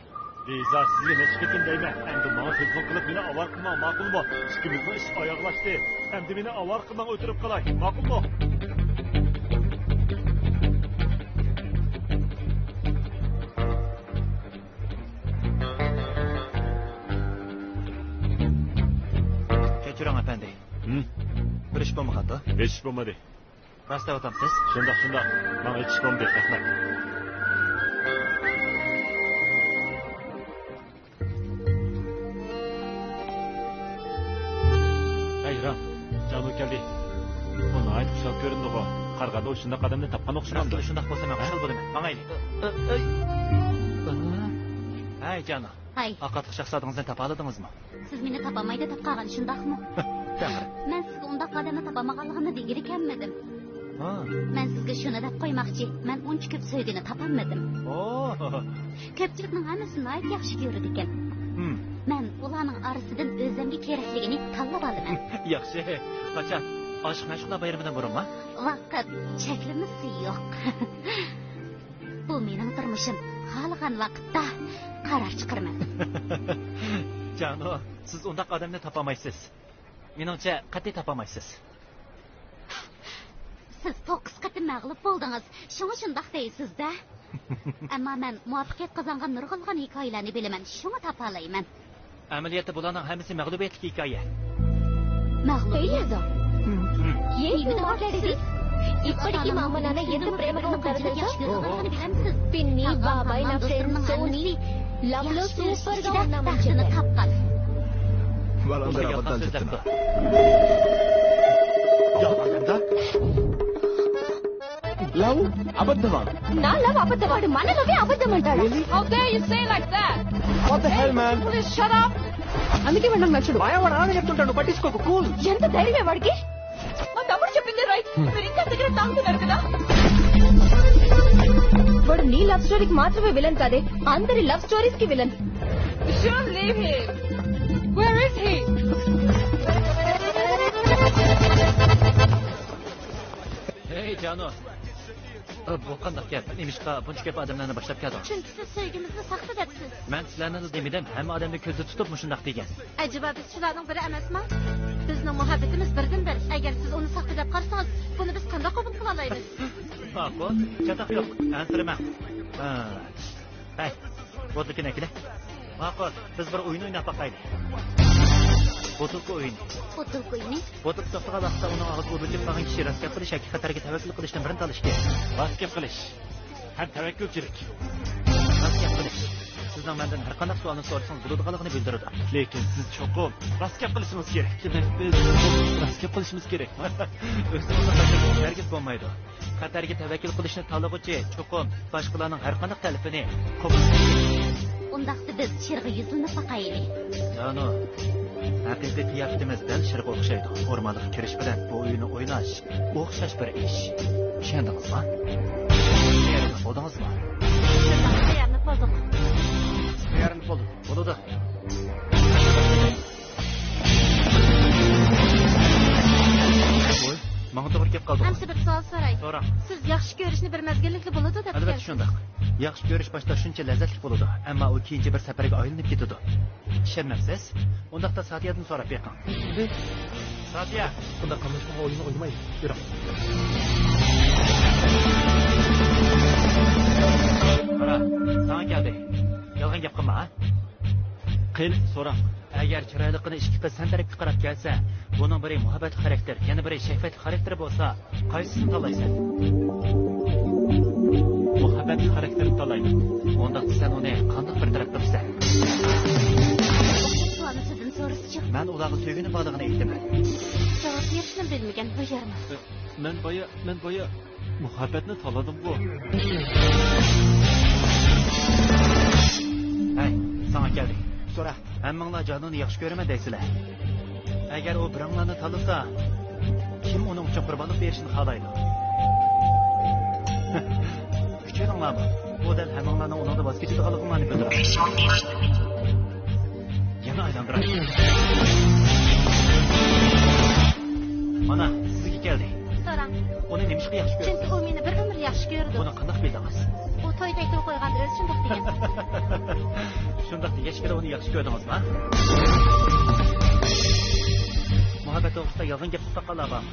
لىزا، سىزگە نەچچە قېتىم دەيمەن، ئەمدى ماڭا تېلېفون قىلىپ مېنى ئاۋارە قىلماڭ، ماقۇلمۇ؟ ئىككىمىزنىڭ ئىشى ئاياغلاشتى. ئەمدى مېنى ئاۋارە قىلماڭ، ئۆتۈنۈپ قالاي، ماقۇلمۇ؟ كەچۈرۈڭ، ئەپەندى. ھىم؟ بىر ئىش بولمىغاندۇ؟ ھېچ ئىش بولمىدى. راست دەۋاتامسىز؟ شۇنداق، شۇنداق. ماڭا ھېچ ئىش بولمىدى، رەھمەت. ھەي، رام، جانۇ كەلدى. كۆرۈندىغۇ. قارىغاندا ئۇ شۇنداق ئادەمنى تاپقان ئوخشىمامدۇ؟ راستلا شۇنداق بولسا مەن خۇشال بولىمەن. ماڭايلى. ھەي جانان. ھەي. ئاقاتلىق شاھزادىڭىزنى تاپالىدىڭىزمۇ؟ سىز مېنى تاپالمايدۇ دەپ قالغان، شۇنداقمۇ؟ تەڭرى. مەن سىزگە ئۇنداق ئادەمنى تاپالمىغانلىقىمنى دېگىلى كەلمىدىم. ھا. مەن سىزگە شۇنى دەپ قويماقچى، مەن ئۇنچە كۆپ سۆيگۈنى تاپالمىدىم. ئوھ. كۆپچىلىكنىڭ ھەممىسى ناھايىتى ياخشى كۆرىدىكەن. ھىم. مەن ئۇلارنىڭ ئارىسىدىن ئۆزۈمگە كېرەكلىكىنى تاللاپ ئالىمەن. ياخشى. قاچان؟ ئاشىق مەشۇقلار بايرىمىدىن بۇرۇنمۇ؟ ۋاقىت چەكلىمىسى يوق. بۇ مېنىڭ تۇرمۇشۇم. خالىغان ۋاقىتتا قارار چىقىرىمەن. جانو، سىز ئۇنداق ئادەمنى تاپالمايسىز. مېنىڭچە، قەتئىي تاپالمايسىز. سىز توققۇز قېتىم مەغلۇپ بولدىڭىز، شۇڭا شۇنداق دەيسىز-دە. ئەمما مەن مۇۋەپپەقىيەت قازانغان نۇرغۇنلىغان ھېكايىلەرنى بىلىمەن، شۇڭا تاپالايمەن. ئەمەلىيەتتە بۇلارنىڭ ھەممىسى مەغلۇبىيەتلىك ھېكايە. مەغلۇبىيەت؟ ئىپپىدىكى ماڭمىنانە يېتىم پرېمىغا ئوتتۇرىدىسى. پىننى باباي ناپرېن سونى لاپلو سۇپەرگە ئورنامايچىدى. ۋالامدىر ئابدال چىقتىنا. يالغان گەپتە. لو ئابدىما. نا، لو ئابدىما. مانا لو ئابدىما. Really? How dare you say like that? What the hell, man? Please shut up. అందుకే వెళ్ళడం నచ్చడు. మాయవాడు ఆమె చెప్తుంటాడు, పట్టించుకోకు, కూల్. ఎంత ధైర్యమే వాడికి? మా తమ్ముడు చెప్పింది రైట్. మీరు ఇంకా సిగరెట్ తాగుతున్నారు కదా. వాడు నీ లవ్ స్టోరీకి మాత్రమే విలన్ కాదే, అందరి లవ్ స్టోరీస్ కి villain. You shouldn't leave him. Where is he? ھەي جانو، بۇ قانداق گەپ؟ نېمىشقا بۇنچە كۆپ ئادەملەرنى باشلاپ كەلدىڭ؟ چۈنكى سىز سۆيگۈمىزنى ساختا دەپسىز. مەن سىلەرنىلا دېمىدىم، ھەممە ئادەمنى كۆزدە تۇتۇپ مۇشۇنداق دېگەن. ئەجەبا بىز شۇلارنىڭ بىرى ئەمەسما؟ بىزنىڭ مۇھەببىتىمىز بىردىنبىر. ئەگەر سىز ئۇنى ساختا دەپ قارىسىڭىز، بۇنى بىز قانداق قوبۇل قىلالايمىز؟ ماقۇل، چاتاق يوق، ئەنسىرىمەڭ. ھە. ھەي، بوتۇلكىنى ئەكېلە. ماقۇل، بىز بىر ئويۇن ئويناپ باقايلى. بوتۇلكا ئويۇنى. بوتۇلكا ئويۇنى؟ بوتۇلكا توختىغان ۋاقىتتا ئۇنىڭ ئاغزىغا ئۇرۇلۇپ قالغان كىشى راست گەپ قىلىش ياكى خەتەرگە تەۋەككۈل قىلىشتىن بىرىنى تاللىشى كېرەك. راست گەپ قىلىش ھەم تەۋەككۈلچىلىك. راست گەپ قىلىش سىزنىڭ مەندىن ھەر قانداق سوئالنى سورىسىڭىز بولىدىغانلىقىنى بىلدۈرىدۇ. لېكىن سىز چوقۇم راست گەپ قىلىشىڭىز كېرەك. دېمەك، بىز راست گەپ قىلىشىمىز كېرەك. ئۆزىڭىزنى خەتەرگە، ھەرگىز بولمايدۇ. خەتەرگە تەۋەككۈل قىلىشنى تاللىغۇچى چوقۇم باشقىلارنىڭ ھەر قانداق تەلىپىنى قوبۇل قىلىدۇ. ئۇنداقتا بىز شىرغا يۈزلىنىپ باقايلى. جانو، ھەقىقىي قىياپىتىمىز دەل شىرغا ئوخشايدۇ. ئورمانلىققا كىرىش بىلەن بۇ ئويۇننى ئويناش ئوخشاش بىر ئىش. چۈشەندىڭىزمۇ؟ تەييارلىق بولدىڭىزمۇ؟ تەييارلىق بولدۇق. تەييارلىق بولدۇق. بولىدۇ. ۋوي، ماڭا توغرا كېلىپ قالدىغۇ. ئەمسە بىر سوئال سوراي. سوراڭ. سىز ياخشى كۆرۈشنى بىر مەزگىللىكلا بولىدۇ دەپ ئەلۋەتتە شۇنداق. ياخشى كۆرۈش باشتا شۇنچە لەززەتلىك بولىدۇ، ئەمما ئۇ كېيىنچە بىر سەپەرگە ئايلىنىپ كېتىدۇ. ئىشەنمەمسىز؟ ئۇنداقتا ساتىيەدىن سوراپ بېقىڭ. ساتىيە! بۇنداق قاملاشقانغا ئويۇن ئوينىمايلى. يۈرۈڭ. قارا، ساڭا كەلدى. يالغان گەپ قىلما، ھە؟ قېنى، سوراڭ. ئەگەر چىرايلىققىنا ئىككى قىز سەن تەرەپكە قاراپ كەلسە، بۇنىڭ بىرى مۇھەببەتلىك خاراكتېر، يەنە بىرى شەھۋەتلىك خاراكتېر بولسا، قايسىسىنى تاللايسەن؟ مۇھەببەتلىك خاراكتېرنى تاللايمەن. ئۇنداقتا سەن ئۇنى قانداق بىر تەرەپ قىلىسەن؟ سوئالنى سىزدىن سورىسىچۇ؟ مەن ئۇلارغا سۆيگۈنى بارلىقىنى ئېيتىمەن. جاۋاب بېرىشنى بىلمىگەن بۇ يارىماس. مەن بايا، مەن بايا مۇھەببەتنى تاللىدىمغۇ؟ ھەي، ساڭا كەلدى. سورا. ھەممىڭلار جانۇنى ياخشى كۆرىمەن دەيسىلەر. ئەگەر ئۇ بىرىڭلارنى تاللىسا، كىم ئۇنىڭ ئۈچۈن قۇربانلىق بېرىشنى خالايدۇ؟ ئۈچىنىڭلارمۇ؟ بۇ دەل ھەممىڭلارنىڭ ئۇنىڭدىن ۋاز كېچىدىغانلىقىڭلارنى بىلدۈرىدۇ. يەنە ئايلاندۇراي. مانا، سىزگە كەلدى. سوراڭ. ئۇنى نېمىشقا ياخشى كۆرىسىز؟ چۈنكى ئۇ مېنى بىر ئۆمۈر ياخشى كۆرىدۇ. بۇنى قانداق بىلدىڭىز؟ ئۇ تويدا ئېيتىپ قويغاندا ئۆزى شۇنداق دېگەن. شۇنداق دېگەچكىلا ئۇنى ياخشى كۆردىڭىزمۇ؟ مۇھەببەت توغرىسىدا يالغان گەپ قىلىپ باققانلار بارمۇ؟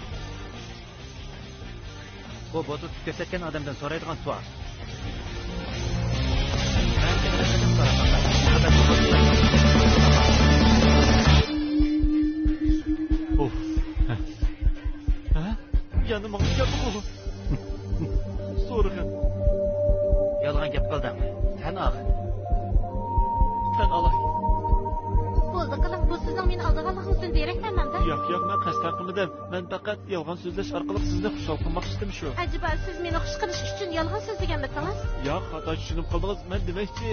بۇ بوتۇلكا كۆرسەتكەن ئادەمدىن سورايدىغان سوئال. مەن سېنى بىر قېتىم سوراپ باقاي. ئۇف. ھە؟ يەنە ماڭا گەپمۇ؟ سورىغىن. يالغان گەپ قىلدىڭ. تەن ئال. تەن ئالاي. بول، قىلىڭ، بۇ سىزنىڭ مېنى ئالدىغانلىقىڭىزدىن دېرەك بەرمەمدۇ؟ ياق، ياق، مەن قەستەن قىلمىدىم. مەن پەقەت يالغان سۆزلەش ئارقىلىق سىزنى خۇشال قىلماقچىدىم شۇ. ئەجەبا، سىز مېنى خۇش قىلىش ئۈچۈن يالغان سۆزلىگەنمىدىڭىز؟ ياق، خاتا چۈشىنىپ قالدىڭىز. مەن دېمەكچى،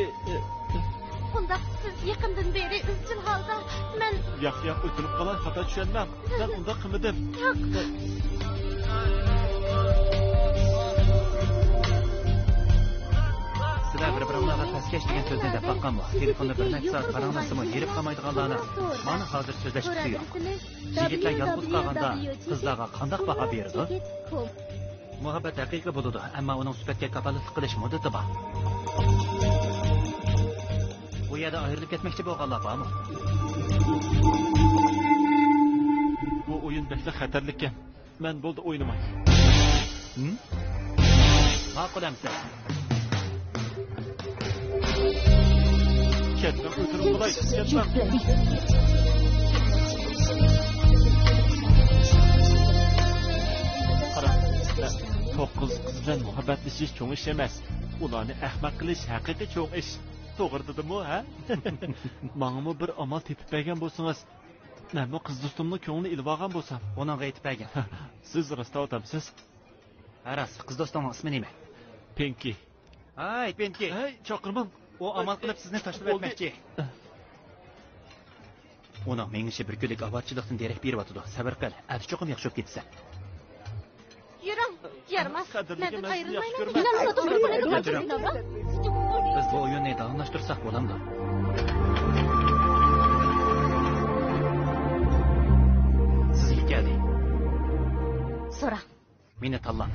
ئۇنداق سىز يېقىندىن بېرى ئىزچىل ھالدا مەن. ياق، ياق، ئۆتۈنۈپ قالاي، خاتا چۈشەنمەڭ. مەن ئۇنداق قىلمىدىم. ياق. سىلەر بىر-بىرىڭلارغا پەسكەش دېگەن سۆزنى دەپ باققانمۇ؟ تېلېفوندا بىر نەچچە سائەت پاراڭلاشسىمۇ ھېرىپ قالمايدىغانلارنىڭ مانا ھازىر سۆزلەش كۈچى يوق. يىگىتلەر يالغۇز قالغاندا قىزلارغا قانداق باھا بېرىدۇ؟ مۇھەببەت ھەقىقىي بولىدۇ، ئەمما ئۇنىڭ سۈپەتكە كاپالەتلىك قىلىش مۇددىتى بار. بۇ يەردە ئايرىلىپ كەتمەكچى بولغانلار بارمۇ؟ بۇ ئويۇن بەكلا خەتەرلىككەن. مەن بولدى ئوينىماي. ھىم؟ ماقۇل ئەمىسە. كەتمەڭ، ئۆتۈنۈپ قالاي، كەتمەڭ. قارا، توققۇز قىز بىلەن مۇھەببەتلىشىش چوڭ ئىش ئەمەس. ئۇلارنى ئەخمەق قىلىش ھەقىقىي چوڭ ئىش. توغرا دېدىممۇ، ھە؟ ماڭىمۇ بىر ئامال تېپىپ بەرگەن بولسىڭىز. مەنمۇ قىز دوستۇمنىڭ كۆڭلىنى ئېلىۋالغان بولسام. ئۇنىڭغا ئېيتىپ بەرگىن. سىز راست ئاۋاتامسىز؟ ھە، راست. قىز دوستۇڭنىڭ ئىسمى نېمە؟ پىنكى. ھاي، پىنكى. ھەي، چاقىرماڭ. ئۇ ئامال قىلىپ سىزنى تاشلىۋەتمەكچى. ئۇنىڭ مېڭىشى بىر كۈنلۈك ئاۋارىچىلىقتىن دېرەك بېرىۋاتىدۇ. سەۋر قىل، ئەتە چوقۇم ياخشى بولۇپ كېتىسەن. يۈرۈڭ، يارىماس. مەندىن ئايرىلمايمەن. بىز بۇ ئويۇننى داۋاملاشتۇرساق بولامدۇ؟ سىزگە كەلدى. سوراڭ. مېنى تاللاڭ.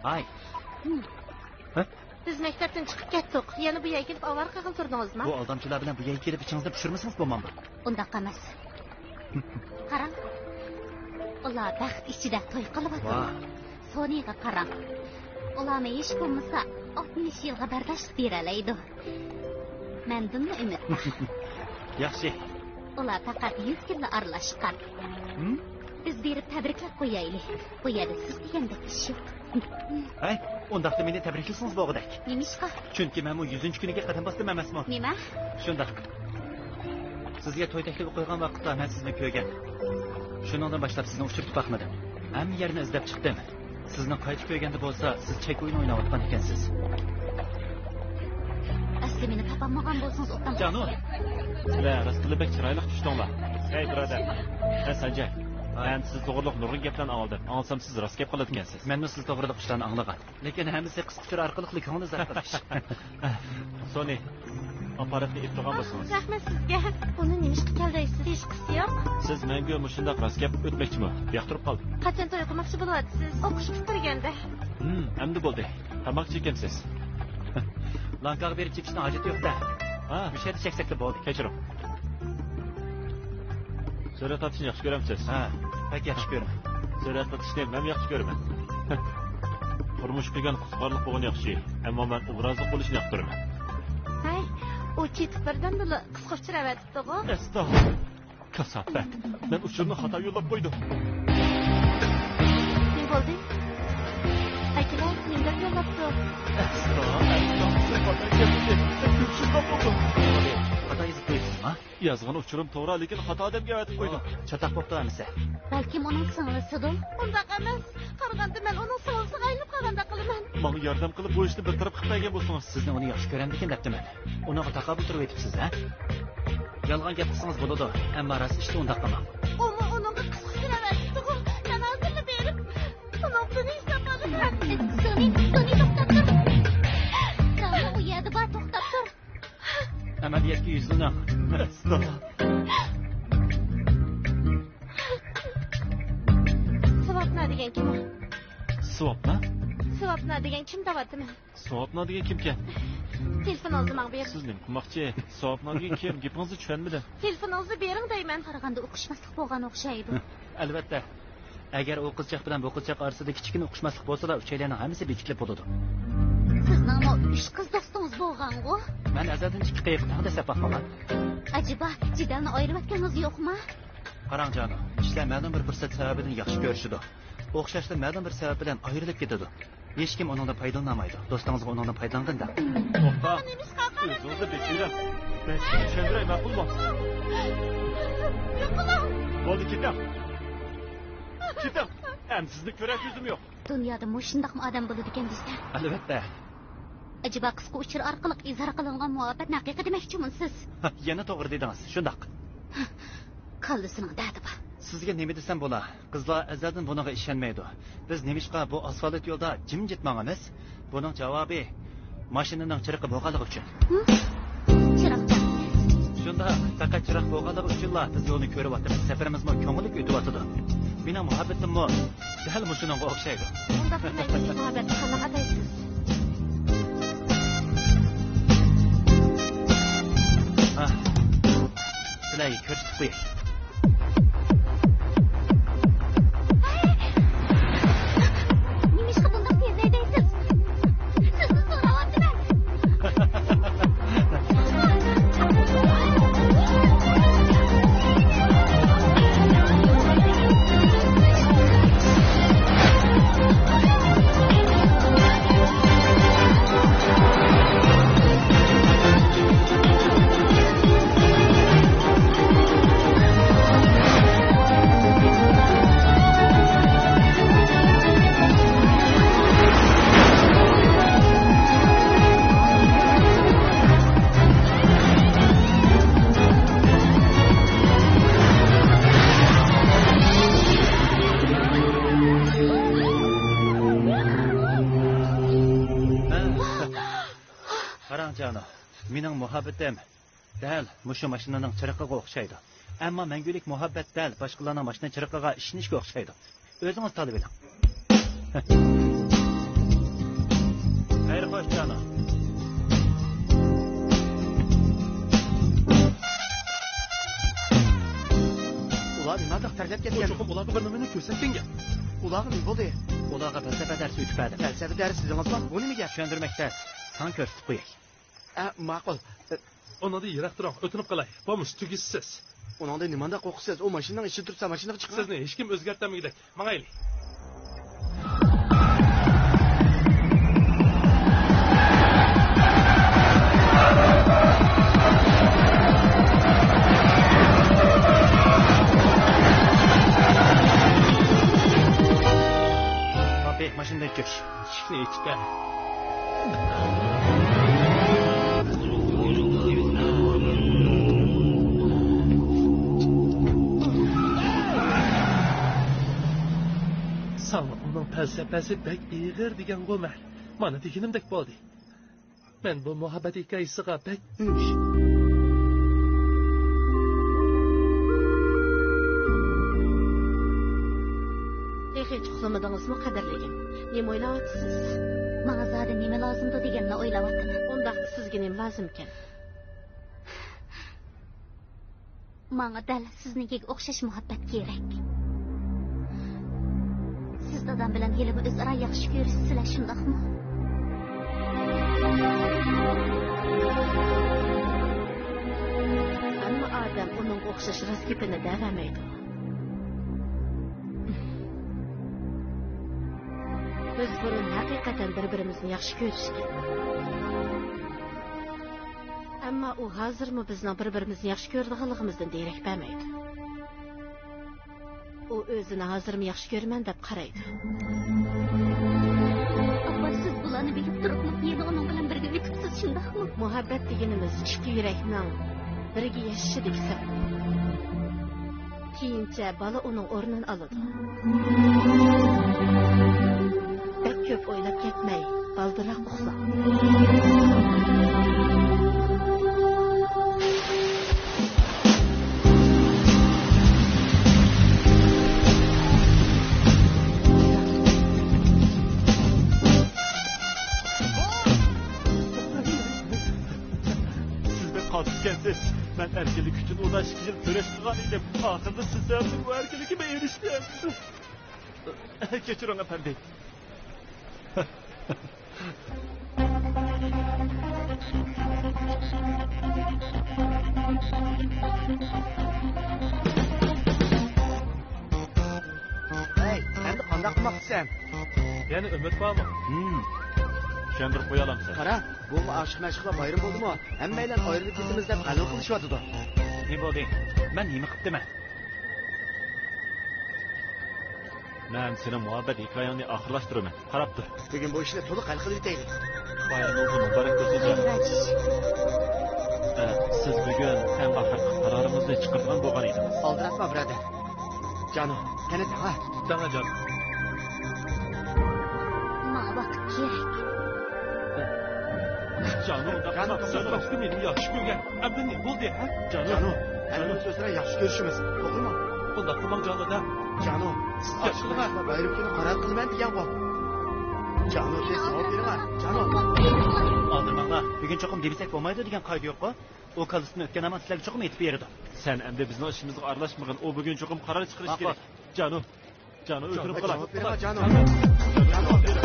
ھاي. ھە؟ بىز مەكتەپتىن چىقىپ كەتتۇق. يەنە بۇ يەرگە كېلىپ ئاۋارە قىلغىلى تۇردىڭىزمۇ؟ بۇ ئالدامچىلار بىلەن بۇ يەرگە كېلىپ ئىچىڭىزنى پۇشۇرمىسىڭىز بولمامدۇ؟ ئۇنداق ئەمەس. قاراڭ. ئۇلار بەخت ئىچىدە توي قىلىۋاتىدۇ. ۋاھ. سونىغا قاراڭ. ئۇلارمۇ ھېچ بولمىسا ئاتمىش يىلغا بەرداشلىق بېرەلەيدۇ. مەندىنمۇ ئۈمىد بار. ياخشى. ئۇلار پەقەت يۈز كۈنلا ئارىلاشقان. ھىم؟ بىز بېرىپ تەبرىكلەپ قويايلى. بۇ يەردە سىز دېگەندەك ئىش يوق. ھەي، ئۇنداقتا مېنى تەبرىكلىسىڭىز بولغۇدەك. نېمىشقا؟ چۈنكى مەنمۇ يۈزىنچى كۈنىگە قەدەم باستىم ئەمەسمۇ؟ نېمە؟ شۇنداق. سىزگە توي تەكلىپى قويغان ۋاقىتتا مەن سىزنى كۆرگەن. شۇنىڭدىن باشلاپ سىزنى ئۇچرىتىپ باقمىدىم. ھەممە يەرنى ئىزدەپ چىقتىم. سىزنى قايتا كۆرگەندە بولسا، سىز چەك ئويۇنى ئويناۋاتقان ئىكەنسىز. ئەسلى مېنى تاپالمىغان بولسىڭىز ئوبدان. جانۇ! سىلەر راستلا بەك چىرايلىق چۈشتۈڭلار. ھەي، بۇرادەر. ھە، سانجاي. ھاي. مەن سىز توغرىلىق نۇرغۇن گەپلەرنى ئاڭلىدىم. ئاڭلىسام، سىز راست گەپ قىلىدىكەنسىز. مەنمۇ سىز توغرىلىق ئىشلارنى ئاڭلىغان. لېكىن ھەممىسى قىسقا ئۇچۇر ئارقىلىقلا كۆڭۈل زەپ قىلىش. سونى، ئاپپاراتنى ئېلىپ تۇرغان بولسىڭىز. رەھمەت سىزگە. بۇنى نېمىشقا كەلدى دەيسىز؟ ھېچقىسى يوق. سىز مەڭگۈ مۇشۇنداق راست گەپ ئۆتمەكچىمۇ؟ ياقتۇرۇپ قالدىم. قاچان توي قىلماقچى بولۇۋاتىسىز؟ ئوقۇش پۈتتۈرگەندە. ھىم، ئەمدى بولدى. تاماق چېكەمسىز؟ لانكاغا بېرىپ چېپىشنىڭ ھاجىتى يوق-دە. ھا. مۇشۇ يەردە چەكسەكلا بولدى. كەچۈرۈڭ. سۈرەت تارتىشنى ياخشى كۆرەمسىز؟ ھە، بەك ياخشى كۆرىمەن. سۈرەت تارتىشنى مەنمۇ ياخشى كۆرىمەن. تۇرمۇش قىلغان قىزىقارلىق بولغىنى ياخشى، ئەمما مەن ئوبرازلىق بولۇشنى ياقتۇرىمەن. ھەي، ئۇ كېتىپ بىردەمدىلا قىسقا ئۇچۇر ئەۋەتىپتىغۇ. ئەستا. كاساپەت. مەن ئۇچۇرنى خاتا يوللاپ قويدۇم. نېمە بولدى؟ ئاكىلار، نېمىدەپ يوللاپتۇ؟ ئەستا، ئەستا، خاتا گەپلىدى. كۆكسىزلا بولدۇم. خاتا يېزىپ قويۇپسىزما؟ يازغان ئۇچۇرۇم توغرا، لېكىن خاتا ئادەمگە ئەۋەتىپ قويدۇم. چاتاق بوپتۇ ئەمىسە. بەلكىم ئۇنىڭ سىڭلىسىدۇ؟ ئۇنداق ئەمەس. قارىغاندا مەن ئۇنىڭ سىڭلىسىغا ئايلىنىپ قالغاندەك قىلىمەن. ماڭا ياردەم قىلىپ، بۇ ئىشنى بىر تەرەپ قىلىپ بەرگەن بولسىڭىز. سىزنى ئۇنى ياخشى كۆرەمدىكىن دەپتىمەن. ئۇنىڭغا تاقابىل تۇرۇۋېتىپسىز، ھە؟ يالغان گەپ قىلسىڭىز بولىدۇ، ئەمما راست ئىشتا ئۇنداق قىلماڭ. ئۇمۇ ئۇنىڭغا قىسقا سۆزلەۋەتىپتىغۇ. مەن ھازىرلا بېرىپ، ئۇنىڭ پۇلىنى ھېسابلاپ ئالىمەن. سونى، سونى، توختاپ تۇر. داۋا ئۇ يەردە بار، توختاپ تۇر. ئەمەلىيەتكە يۈزلىنىڭ. سوۋابنا دېگەن كىم؟ سوۋابنا؟ سوۋابنا دېگەن كىم دەۋاتىمەن. سوۋابنا دېگەن كىمكەن؟ تېلېفونىڭىزنى ماڭا بېرىڭ. سىز نېمە قىلماقچى؟ سوۋابنا دېگەن كىم؟ گېپىڭىزنى چۈشەنمىدىم. تېلېفونىڭىزنى بېرىڭ دەيمەن. قارىغاندا ئۇقۇشماسلىق بولغان ئوخشايدۇ. ئەلۋەتتە. ئەگەر ئۇ قىزچاق بىلەن بۇ قىزچاق ئارىسىدا كىچىككىنە ئۇقۇشماسلىق بولسىلا، ئۈچەيلەننىڭ ھەممىسى بېكىتىلىپ بولىدۇ. سىزنىڭمۇ ئۈچ قىز دوستىڭىز بولغانغۇ؟ مەن ئەزەلدىن ئىككى قېيىقنى تەڭ دەسسەپ باققانمەن. ئەجەبا، جېدەلنى ئايرىۋەتكىنىڭىز يوقما؟ قاراڭ جانۇ، كىشىلەر مەلۇم بىر پۇرسەت سەۋەبىدىن ياخشى كۆرۈشىدۇ. ئوخشاشلا مەلۇم بىر سەۋەب بىلەن ئايرىلىپ كېتىدۇ. ھېچكىم ئۇنىڭدىن پايدىلىنالمايدۇ. دوستىڭىزغا ئۇنىڭدىن پايدىلانغىن دەڭ. توختا. ئۆزىڭىزنى بېسىۋېلىڭ. مەن سىزگە چۈشەندۈرەي، ماقۇلمۇ؟ بولدى، كېتىڭ. كېتىڭ. ئەمدى سىزنى كۆرەر كۆزۈم يوق. دۇنيادا مۇشۇنداقمۇ ئادەم بولىدىكەن دېسە. ئەلۋەتتە. ئەجەبا قىسقا ئۇچۇر ئارقىلىق ئىزھار قىلىنغان مۇھەببەتنى ھەقىقىي دېمەكچىمۇ سىز؟ ھە، يەنە توغرا دېدىڭىز، شۇنداق. كاللىسىنىڭ دەردى بار. سىزگە نېمە دېسەم بولا؟ قىزلار ئەزەلدىن بۇنىڭغا ئىشەنمەيدۇ. بىز نېمىشقا بۇ ئاسفالت يولدا جىمجىت ماڭىمىز؟ بۇنىڭ جاۋابى ماشىنىنىڭ چىرىقى بولغانلىقى ئۈچۈن. ھە؟ چىراغ چاقتى. شۇنداق، پەقەت چىراغ بولغانلىقى ئۈچۈنلا بىز يولنى كۆرۈۋاتىمىز. سەپىرىمىزمۇ كۆڭۈللۈك ئۆتۈۋاتىدۇ. مېنىڭ مۇھەببىتىممۇ دەل مۇشۇنىڭغا ئوخشايدۇ. ئۇنداق دېمەيسىز، مۇھەببەتنى قانداق ئاتايسىز؟ ھا، سىلەرگە كۆرسىتىپ قوياي. نېمىشقا بۇنداق تېز ھەيدەيسىز؟ سىزدىن سوراۋاتىمەن. قاراڭ جانۇ، مېنىڭ مۇھەببىتىم دەل مۇشۇ ماشىنىنىڭ چىرىقىغا ئوخشايدۇ. ئەمما مەڭگۈلۈك مۇھەببەت دەل باشقىلارنىڭ ماشىنا چىرىقىغا ئىشىنىشكە ئوخشايدۇ. ئۆزىڭىز تاللىۋېلىڭ. ئۇلارغا بىر نېمىنى كۆرسەتكەن گەپ. ئۇلارغا نېمە بولدى؟ ئۇلارغا پەلسەپە دەرسى ئۆتۈپ بەردىم. پەلسەپە دەرسى دېدىڭىزمۇ؟ بۇ نېمە گەپ؟ چۈشەندۈرمەك تەس. ساڭا كۆرسىتىپ قوياي. ئە، ماقۇل. ئە، ئۇنىڭدىن يىراق تۇرۇڭ، ئۆتۈنۈپ قالاي. بولمىسا تۈگىسىسىز. ئۇنىڭدىن نېمانداق قورقىسىز؟ ئۇ ماشىنىنىڭ ئىچىدە تۇرسا، ماشىنىغا چىقىڭ. سىزنى ھېچكىم ئۆزگەرتەلمىگۈدەك. ماڭايلى. ماشىنىدىن چۈش. ئىشىكنى ئېچىپ بەر. ساڭا ئۇنىڭ پەلسەپەسى بەك ئېغىر دېگەنغۇ مەن. مانا دېگىنىمدەك بولدى. مەن بۇ مۇھەببەت ھېكايىسىغا بەك ئۆچ. تېخىچە ئۇخلىمىدىڭىزمۇ، قەدىرلىگىن؟ نېمە ئويلاۋاتىسىز؟ ماڭا زادى نېمە لازىمدۇ دېگەننى ئويلاۋاتىمەن. ئۇنداقتا سىزگە نېمە لازىمكەن؟ ماڭا دەل سىزنىڭكىگە ئوخشاش مۇھەببەت كېرەك. سىز دادام بىلەن ھېلىمۇ ئۆزئارا ياخشى كۆرۈشىسىلەر، شۇنداقمۇ؟ ئەمما ئادەم ئۇنىڭغا ئوخشاش راست گېپىنى دەۋەرمەيدۇ. بىز بۇرۇن ھەقىقەتەن بىر-بىرىمىزنى ياخشى كۆرۈشكەن. ئەمما ئۇ ھازىرمۇ بىزنىڭ بىر-بىرىمىزنى ياخشى كۆرىدىغانلىقىمىزدىن دېرەك بەرمەيدۇ. ئۇ ئۆزىنى ھازىرمۇ ياخشى كۆرىمەن دەپ قارايدۇ. ئاپا، سىز بۇلارنى بىلىپ تۇرۇپمۇ يەنە ئۇنىڭ بىلەن بىرگە ئۆتۈپسىز، شۇنداقمۇ؟ مۇھەببەت دېگىنىمىز ئىككى يۈرەكنىڭ بىرگە ياشىشىدىكى سىر. كېيىنچە بالا ئۇنىڭ ئورنىنى ئالىدۇ. بەك كۆپ ئويلاپ كەتمەي، بالدۇرراق ئۇخلاڭ. سىز بەك قالتىس ئىكەنسىز. مەن ئەركىنلىك ئۈچۈن ئۇدا ئىككى يىل كۈرەش قىلغان ئىدىم. ئاخىرىدا سىز سەۋەبلىك بۇ ئەركىنلىكىمگە ئېرىشتىم. كەچۈرۈڭ، ئەپەندى. ھەي، ئەمدى قانداق قىلماقچىسەن؟ يەنە ئۈمىد بارمۇ؟ ھىم. چۈشەندۈرۈپ قويالامسەن؟ قارا، بۇمۇ ئاشىق-مەشۇقلار بايرىمى بولدىمۇ؟ ھەممەيلەن ئايرىلىپ كېتىمىز دەپ غەلۋە قىلىشىۋاتىدۇ. نېمە بولدى؟ مەن نېمە قىپتىمەن؟ مەن سېنىڭ مۇھەببەت ھېكايەڭنى ئاخىرلاشتۇرىمەن. قاراپ تۇر. بۈگۈن بۇ ئىشنى تولۇق ھەل قىلىۋېتەيلى. بايرىمىڭىز مۇبارەك بولسۇن، جانىم. ئە، سىز بۈگۈن ئەڭ ئاخىرقى قارارىڭىزنى چىقىرىدىغان بولغان ئىدىڭىز. ئالدىراتما، بۇرادەر. جانۇ، قېنى دەڭە. دەڭە، جانۇ. ماڭا ۋاقىت كېرەك. جانۇ، جانۇ، سەن باشتا مېنى ياخشى كۆرگەن. ئەمدى نېمە بولدى، ھە؟ جانۇ، جانۇ، ھەممىمىز ئۆزئارا ياخشى كۆرۈشىمىز، توغرىمۇ؟ بۇنداق قىلماڭ، جانۇ، دە. جانۇ، سىز ئاشىق-مەشۇقلار بايرىمى كۈنى قارار قىلىمەن دېگەنغۇ. جانۇ، تېز جاۋاب بېرىڭە، جانۇ. ئالدىرىماڭلار، بۈگۈن چوقۇم دېمىسەك بولمايدۇ دېگەن قائىدە يوققۇ. ئۇ كاللىسىدىن ئۆتكەن ھامان سىلەرگە چوقۇم ئېيتىپ بېرىدۇ. سەن ئەمدى بىزنىڭ ئىشىمىزغا ئارىلاشمىغىن، ئۇ بۈگۈن چوقۇم قارار چىقىرىشى كېرەك. جانۇ، جانۇ، ئۆتۈنۈپ قالاي. جاۋاب بېرىڭە، جانۇ. جانۇ، جاۋاب بېرىڭە.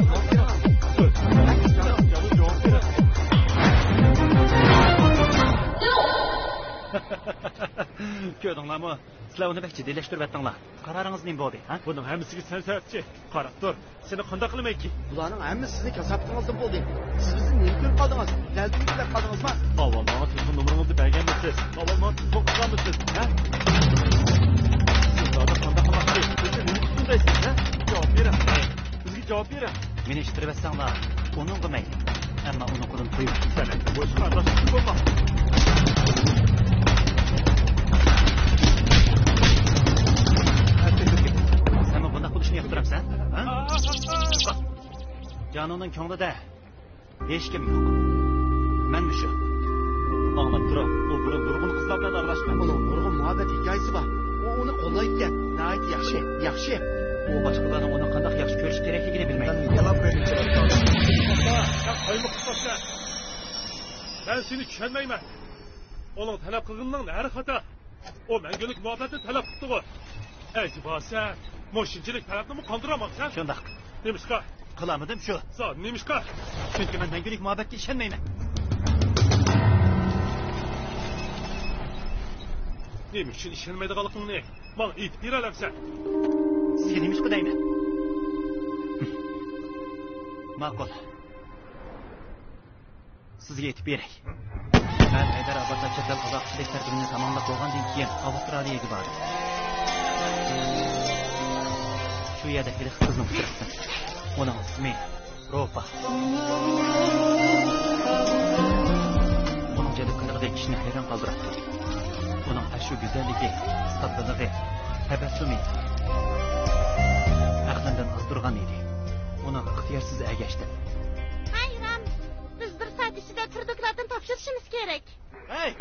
كۆردۈڭلارمۇ؟ سىلەر ئۇنى بەك جىددىيلەشتۈرۈۋەتتىڭلار. قارارىڭىز نېمە بولدى، ھە؟ بۇنىڭ ھەممىسىگە سەن سەۋەبچى. قاراپ تۇر، سېنى قانداق قىلىمەنكى؟ بۇلارنىڭ ھەممىسى سىزنىڭ كاساپىتىڭىزدىن بولدى. سىز بىزنى نېمە كۆرۈپ قالدىڭىز؟ دەل تۈگۈپ قالدىڭىزما؟ ئاۋۋال ماڭا تېلېفون نومۇرىڭىزنى بەرگەنمىسىز؟ ئاۋۋال ماڭا تېلېفون قىلغانمىسىز، ھە؟ سىز زادى قانداق قىلماقچى؟ بىزنى نېمە تۇتقۇن دەيسىز، ھە؟ جاۋاب بېرىڭ. مېنى ئىتتىرىۋەتسەڭلار، ئۇنىڭغا مەيلى. ئەمما ئۇنى قولۇمدىن قويۇپ سەن بۇ ئىشقا ئارىلاشقۇچى بولما. سەنمۇ بۇنداق بولۇشنى ياقتۇرامسەن؟ ھە؟ جانۇنىڭ كۆڭلىدە ھېچكىم يوق. مەنمۇ شۇ. ئاڭلاپ تۇرۇڭ، ئۇ بۇرۇن نۇرغۇن قىزلار بىلەن ئارىلاشقان. ئۇنىڭ نۇرغۇن مۇھەببەت ھېكايىسى بار. ئۇ ئۇنى قوللايدىكەن. ناھايىتى ياخشى، ياخشى. ئۇ باشقىلارنىڭ ئۇنى قانداق ياخشى كۆرۈشى كېرەكلىكىنى بىلمەيدۇ. سەن قايمۇق قىلىپسەن. مەن سېنى چۈشەنمەيمەن. ئۇنىڭ تەلەپ قىلغىنىنىڭ نەرى خاتا؟ ئۇ مەڭگۈلۈك مۇھەببەتنى تەلەپ قىپتىغۇ. ئەجەبا سەن مۇشۇنچىلىك تەلەپنىمۇ قاندۇرالمامسەن؟ شۇنداق. نېمىشقا؟ قىلالمىدىم شۇ. زادى نېمىشقا؟ چۈنكى مەن مەڭگۈلۈك مۇھەببەتكە ئىشەنمەيمەن. نېمە ئۈچۈن ئىشەنمەيدىغانلىقىڭنى ماڭا ئېيتىپ بېرەلەمسەن؟ سىزگە نېمە ئىش قىلايمەن؟ ماقۇل. سىزگە ئېيتىپ بېرەي. مەن ھەيدەرئابادتا چەت ئەل ئالاقىچىلىك تەرتىپىنى تاماملاپ بولغاندىن كېيىن ئاۋسترالىيەگە باردىم. شۇ يەردە ھېلىقى قىزنى ئۇچراتتىم. ئۇنىڭ ئىسمى روپا. ئۇنىڭ جەلپكارلىقى كىشىنى ھەيران قالدۇراتتى. ئۇنىڭ ئاشۇ گۈزەللىكى، ساددىلىقى، تەبەسسۇمى ئەقلىمدىن ئازدۇرغان ئىدى. ئۇنىڭغا ئىختىيارسىز ئەگەشتىم. ھەي، رام، بىز بىر سائەت ئىچىدە تۈر دوكلاتىنى تاپشۇرۇشىمىز كېرەك. ھەي!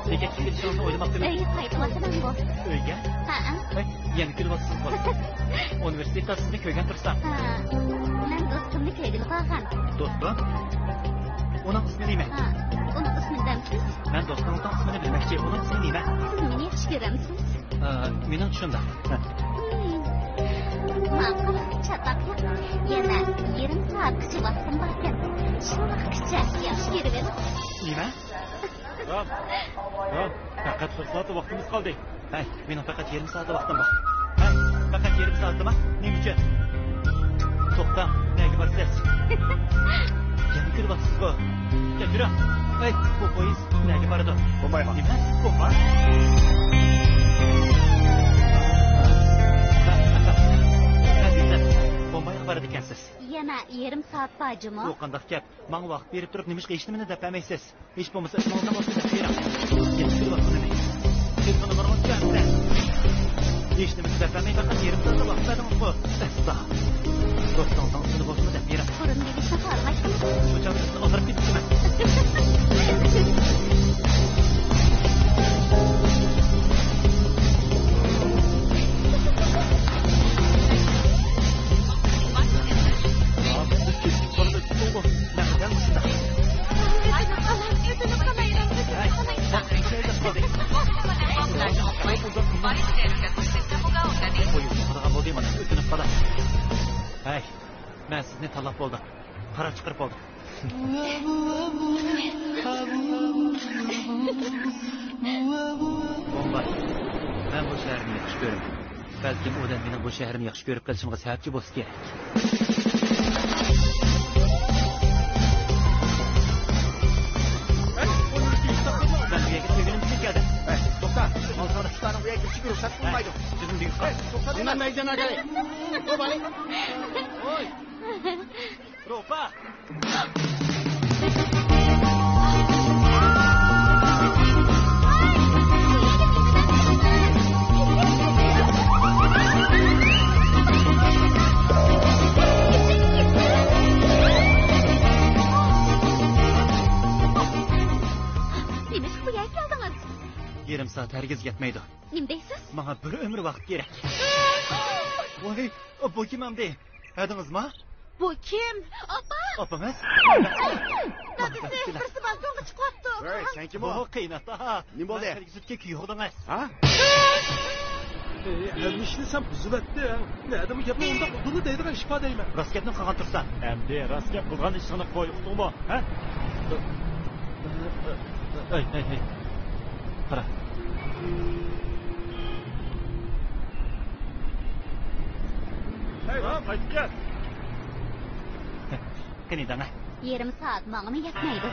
ئۆيگە قايتىۋاتىمەنغۇ. ئۆيگە؟ ھەئە. ھەي، يەنە كۈلۈۋاتىسىزغۇ. ئۇنىۋېرسىتېتتا سىزنى كۆرگەن تۇرسام. ھە، مەن دوستۇمنى كۆرگىلى بارغان. دوستۇم؟ ئۇنىڭ ئىسمى نېمە؟ ھە، ئۇنىڭ ئىسمىنى دەمسىز؟ مەن دوستىڭىزنىڭ ئىسمىنى بىلمەكچى. ئۇنىڭ ئىسمى نېمە؟ سىز مېنى ياخشى كۆرەمسىز؟ ئە، مېنىڭ شۇنداق. ھە. مم. ماقۇل، چاتاق يوق. يەنە يېرىم سائەتكىچە ۋاقتىم باركەن. شۇ ۋاقىتقىچە ياخشى كۆرۈۋېلىڭ. نېمە؟ رام، رام، پەقەت بىر سائەت ۋاقتىمىز قالدى. ھەي، مېنىڭ پەقەت يېرىم سائەت ۋاقتىم بار. ھە، پەقەت يېرىم سائەتمۇ؟ نېمە ئۈچۈن؟ توختاڭ، نەگە بارىسىز؟ يەنە كۈلۈۋاتىسىزغۇ. كەچۈرۈڭ. ھەي، بۇ پويىز نەگە بارىدۇ؟ بومبايغا. نېمە؟ بومباي؟ ئەزىزلەر، بومبايغا بارىدىكەنسىز. يەنە يېرىم سائەت بار جۇمۇ. بۇ قانداق گەپ؟ ماڭا ۋاقىت بېرىپ تۇرۇپ نېمىشقا ھېچنېمىنى دەپ بەرمەيسىز؟ ھېچ بولمىسا ئىسمىڭىزنى بولسا دەپ بېرىڭ. يەتكۈزۈۋاتقىنىنى. تېلېفون نومۇرىڭىزنى بەرمىسە. ھېچنېمىنى دەپ بەرمەي پەقەت يېرىم سائەتلا ۋاقىت بەردىڭىزغۇ. ئەستا. دوستىڭىزنىڭ ئىسمىنى بولسىمۇ دەپ بېرىڭ. بۇرۇن دېگۈچنى خالىمايتتىم. بۇ چاغدا سىزنى ئازراق كېتىپتىمەن. ھەي، مەن سىزنى تاللاپ بولدىم، ئۆتۈنۈپ قالاي. قارار چىقىرىپ بولدۇم. بومباي، مەن بۇ شەھەرنى ياخشى كۆرىمەن. بەلكىم ئۇ دەم مېنىڭ بۇ شەھىرىمنى ياخشى كۆرۈپ قېلىشىمغا سەۋەبچى بولسا كېرەك. مەن بۇ يەرگە تۈگۈنۈمدىن كەلدىم. ھەي، توختا، مال ساناش ئۇستانىڭ بۇ يەرگە كىرىشىگە رۇخسەت قىلمايدۇ. ھەي، توختا دېمە. مەيدان ئاكاي. بومباي. ھوي. روپا! نېمىشقا بۇ يەرگە كەلدىڭىز؟ يېرىم سائەت ھەرگىز يەتمەيدۇ. نېمە دەيسىز؟ ماڭا بىر ئۆمۈر ۋاقىت كېرەك. ۋاي، بۇ كىم ئەمدى؟ ھەدىڭىزما؟ بۇ كىم؟ ئاپا! ئاپىڭىز؟ دادىسى، بىرسى بالكونغا چىقىۋاپتۇ. ۋەي، سەن كىم ئۇ؟ بۇ قېيىنئاتا. نېمە بولدى؟ مەن كەلگۈسىدىكى كۈيئوغلىڭىز. ھە؟ ئەي، ھەممە ئىشنى سەن بۇزۇۋەتتىڭ. نەدىمۇ گەپنى ئۇنداق ئۇدۇللا دەيدىغان ئىش بار دەيمەن. راست گەپنى قىلغان تۇرسام. ئەمدى راست گەپ قىلغان ئىشىڭنى قوي، ئۇقتۇڭمۇ؟ ھە؟ ئەي، ئەي، ئەي. قارا. ھەي، رام، قايتىپ كەل. قېنى دەڭە. يېرىم سائەت ماڭىمۇ يەتمەيدۇ.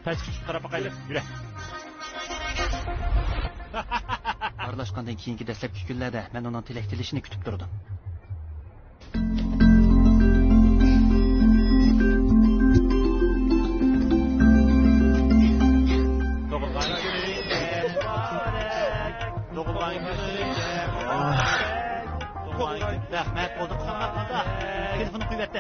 پەسكە چۈشۈپ قاراپ باقايلى. يۈرە. ئارىلاشقاندىن كېيىنكى دەسلەپكى كۈنلەردە مەن ئۇنىڭ تىلەك تىلىشىنى كۈتۈپ تۇردۇم. تۇغۇلغان كۈنۈڭىز مۇبارەك. تۇغۇلغان كۈنۈڭىز مۇبارەك. تۇغۇلغان كۈن. رەھمەت، بولدى، قىلماقمىز. تېلېفوننى قويۇۋەتتى.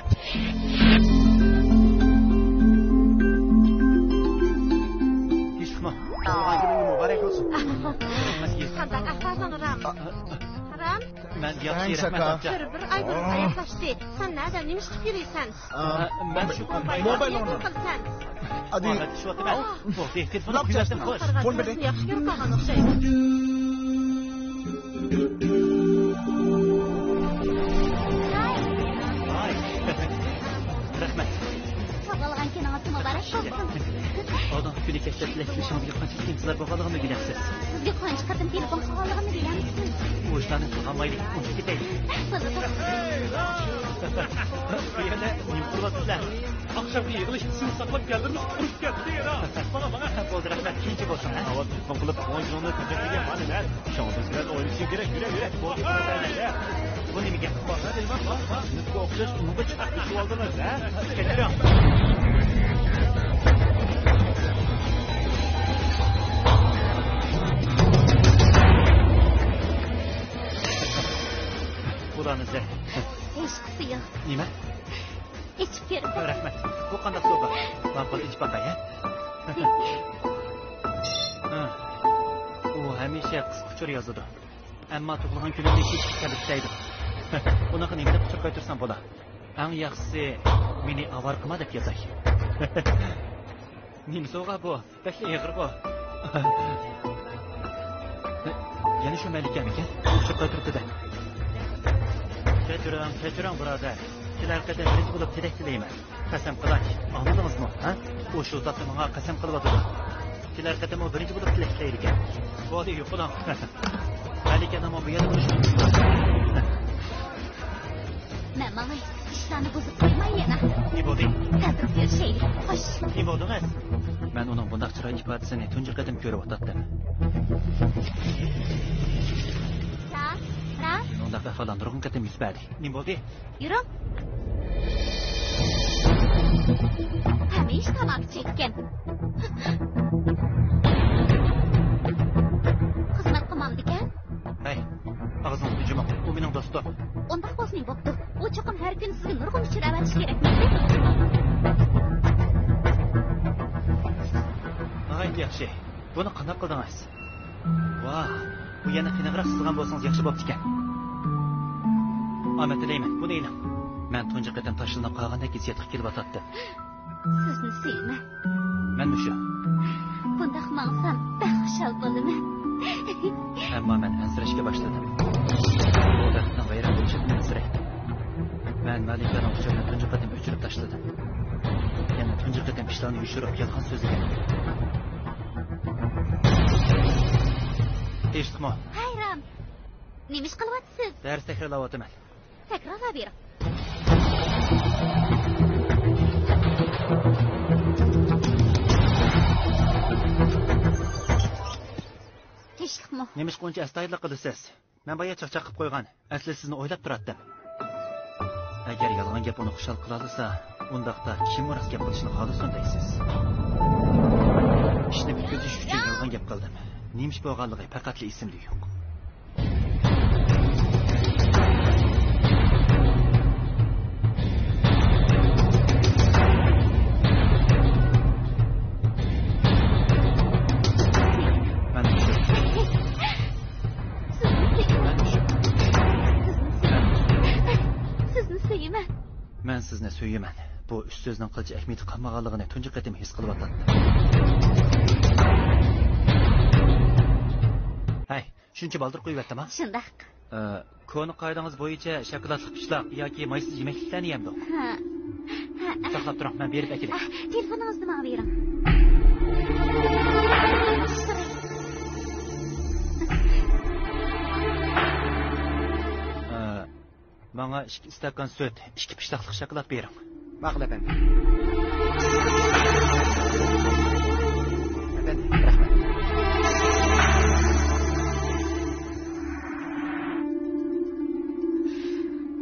تىنچلىقمۇ؟ تۇغۇلغان كۈنۈڭ مۇبارەك بولسۇن. قانداق ئەھۋالىڭ، رام؟ رام؟ مەن ياخشى، رەھمەت، ئاچا. بىر، بىر ئاي بۇرۇن ھاياتلاشتى. سەن نەدە، نېمە ئىش قىلىپ يۈرىسەن؟ ئا، مەن شۇ موبايل ئوينايمەن. ئادى. ئا، مەن ئىشلەۋاتىمەن. بولدى، تېلېفوننى قويۇۋەتتىم، خوش. فون بېرەي. ياخشى كۆرۈپ قالغان ئوخشايسەن. ۋاي. رەھمەت. تۇغۇلغان كۈنىڭىز مۇبارەك بولسۇن. ئالدىنقى كۈنى كەچتە تىلەك تىلىشىڭىزگە قانچىلىك ئىنتىزار بولغانلىقىمنى بىلەمسىز؟ سىزگە قانچە قېتىم تېلېفون قىلغانلىقىمنى بىلەمسىز؟ بۇ ئىشلارنى قىلغانمايلى، ئۇنتۇپ كېتەيلى. بولىدۇ. بۇ يەردە نېمە قىلىۋاتىسىلەر؟ ئاخشامقى يىغىلىش سىز ساقلاپ كەلدىڭىز، قۇرۇپ كەتتى يەنە. ماڭا، ماڭا. بولدى، رەھمەت، كېيىنچە بولسۇن، ھە؟ ئاۋۋال تېلېفون قىلىپ، ئون يۈزۈڭنى تەكلىپ قىلگەن مانا مەن. شۇڭا بىز بىلەن ئوينىشىڭ كېرەك. يۈرە، يۈرە، بولدى. بۇ نېمە گەپ؟ نېمىگە ئوخشاش ئۇنىڭغا چىقىپ كېتىۋالدىڭىز، ھە؟ كەچۈرۈڭ. بۇلارنى زەھەر. ھېچقىسى يوق. نېمە؟ ئىچىپ كۆرۈڭ. رەھمەت. بۇ قانداق سوۋغا؟ ماقۇل، ئىچىپ باقاي، ھە؟ ھە. ئۇ ھەمىشە قىسقا ئۇچۇر يازىدۇ. ئەمما تۇغۇلغان كۈنۈمنى كېچىكىپ تەبرىكلەيدۇ. ئۇنىڭغا نېمە دەپ ئۇچۇر قايتۇرسام بولا؟ ئەڭ ياخشىسى، مېنى ئاۋارە قىلما دەپ يازاي. نېمە سوۋغا بۇ؟ بەكلا ئېغىرغۇ. يەنە شۇ مەلىكەمىكەن؟ ئۇچۇر قايتۇرۇپتۇ-دە. كەچۈرۈڭ، كەچۈرۈڭ، بۇرادەر. كېلەر قېتىم بىرىنچى بولۇپ تىلەك تىلەيمەن. قەسەم قىلاي، ئاڭلىدىڭىزمۇ، ھە؟ ئۇ شۇ زاتنى ماڭا قەسەم قىلىۋاتىدۇ. كېلەر قېتىم ئۇ بىرىنچى بولۇپ تىلەك تىلەيدىكەن. بولدى، يوقىلىڭ. مەلىكەنىڭمۇ بۇ يەردە بولۇشى مۇمكىن. مەن ماڭاي، ئىشلارنى بۇزۇپ قويماي يەنە. نېمە بولدى؟ ھازىر كۆرۈشەيلى، خوش. نېمە بولدىڭىز؟ مەن ئۇنىڭ بۇنداق چىراي ئىپادىسىنى تۇنجى قېتىم كۆرۈۋاتاتتىم. رام، رام. مۇنداق ئەھۋاللار نۇرغۇن قېتىم يۈز بەردى. نېمە بولدى؟ يۈرۈڭ. ھەمىشە تاماكا چەككەن. خىزمەت قىلمامدىكەن؟ ھەي، ئاغزىڭىزنى جۇمۇڭ. ئۇ مېنىڭ دوستۇم. ئۇنداق بولسا نېمە بوپتۇ؟ ئۇ چوقۇم ھەر كۈنى سىزگە نۇرغۇن ئۇچۇر ئەۋەتىشى كېرەكمىكى؟ ناھايىتى ياخشى. بۇنى قانداق قىلدىڭىز؟ ۋاھ، بۇ يەنە قېنىقراق سىزغان بولسىڭىز ياخشى بوپتىكەن. ئامەت تىلەيمەن، بۇنى ئېلىڭ. مەن تۇنجى قېتىم تاشلىنىپ قالغاندەك ھېسسىياتقا كېلىۋاتاتتىم. سىزنى سۆيىمەن. مەنمۇ شۇ. بۇنداق ماڭسام بەك خۇشال بولىمەن. ئەمما مەن ئەنسىرەشكە باشلىدىم. بۇ بەختنىڭ ۋەيران بولۇشىدىن ئەنسىرەيتتىم. مەن مەلىكەنىڭ ئۇچۇرىنى تۇنجى قېتىم ئۆچۈرۈپ تاشلىدىم. يەنە تۇنجى قېتىم ئىشلارنى يوشۇرۇپ يالغان سۆزلىگەن. تىنچلىقمۇ؟ ھەي، رام. نېمە ئىش قىلىۋاتىسىز؟ دەرس تەكرارلاۋاتىمەن. تەكرارلاۋېرىڭ. تىنچلىقمۇ؟ نېمىشقا ئۇنچە ئەستايىدىللىق قىلىسىز؟ مەن بايا چاقچاق قىلىپ قويغان. ئەسلى سىزنى ئويلاپ تۇراتتىم. ئەگەر يالغان گەپ ئۇنى خۇشال قىلالىسا، ئۇنداقتا كىم راست گەپ قىلىشنى خالىسۇن دەيسىز؟ ئىشنى پۈتكۈزۈش ئۈچۈن يالغان گەپ قىلدىم. نېمە ئىش بولغانلىقى پەقەتلا ئېسىمدە يوق. مەن سىزنى سۆيىمەن. سىزنى سۆيىمەن. مەن سىزنى سۆيىمەن. بۇ ئۈچ سۆزنىڭ قىلچە ئەھمىيىتى قالمىغانلىقىنى تۇنجى قېتىم ھېس قىلىۋاتاتتىم. ھەي، شۇنچە بالدۇر قويۇۋەتتىم ھا؟ شۇنداق. ئە، كونا قائىدىڭىز بويىچە شاكىلاتلىق پىشلاق ياكى مايسىز يېمەكلىكلەرنى يەمدۇق. ھە. ھە، ھە. ساقلاپ تۇرۇڭ، مەن بېرىپ ئەكېلەي. ئە، تېلېفونىڭىزنى ماڭا بېرىڭ. ئە، ماڭا ئىككى ئىستاكان سۈت، ئىككى پىشلاقلىق شاكىلات بېرىڭ. ماقۇل، ئەپەندىم.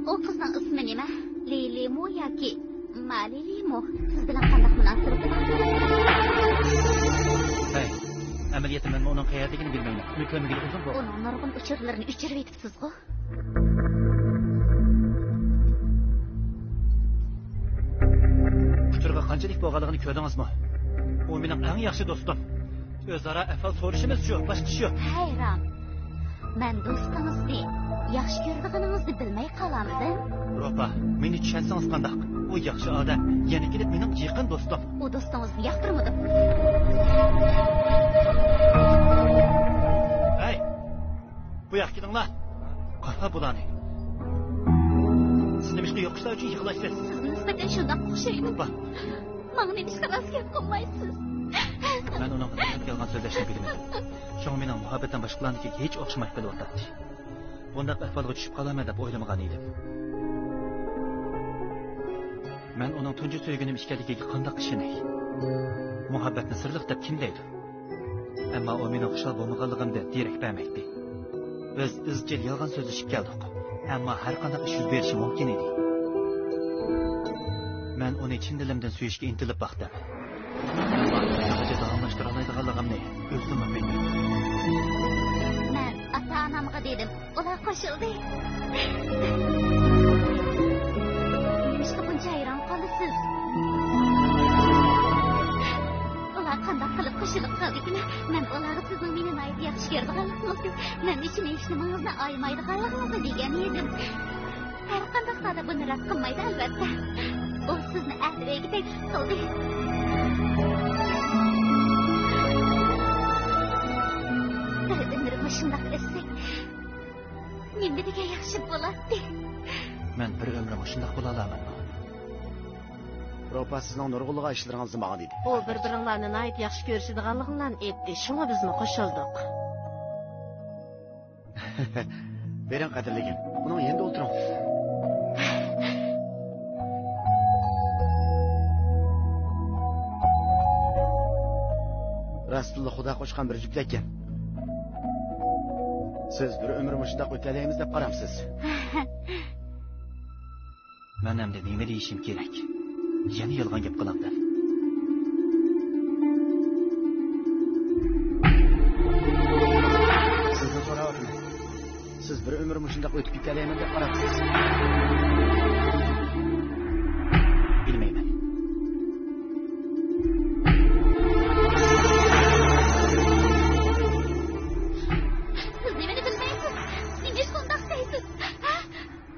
ئۇ قىزنىڭ ئىسمى نېمە؟ لىلىمۇ ياكى مالىلىمۇ؟ سىز بىلەن قانداق مۇناسىۋىتى بار؟ ھەي، ئەمەلىيەتتە مەنمۇ ئۇنىڭ قەيەردىكىنى بىلمەيمەن. ئۇنى كۆرمىگىلى ئۇزۇن بولدى. ئۇنىڭ نۇرغۇن ئۇچۇرلىرىنى ئۆچۈرۈۋېتىپسىزغۇ؟ ئۇچۇرغا قانچىلىك بولغانلىقىنى كۆردىڭىزمۇ؟ ئۇ مېنىڭ ئەڭ ياخشى دوستۇم. ئۆزئارا ئەھۋال سورىشىمىز شۇ، باشقا ئىش يوق. ھەيران. مەن دوستىڭىزنى ياخشى كۆرىدىغىنىڭىزنى بىلمەي قالامدىم؟ روپا، مېنى چۈشەنسىڭىز قانداق؟ ئۇ ياخشى ئادەم، يەنە كېلىپ مېنىڭ يېقىن دوستۇم. ئۇ دوستىڭىزنى ياقتۇرمىدىم. ھەي! بۇ ياققا كېلىڭلار. قارا بۇلارنى. سىز نېمىشقا يوق ئىشلار ئۈچۈن يىغلايسىز؟ سىزگە نىسبەتەن شۇنداق ئوخشايدۇ. ۋاھ. ماڭا نېمىشقا راست گەپ قىلمايسىز؟ مەن ئۇنىڭغا دىققەت يالغان سۆزلەشنى بىلمىدىم. شۇڭا مېنىڭ مۇھەببىتىم باشقىلاردىكىگە ھېچ ئوخشىماي قېلىۋاتاتتى. بۇنداق ئەھۋالغا چۈشۈپ قالارمەن دەپ ئويلىمىغان ئىدىم. مەن ئۇنىڭ تۇنجى سۆيگىنىم ئىكەنلىكىگە قانداق ئىشىنەي؟ مۇھەببەتنى سىرلىق دەپ كىم دەيدۇ؟ ئەمما ئۇ مېنىڭ خۇشال بولمىغانلىقىمدىن دېرەك بەرمەيتتى. بىز ئىزچىل يالغان سۆزلىشىپ كەلدۇق، ئەمما ھەرقانداق ئىش يۈز بېرىشى مۇمكىن ئىدى. مەن ئۇنى چىن دىلىمدىن سۆيۈشكە ئىنتىلىپ باقتىم. ئەمما تېخىچە داۋاملاشتۇرالايدىغانلىقىمنى ئۆزۈممۇ بىلمەيمەن. مەن ئاتا-ئانامغا دېدىم. ئۇلار قوشۇلدى. نېمىشقا بۇنچە ھەيران قالىسىز؟ ئۇلار قانداق قىلىپ قوشۇلۇپ قالدىكىن؟ مەن ئۇلارغا سىزنىڭ مېنى ناھايىتى ياخشى كۆرىدىغانلىقىڭىزنى، مەن ئۈچۈن ھېچنېمىڭىزنى ئايىمايدىغانلىقىڭىزنى دېگەن ئىدىم. ھەرقانداق ھالدا بۇنى راست قىلمايدۇ، ئەلۋەتتە. ئۇ سىزنى ئەتىۋەگە تەكلىپ قىلدى. بىر ئۆمۈر مۇشۇنداق ئۆتسەك، نېمە دېگەن ياخشى بولاتتى. مەن بىر ئۆمۈر مۇشۇنداق بولالامەنمۇ؟ روپا سىزنىڭ نۇرغۇنلىغان ئىشلىرىڭىزنى ماڭا دېدى. ئۇ بىر-بىرىڭلارنى ناھايىتى ياخشى كۆرۈشىدىغانلىقىنى ئېيتتى، شۇڭا بىزمۇ قوشۇلدۇق. بېرىڭ، قەدىرلىگىن. ئۇنىڭ يېنىدا ئولتۇرۇڭ. راستتىنلا خۇدا قوشقان بىر جۈپتەككەن. سىز بىر ئۆمۈر مۇشۇنداق ئۆتەلەيمىز دەپ قارامسىز؟ مەن ئەمدى نېمە دېيىشىم كېرەك؟ يەنە يالغان گەپ قىلامدىم؟ سىزدىن سوراۋاتىمەن. سىز بىر ئۆمۈر مۇشۇنداق ئۆتۈپ كېتەلەيمەن دەپ قاراپسىز؟ بىلمەيمەن. سىز نېمىنى بىلمەيسىز؟ نېمىشقا ئۇنداق دەيسىز؟ ھە؟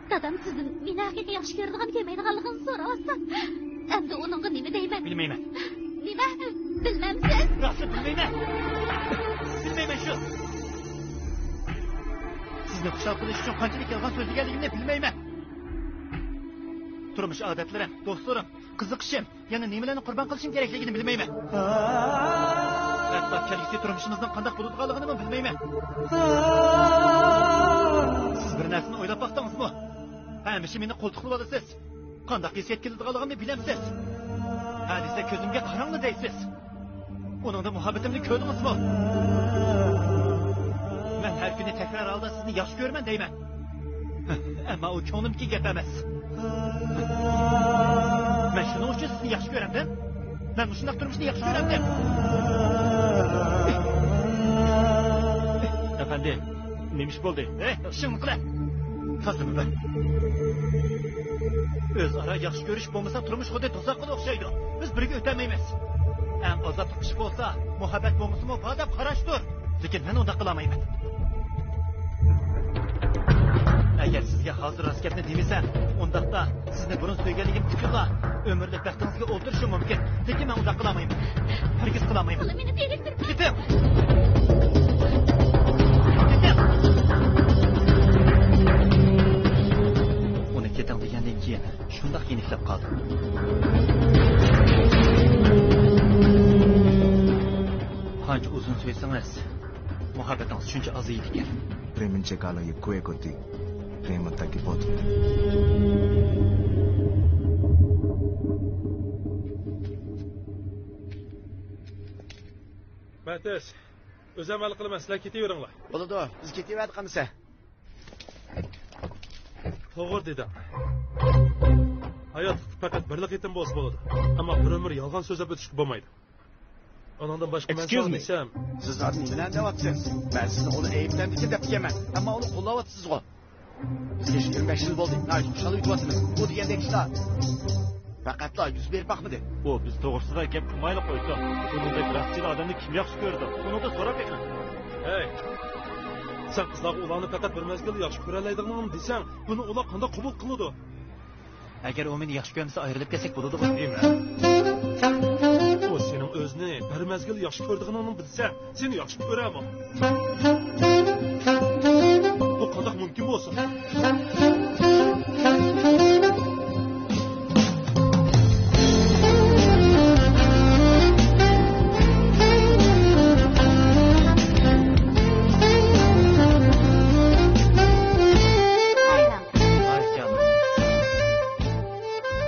دادام سىزدىن مېنى ھەقىقىي ياخشى كۆرىدىغان كۆرمەيدىغانلىقىنى سوراۋاتسا، ئەمدى ئۇنىڭغا نېمە دەيمەن؟ بىلمەيمەن. نېمە؟ بىلمەمسىز؟ راستلا بىلمەيمەن. بىلمەيمەن شۇ. سىزنى خۇشال قىلىش ئۈچۈن قانچىلىك يالغان سۆزلىگەنلىكىمنى بىلمەيمەن. تۇرمۇش ئادەتلىرىم، دوستلىرىم، قىزىقىشىم، يەنە نېمىلەرنى قۇربان قىلىشىم كېرەكلىكىنى بىلمەيمەن. ھەتتا كەلگۈسى تۇرمۇشىمىزنىڭ قانداق بولىدىغانلىقىنىمۇ بىلمەيمەن. سىز بىر نەرسىنى ئويلاپ باقتىڭىزمۇ؟ ھەمىشە مېنى قولتۇقلىۋالىسىز. قانداق ھېسسىيات كېلىدىغانلىقىنى بىلەمسىز؟ ھە دېسە كۆزۈمگە قاراڭلا دەيسىز. ئۇنىڭدا مۇھەببىتىمنى كۆردىڭىزمۇ؟ مەن ھەر كۈنى تەكرار ھالدا سىزنى ياخشى كۆرىمەن دەيمەن. ئەمما ئۇ كۆڭلۈمدىكى گەپ ئەمەس. مەن شۇنىڭ ئۈچۈن سىزنى ياخشى كۆرەمدىم. مەن مۇشۇنداق تۇرمۇشنى ياخشى كۆرەمدىم. ئەپەندى، نېمە ئىش بولدى؟ ھەي، ئىشىڭنى قىلە. تازىمۇ بەر. ئۆزئارا ياخشى كۆرۈش بولمىسا، تۇرمۇش خۇددى دوزاخقىلا ئوخشايدۇ. بىز بىرگە ئۆتەلمەيمىز. ئەڭ ئازابلىق ئىش بولسا، مۇھەببەت بولمىسىمۇ بار دەپ قاراشتۇر. لېكىن مەن ئۇنداق قىلالمايمەن. ئەگەر سىزگە ھازىر راست گەپنى دېمىسەم، ئۇنداقتا سىزنى بۇرۇن سۆيگەنلىكىم ئۈچۈنلا ئۆمۈرلۈك بەختىڭىزگە ئولتۇرۇشۇم مۇمكىن. لېكىن مەن ئۇنداق قىلالمايمەن. ھەرگىز قىلالمايمەن. كېتىڭ! كېتىڭ! ئۇنى كېتىڭ دېگەندىن كېيىن شۇنداق يېنىكلەپ قالدىم. قانچە ئۇزۇن سۆيسىڭىز، مۇھەببىتىڭىز شۇنچە ئازىيىدىكەن. プレイムンチェカーの行方を追って、プレイムンタッキーボート。 مەتىس، ئۆزۈم ھەل قىلىمەن، سىلەر كېتىۋېرىڭلار. بولىدۇ، بىز كېتىۋەردۇق ئەمىسە. توغرا دېدىڭ. ھاياتلىقتا پەقەت بىرلا قېتىم بولسا بولىدۇ. ئەمما بىر ئۆمۈر يالغان سۆزلەپ ئۆتۈشكە بولمايدۇ. ئۇنىڭدىن باشقا مەن ساڭا دېسەم، سىز ھازىر نېمە بىلەن دەۋاتىسىز؟ مەن سىزنى ئۇنى ئەيىبلەمدىكىن دەپ دېگەنمەن، ئەمما ئۇنى قوللاۋاتىسىزغۇ. بىز يىگىرمە بەش يىل بولدى ناھايىتى خۇشال ئۆتۈۋاتىمىز. بۇ دېگەندەك ئىشلار پەقەتلا يۈز بېرىپ باقمىدى. ئۇ بىز توغرىسىدا گەپ قىلمايلا قويسۇن. ئۇنىڭدەك راستچىل ئادەمنى كىم ياخشى كۆرىدۇ؟ ئۇنىڭدىن سوراپ بېقىڭ. ھەي، سەن قىزلارغا ئۇلارنى پەقەت بىر مەزگىل ياخشى كۆرەلەيدىغىنىڭنى دېسەڭ، بۇنى ئۇلار قانداق قوبۇل قىلىدۇ؟ ئەگەر ئۇ مېنى ياخشى كۆرمىسە، ئايرىلىپ كەتسەك بولىدىغۇ. نېمە؟ ئۇ سېنىڭ ئۆزىنى بىر مەزگىل ياخشى كۆرىدىغىنىڭنى بىلسە، سېنى ياخشى كۆرەمۇ؟ بۇ قانداق مۇمكىن بولسۇن؟ ئايجان.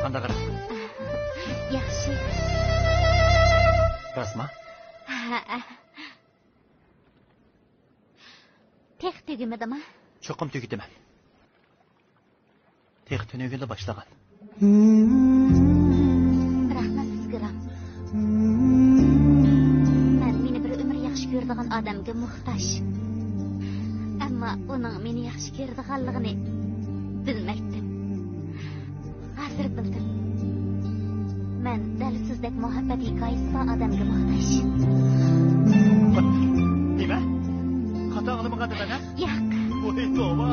قانداق ئەھۋال؟ ياخشى. راستما؟ ھەئە. تېخى تۈگىمىدىما؟ چوقۇم تۈگىتىمەن. تېخى تۈنۈگۈنلا باشلىغان. رەھمەت سىزگە، رام. مەن مېنى بىر ئۆمۈر ياخشى كۆرىدىغان ئادەمگە موھتاج. ئەمما ئۇنىڭ مېنى ياخشى كۆرىدىغانلىقىنى بىلمەيتتىم. ھازىر بىلدىم. مەن دەل سىزدەك مۇھەببەت ھېكايىسى بار ئادەمگە موھتاج. نېمە؟ خاتا ئاڭلىمىغاندىمەن، ھە؟ ياق. ۋوي، توۋا.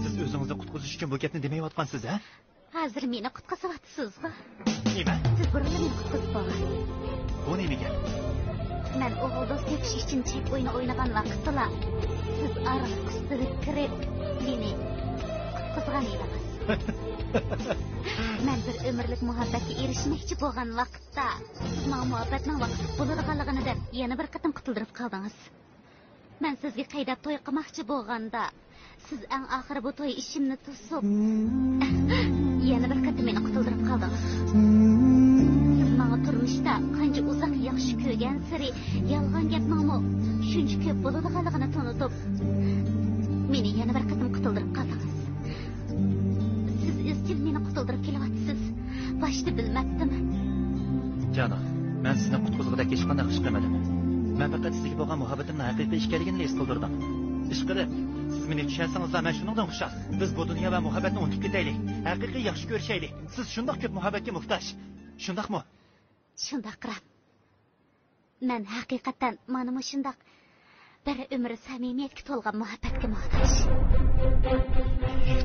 سىز ئۆزىڭىزنى قۇتقۇزۇش ئۈچۈن بۇ گەپنى دېمەيۋاتقانسىز، ھە؟ ھازىر مېنى قۇتقۇزۇۋاتىسىزغۇ؟ نېمە؟ سىز بۇرۇنلا مېنى قۇتقۇزۇپ بولغان. بۇ نېمە گەپ؟ مەن ئوغۇل دوست تېپىش ئۈچۈن چەك ئويۇنى ئوينىغان ۋاقىتتىلا، سىز ئارىلىق ئۈستىگە كىرىپ، مېنى قۇتقۇزغان ئىدىڭىز. مەن بىر ئۆمۈرلۈك مۇھەببەتكە ئېرىشمەكچى بولغان ۋاقىتتا، سىز ماڭا مۇھەببەتنىڭ ۋاقىتلىق بولىدىغانلىقىنى دەپ، يەنە بىر قېتىم قۇتۇلدۇرۇپ قالدىڭىز. مەن سىزگە قەيدەپ توي قىلماقچى بولغاندا، سىز ئەڭ ئاخىرى بۇ توي ئىشىمنى توسۇپ، يەنە بىر قېتىم مېنى قۇتۇلدۇرۇپ قالدىڭىز. سىز ماڭا تۇرمۇشتا قانچە ئۇزاق ياخشى كۆرگەنسېرى، يالغان گەپنىڭمۇ شۇنچە كۆپ بولىدىغانلىقىنى تونۇتۇپ، مېنى يەنە بىر قېتىم قۇتۇلدۇرۇپ قالدىڭىز. سىز ئىزچىل مېنى قۇتۇلدۇرۇپ كېلىۋاتىسىز. باشتا بىلمەپتىم. جانو، مەن سىزنى قۇتقۇزغۇدەك ھېچقانداق ئىش قىلمىدىم. مەن پەقەت سىزگە بولغان مۇھەببىتىمنىڭ ھەقىقىي ئىكەنلىكىنى ھېس قىلدۇردۇم. ئىشقىلىپ، سىز مېنى چۈشەنسىڭىزلا، مەن شۇنىڭدىن خۇشال. بىز بۇ دۇنيا ۋە مۇھەببەتنى ئۇنتۇپ كېتەيلى. ھەقىقىي ياخشى كۆرۈشەيلى. سىز شۇنداق كۆپ مۇھەببەتكە موھتاج. شۇنداقمۇ؟ شۇنداق، رام. مەن ھەقىقەتەن مانا مۇشۇنداق بىر ئۆمۈر سەمىمىيەتكە تولغان مۇھەببەتكە موھتاج.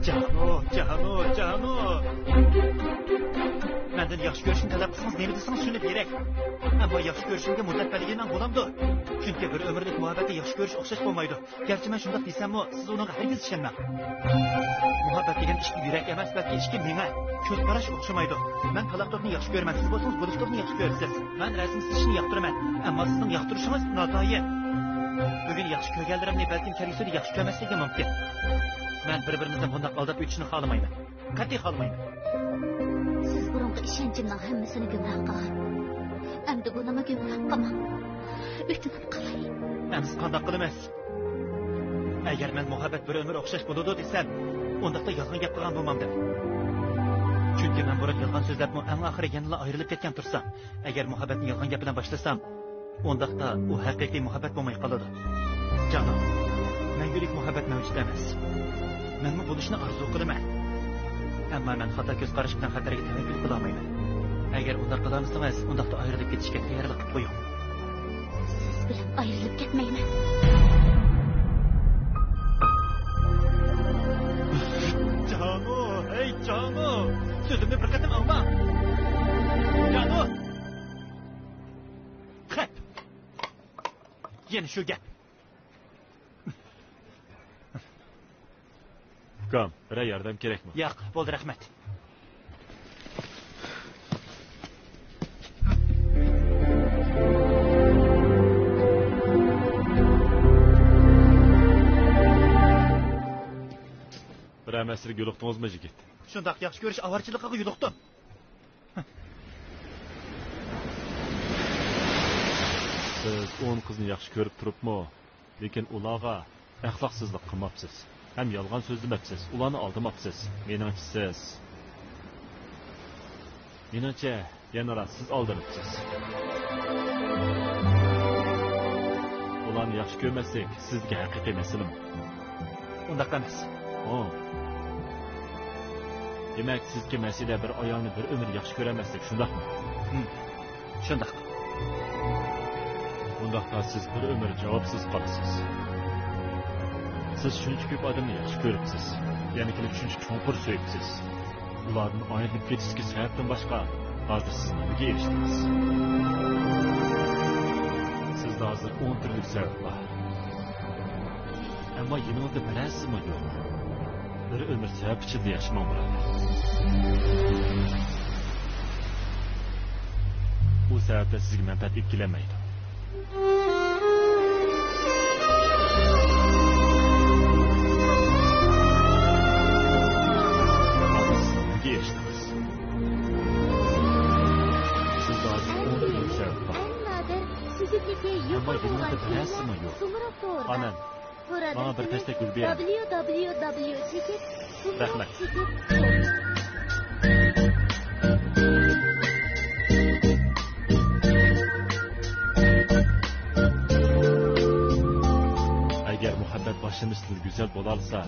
جانو، جانو، جانو! مەندىن ياخشى كۆرۈشنى تەلەپ قىلسىڭىز، نېمە دېسىڭىز شۇنى بېرەي. ئەمما ياخشى كۆرۈشۈمگە مۇددەت بەلگىلىمەڭ، بولامدۇ؟ چۈنكى بىر ئۆمۈرلۈك مۇھەببەتكە ياخشى كۆرۈش ئوخشاش بولمايدۇ. گەرچە مەن شۇنداق دېسەممۇ، سىز ئۇنىڭغا ھەرگىز ئىشەنمەڭ. مۇھەببەت دېگەن ئىككى يۈرەك ئەمەس، بەلكى ئىككى مېڭە، كۆز قاراش ئوخشىمايدۇ. مەن تالاق توپنى ياخشى كۆرىمەن، سىز بولسىڭىز بۇرۇچ توپنى ياخشى كۆرىسىز. مەن رەسىم سىزىشنى ياقتۇرىمەن، ئەمما سىزنىڭ ياقتۇرۇشىڭىز ناتايىن. بۈگۈن ياخشى كۆرگەنلىرىمنى بەلكىم كەلگۈسىدە ياخشى كۆرمەسلىكىم مۇمكىن. مەن بىر-بىرىمىزنى بۇنداق ئالداپ ئۆتۈشىنى خالىمايمەن. قەتئىي خالىمايمەن. سىز بۇرۇنقى ئىشەنچىمنىڭ ھەممىسىنى گۇمراھ قىلغان. ئەمدى بۇنىمۇ گۇمراھ قىلماڭ. ئۆتۈنۈپ قالاي. ئەمىسە قانداق قىلىمىز؟ ئەگەر مەن مۇھەببەت بىر ئۆمۈر ئوخشاش بولىدۇ دېسەم، ئۇنداقتا يالغان گەپ قىلغان بولمامدىم. چۈنكى مەن بۇرۇن يالغان سۆزلەپمۇ ئەڭ ئاخىرى يەنىلا ئايرىلىپ كەتكەن تۇرسام، ئەگەر مۇھەببەتنى يالغان گەپ بىلەن باشلىسام، ئۇنداقتا ئۇ ھەقىقىي مۇھەببەت بولماي قالىدۇ. جانو، مەڭگۈلۈك مۇھەببەت مەۋجۇت ئەمەس. مەنمۇ بولۇشنى ئارزۇ قىلىمەن. ئەمما مەن خاتا كۆز قاراش بىلەن خەتەرگە تەۋەككۈل قىلالمايمەن. ئەگەر ئۇنداق قىلالمىسىڭىز، ئۇنداقتا ئايرىلىپ كېتىشكە تەييارلىق قىلىپ قويۇڭ. سىز بىلەن ئايرىلىپ كەتمەيمەن. جانو، ھەي جانو! سۆزۈمنى بىر قېتىم ئاڭلا. جانو! خەپ! يەنە شۇ گەپ. ئۇكام، بىرەر ياردەم كېرەكمۇ؟ ياق، بولدى، رەھمەت. بىرەر مەسىلىگە يولۇقتىڭىزمۇ، يىگىت؟ شۇنداق، ياخشى كۆرۈش ئاۋارىچىلىقىغا يولۇقتۇم. سىز ئون قىزنى ياخشى كۆرۈپ تۇرۇپمۇ، لېكىن ئۇلارغا ئەخلاقسىزلىق قىلماپسىز ھەم يالغان سۆزلىمەپسىز، ئۇلارنى ئالدىماپسىز. مېنىڭچە سىز، مېنىڭچە يەنىلا سىز ئالدىنىپسىز. ئۇلارنى ياخشى كۆرمەسلىك سىزدىكى ھەقىقىي مەسىلىمۇ؟ ئۇنداق ئەمەس. ئۇ، دېمەك، سىزدىكى مەسىلە بىر ئايالنى بىر ئۆمۈر ياخشى كۆرەلمەسلىك، شۇنداقمۇ؟ ھىم، شۇنداق. بۇنداقتا سىز بىر ئۆمۈر جاۋابسىز قالىسىز. سىز شۇنچە كۆپ ئادەمنى ياخشى كۆرۈپسىز، يەنە كېلىپ شۇنچە چوڭقۇر سۆيۈپسىز. ئۇلاردىن ئايرىلىپ كېتىشتىكى سەۋەبتىن باشقا، ھازىر سىز نېمىگە ئېرىشتىڭىز؟ سىزدە ھازىر ئون تۈرلۈك سەۋەب بار. ئەمما يېنىڭىزدا بىرەرسىمۇ يوق. بىر ئۆمۈر سەۋەب ئىچىدە ياشىماڭ، بۇرادەر. ئۇ سەۋەبتىن سىزگە مەنپەئەت ئېلىپ كېلەلمەيدۇ. ھازىر سىز نېمىگە ئېرىشتىڭىز؟ سىزدە ھازىر ئون تۈرلۈك سەۋەب بار. ئەمما يېنىڭىزدا بىرەرسىمۇ يوق. ئانام، ماڭا بىر تەستە گۈل بېرىڭ. رەھمەت. ئەگەر مۇھەببەت باشلىنىشتىن گۈزەل بولالىسا،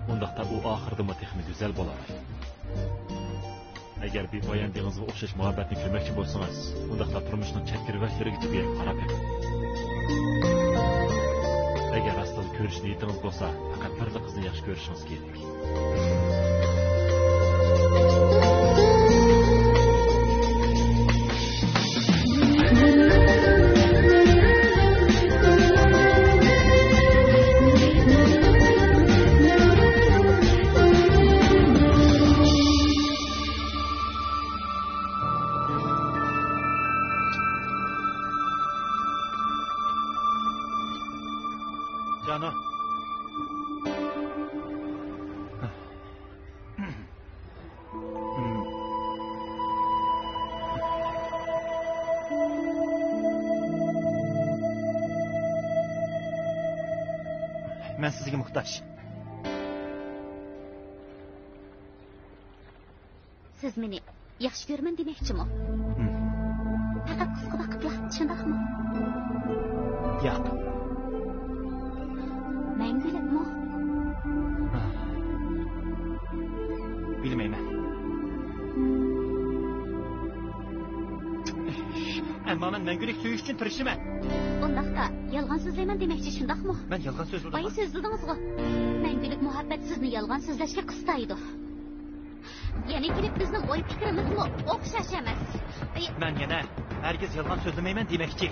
ئۇنداقتا ئۇ ئاخىرىدىمۇ تېخىمۇ گۈزەل بولالايدۇ. ئەگەر بىپايان دېڭىزغا ئوخشاش مۇھەببەتنى كۆرمەكچى بولسىڭىز، ئۇنداقتا تۇرمۇشنىڭ چەتكە رىۋاكلىرىگىچە بېرىپ قاراپ بېقىڭ. ئەگەر راستلا كۆرۈش نىيىتىڭىز بولسا، پەقەت بىرلا قىزنى ياخشى كۆرۈشىڭىز كېرەك. جانان. مەن سىزگە موھتاج. سىز مېنى ياخشى كۆرىمەن دېمەكچىمۇ؟ ھىم. پەقەت قىسقا ۋاقىتلا، شۇنداقمۇ؟ ياق. مەڭگۈلۈكمۇ؟ ھا. بىلمەيمەن. ئەمما مەن مەڭگۈلۈك سۆيۈش ئۈچۈن تىرىشىمەن. ئۇنداقتا يالغان سۆزلەيمەن دېمەكچى، شۇنداقمۇ؟ مەن يالغان سۆزلىدىممۇ؟ بايا سۆزلىدىڭىزغۇ. مەڭگۈلۈك مۇھەببەت سىزنى يالغان سۆزلەشكە قىستايدۇ. يەنە كېلىپ بىزنىڭ ئوي پىكرىمىزمۇ ئوخشاش ئەمەس. ئەي، مەن يەنە ھەرگىز يالغان سۆزلىمەيمەن دېمەكچى.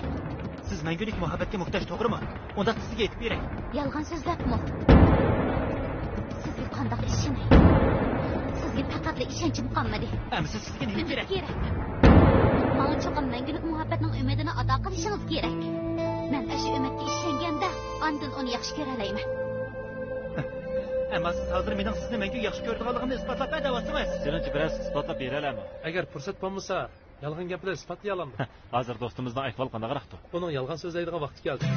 سىز مەڭگۈلۈك مۇھەببەتكە موھتاج، توغرىمۇ؟ ئۇنداقتا سىزگە ئېيتىپ بېرەي. يالغان سۆزلەپمۇ؟ سىزگە قانداق ئىشىنەي؟ سىزگە پەقەتلا ئىشەنچىم قالمىدى. ئەمىسە سىزگە نېمە كېرەك؟ ماڭا چوقۇم مەڭگۈلۈك مۇھەببەتنىڭ ئۈمىدىنى ئاتا قىلىشىڭىز كېرەك. مەن ئاشۇ ئۈمىدكە ئىشەنگەندە، ئاندىن ئۇنى ياخشى كۆرەلەيمەن. ئەمما سىز ھازىر مېنىڭ سىزنى مەڭگۈ ياخشى كۆرىدىغانلىقىمنى ئىسپاتلاپ بەردى دەۋاتسىڭىز. سېنىڭچە بىرەرسى ئىسپاتلاپ بېرەلەرمۇ؟ ئەگەر پۇرسەت بولمىسا، يالغان گەپ بىلەن ئىسپاتلىيالامدۇ؟ ھە، ھازىر دوستىمىزنىڭ ئەھۋالى قانداقراقتۇ؟ ئۇنىڭ يالغان سۆزلەيدىغان ۋاقتى كەلدى.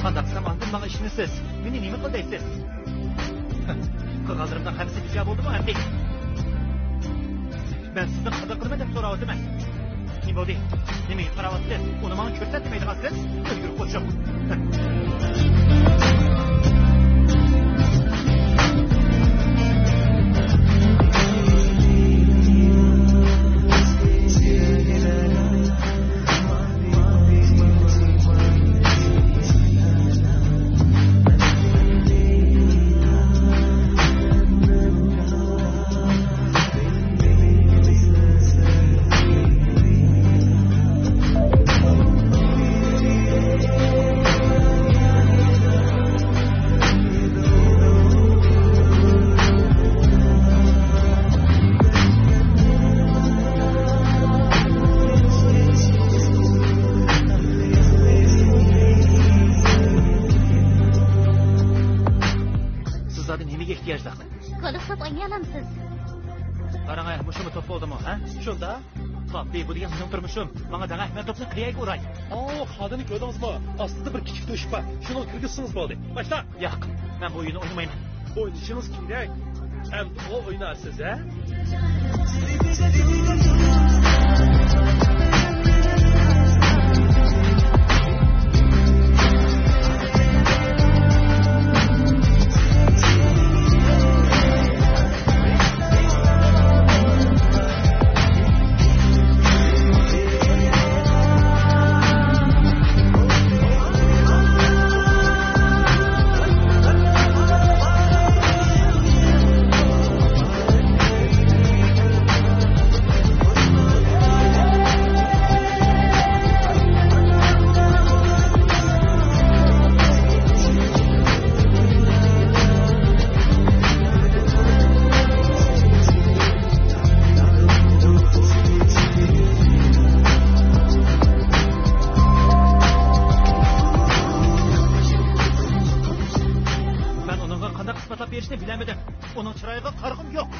قانداق قىلسام ئاندىن ماڭا ئىشىنىسىز؟ مېنى نېمە قىل دەيسىز؟ قىلغانلىرىمنىڭ ھەممىسى بىكار بولدىمۇ ئەمدى؟ مەن سىزدىن قانداق قىلىمەن دەپ سوراۋاتىمەن. نېمە بولدى؟ نېمىگە قاراۋاتىسىز؟ ئۇنى ماڭا كۆرسەتمەيدىغانسىز؟ ئۈلگۈرۈپ قوشۇڭ. ياشلىق. گولف توپ ئوينىيالامسىز؟ قاراڭە، مۇشۇمۇ توپ بولدىمۇ، ھە؟ شۇنداق. توپ، بۇ دېگەن مېنىڭ تۇرمۇشۇم. ماڭا دەڭە، مەن توپنى قىلىيەگە ئۇراي. ئاۋۇ، خادىنى كۆردىڭىزمۇ؟ ئاستىدا بىر كىچىك تۆشۈك بار. شۇنىڭغا كىرگۈزسىڭىز بولدى. باشلا. ياق، مەن بۇ ئويۇننى ئوينىمايمەن. ئوينىشىڭىز كېرەك. ئەمدى ئۇ ئوينارسىز، ھە؟ مەن ئۇنىڭغا قانداق ئىسپاتلاپ بېرىشنى بىلەلمىدىم. ئۇنىڭ چىرايىغا قارىغۇم يوق.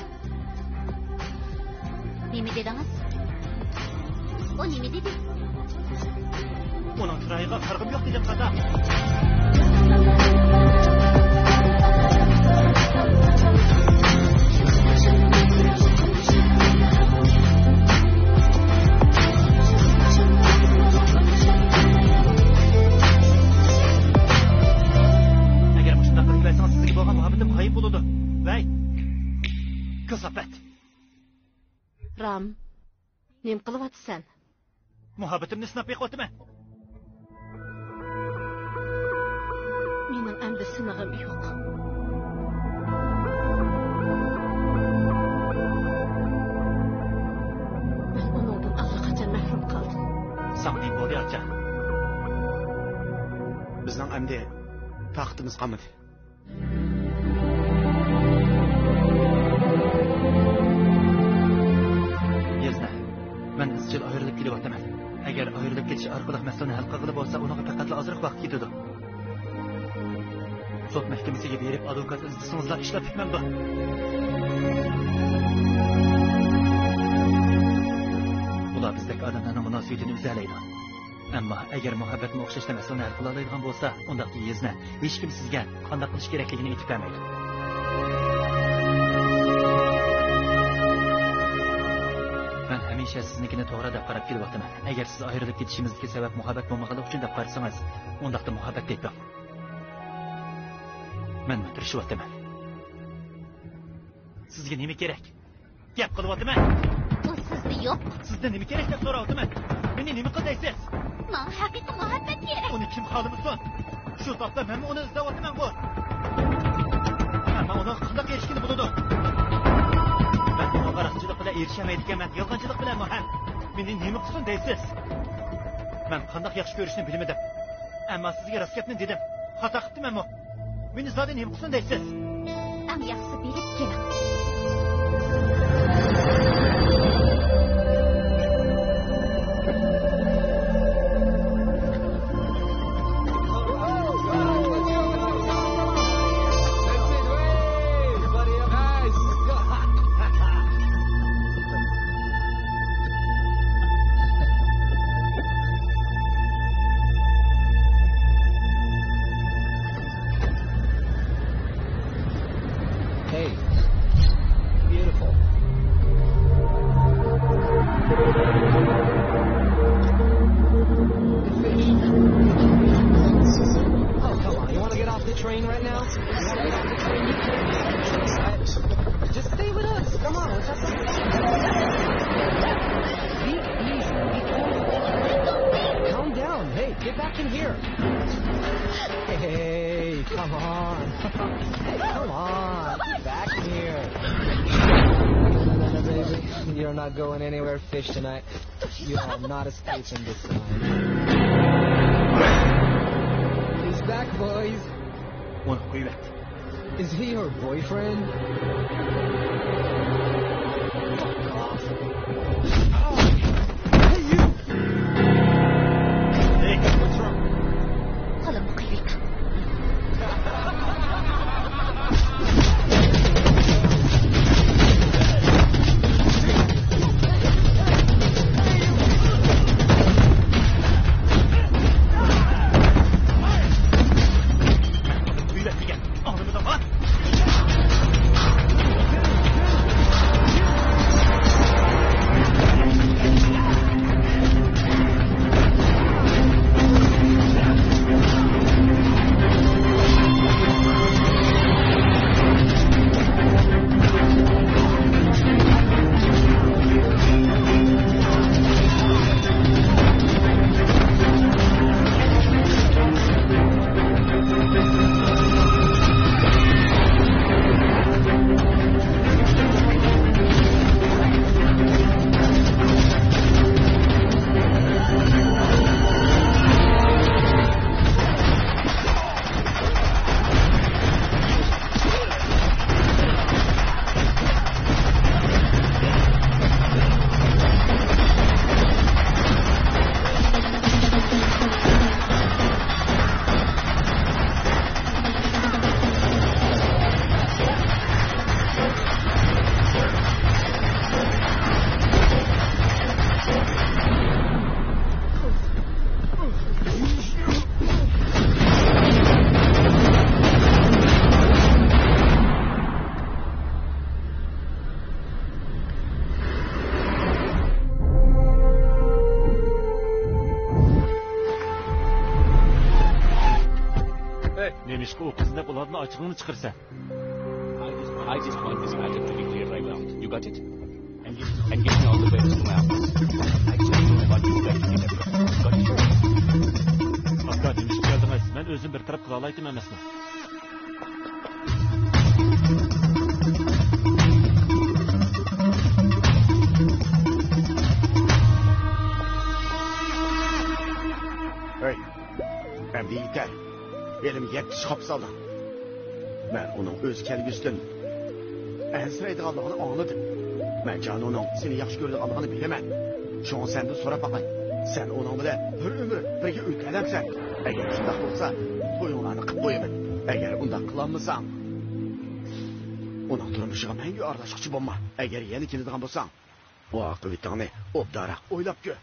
نېمە دېدىڭىز؟ ئۇ نېمە دېدى؟ ئۇنىڭ چىرايىغا قارىغۇم يوق دېدىم، قازا. ئەگەر مۇشۇنداق قىلىپ بەرسىڭىز، سىزگە بولغان مۇھەببىتىم غايىب بولىدۇ. ۋەي، كاساپەت! رام، نېمە قىلىۋاتىسەن؟ مۇھەببىتىمنى سىناپ بېقىۋاتىمەن. مېنىڭ ئەمدى سىنىغىم يوق. مەن ئۇنىڭدىن ئاللىقاچان مەھرۇم قالدىم. ساڭا دېگىن بولدى، ئاچا. بىزنىڭ ئەمدى تاقىتىمىز قالمىدى. يەزنە، مەن ئىزچىل ئايرىلىپ كېلىۋاتىمەن. ئەگەر ئايرىلىپ كېتىش ئارقىلىق مەسىلىنى ھەل قىلغىلى بولسا، ئۇنىڭغا پەقەتلا ئازراق ۋاقىت كېتىدۇ. سوت مەھكىمىسىگە بېرىپ، ئادۋوكات ئىزدىسىڭىزلا ئىشلار پۈتمەمدۇ؟ ئۇلار بىزدەك ئادەملەرنىڭ مۇناسىۋىتىنى ئۈزەلەيدۇ. ئەمما ئەگەر مۇھەببەتمۇ ئوخشاشلا مەسىلىنى ھەل قىلالايدىغان بولسا، ئۇنداقتا يېزنە، ھېچكىم سىزگە قانداق قىلىش كېرەكلىكىنى ئېيتىپ بەرمەيدۇ. مەن ھەمىشە سىزنىڭكىنى توغرا دەپ قاراپ كېلىۋاتىمەن. ئەگەر سىز ئايرىلىپ كېتىشىمىزدىكى سەۋەب مۇھەببەت بولمىغانلىقى ئۈچۈن دەپ قارىسىڭىز، ئۇنداقتا مۇھەببەت دەيدۇ. مەنمۇ تىرىشىۋاتىمەن. سىزگە نېمە كېرەك؟ گەپ قىلىۋاتىمەن. ئۇ سىزدە يوق. سىزدىن نېمە كېرەك دەپ سوراۋاتىمەن. مېنى نېمە قىل دەيسىز؟ ماڭا ھەقىقىي مۇھەببەت كېرەك. ئۇنى كىم خالىمىسۇن؟ شۇ تاپتا مەنمۇ ئۇنى ئىزدەۋاتىمەنغۇ. ئەمما ئۇنىڭغا قانداق ئېرىشكىلى بولىدۇ؟ مەن ئۇنىڭغا راستچىلىق بىلەن ئېرىشەلمەيدىكەنمەن، يالغانچىلىق بىلەنمۇ ھەم. مېنى نېمە قىلسۇن دەيسىز؟ مەن قانداق ياخشى كۆرۈشنى بىلمىدىم. ئەمما سىزگە راست گەپنى دېدىم. خاتا قىپتىمەنمۇ؟ مېنى زادى نېمە قىلسۇن دەيسىز؟ ئەڭ ياخشىسى بېرىپ كېلىڭ. Hey. Beautiful. Oh, come on. You want to get off the train right now? You want to get off the train? You can't. Just stay with us. Come on. Let's have some fun. Be easy. Be cool. Calm down. Hey, get back in here. Hey, come on. Hey, come on. Get back in here. No, no, no, no, baby. You're not going anywhere, fish, tonight. You are not escaping this time. He's back, boys. ئۇنى قويۇۋەت. Is he your boyfriend? Fuck off. Hey, you! Hey, what's wrong? قولۇمنى قويۇۋېتىڭ. نېمىشقا ئۇ قىزنى دەپ ئۇلاردىن ئاچچىقىڭنى چىقىرىسەن؟ I just want this matter to be clear right now. You got it? And give me all the papers to my office. I just don't want you guys to get everything. Got it? ئاكا، نېمىشقا كەلدىڭىز؟ مەن ئۆزۈم بىر تەرەپ قىلالايتتىم ئەمەسمۇ؟ ھەي، ئەمدى يېتەر. ھېلىمۇ يەتتە ئىش قاپسالدىڭ. مەن ئۇنىڭ ئۆز كەلگۈسىدىن ئەنسىرەيدىغانلىقىنى ئاڭلىدىم. مەن جانۇنىڭ سېنى ياخشى كۆرىدىغانلىقىنى بىلىمەن. شۇڭا سەندىن سوراپ باقاي. سەن ئۇنىڭ بىلەن بىر ئۆمۈر بىرگە ئۆتەلەمسەن؟ ئەگەر شۇنداق بولسا، تويۇڭلارنى قىلىپ قويىمەن. ئەگەر ئۇنداق قىلالمىساڭ، ئۇنىڭ تۇرمۇشىغا مەڭگۈ ئارىلاشقۇچى بولما. ئەگەر يەنە كېلىدىغان بولساڭ، بۇ ئاقىۋىتىڭنى ئوبدانراق ئويلاپ كۆر.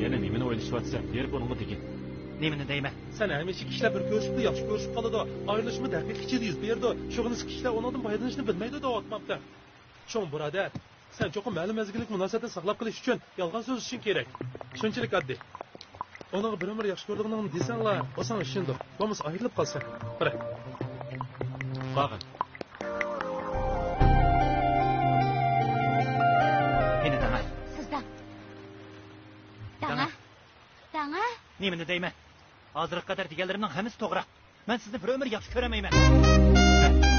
يەنە نېمىنى ئويلىشىۋاتىسەن؟ بېرىپ ئۇنىڭغا دېگىن. نېمىنى دەيمەن؟ سەن ھەمىشە كىشىلەر بىر كۆرۈشۈپلا ياخشى كۆرۈشۈپ قالىدۇ، ئايرىلىشمۇ دەقىقە ئىچىدە يۈز بېرىدۇ، شۇغىنىسى كىشىلەر ئۇنىڭدىن پايدىلىنىشنى بىلمەيدۇ دەۋاتمامتى؟ چوڭ بۇرادەر، سەن چوقۇم مەلۇم مەزگىللىك مۇناسىۋەتنى ساقلاپ قېلىش ئۈچۈن يالغان سۆزلىشىڭ كېرەك. شۇنچىلىك ئاددىي. ئۇنىڭغا بىر ئۆمۈر ياخشى كۆرىدىغىنىڭنى دېسەڭلا، ئۇ ساڭا ئىشىنىدۇ. بولمىسا ئايرىلىپ قالسا. قاراڭ. قېنى دەڭە. سىز دەڭ. دەڭە. دەڭە. دەڭە. نېمىنى دەيمەن؟ ھازىرغا قەدەر دېگەنلىرىمنىڭ ھەممىسى توغرا. مەن سىزنى بىر ئۆمۈر ياخشى كۆرەلمەيمەن.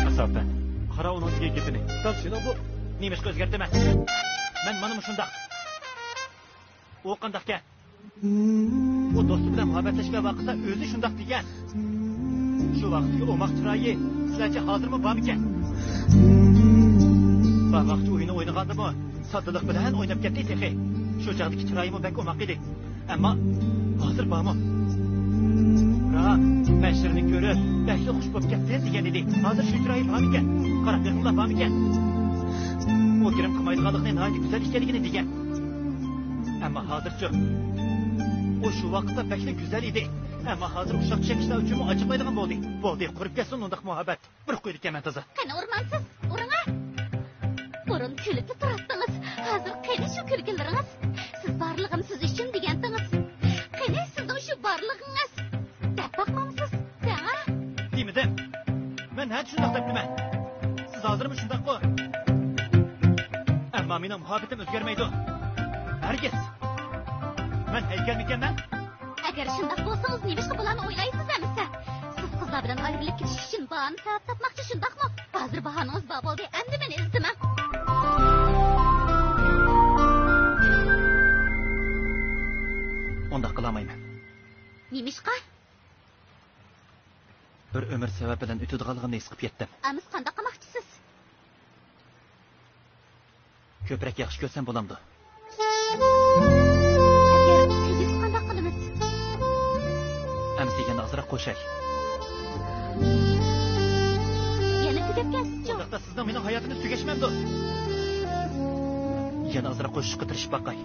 كاساپەت. قارا ئۇنىڭ دېگەن گېپىنى. داڭ سېنىڭ بۇ. نېمىشقا ئۆزگەرتىمەن؟ مەن مانا مۇشۇنداق. ئۇ قانداقكەن؟ ئۇ دوستى بىلەن مۇھەببەتلەشكەن ۋاقىتتا ئۆزى شۇنداق دېگەن. شۇ ۋاقىتتىكى ئوماق چىرايى سىلەرچە ھازىرمۇ بارمىكەن؟ بارماقچى ئويۇنى ئوينىغاندىمۇ ساددىلىق بىلەن ئويناپ كەتتى تېخى. شۇ چاغدىكى چىرايىمۇ بەك ئوماق ئىدى. ئەمما ھازىر بارمۇ؟ بىراق، مەن شىرنى كۆرۈپ، بەكلا خۇش بولۇپ كەتتىم دېگەن ئىدى. ھازىر شۇ چىرايى بارمىكەن؟ قاراپ بېقىڭلار بارمىكەن؟ ئۇ گىرىم قىلمايدىغانلىقىنى ناھايىتى گۈزەل ئىكەنلىكىنى دېگەن. ئەمما ھازىرچۇ؟ ئۇ شۇ ۋاقىتتا بەكلا گۈزەل ئىدى. ئەمما ھازىر ئۇششاق چۈشەك ئىشلار ئۈچۈنمۇ ئاچىقمايدىغان بولدى. بولدى، قۇرۇپ كەتسۇن ئۇنداق مۇھەببەت. بىر قويدىكەن مەن تازا. قېنى ئۇرمامسىز؟ ئۇرۇڭا! بۇرۇن كۈلۈپلا تۇراتتىڭىز. ھازىر قېنى شۇ كۈلكىلىرىڭىز؟ سىز بارلىقىم سىز ئۈچۈن دېگەنتىڭىز. قېنى سىزنىڭ شۇ بارلىقىڭىز؟ دەپ باقمامسىز؟ دەڭە! دېمىدىم. مەن نەدە شۇنداق دەپتىمەن؟ سىز ھازىرمۇ شۇنداققۇ؟ ئەمما مېنىڭ مۇھەببىتىم ئۆزگەرمەيدۇ. ھەرگىز. مەن ھەيكەلمىكەنمەن؟ ئەگەر شۇنداق بولسىڭىز، نېمىشقا بۇلارنى ئويلايسىز ئەمىسە؟ سىز قىزلار بىلەن ئايرىلىپ كېتىش ئۈچۈن باھانە سەۋەب تاپماقچى، شۇنداقمۇ؟ ھازىر باھانىڭىز بار بولدى، ئەمدى مېنى ئىزدىمەڭ. ئۇنداق قىلالمايمەن. نېمىشقا؟ بىر ئۆمۈر سەۋەب بىلەن ئۆتىدىغانلىقىمنى ھېس قىلىپ يەتتىم. ئەمىسە قانداق قىلماقچىسىز؟ كۆپرەك ياخشى كۆرسەم بولامدۇ؟ ئەگەر تۈگىسە قانداق قىلىمىز؟ ئەمىسە يەنە ئازراق قوشاي. يەنە تۈگەپ كەتسىچۇ. ئۇنداقتا سىزنىڭ مېنىڭ ھاياتىمنى تۈگەشمەمدۇ؟ يەنە ئازراق قوشۇشقا تىرىشىپ باقاي.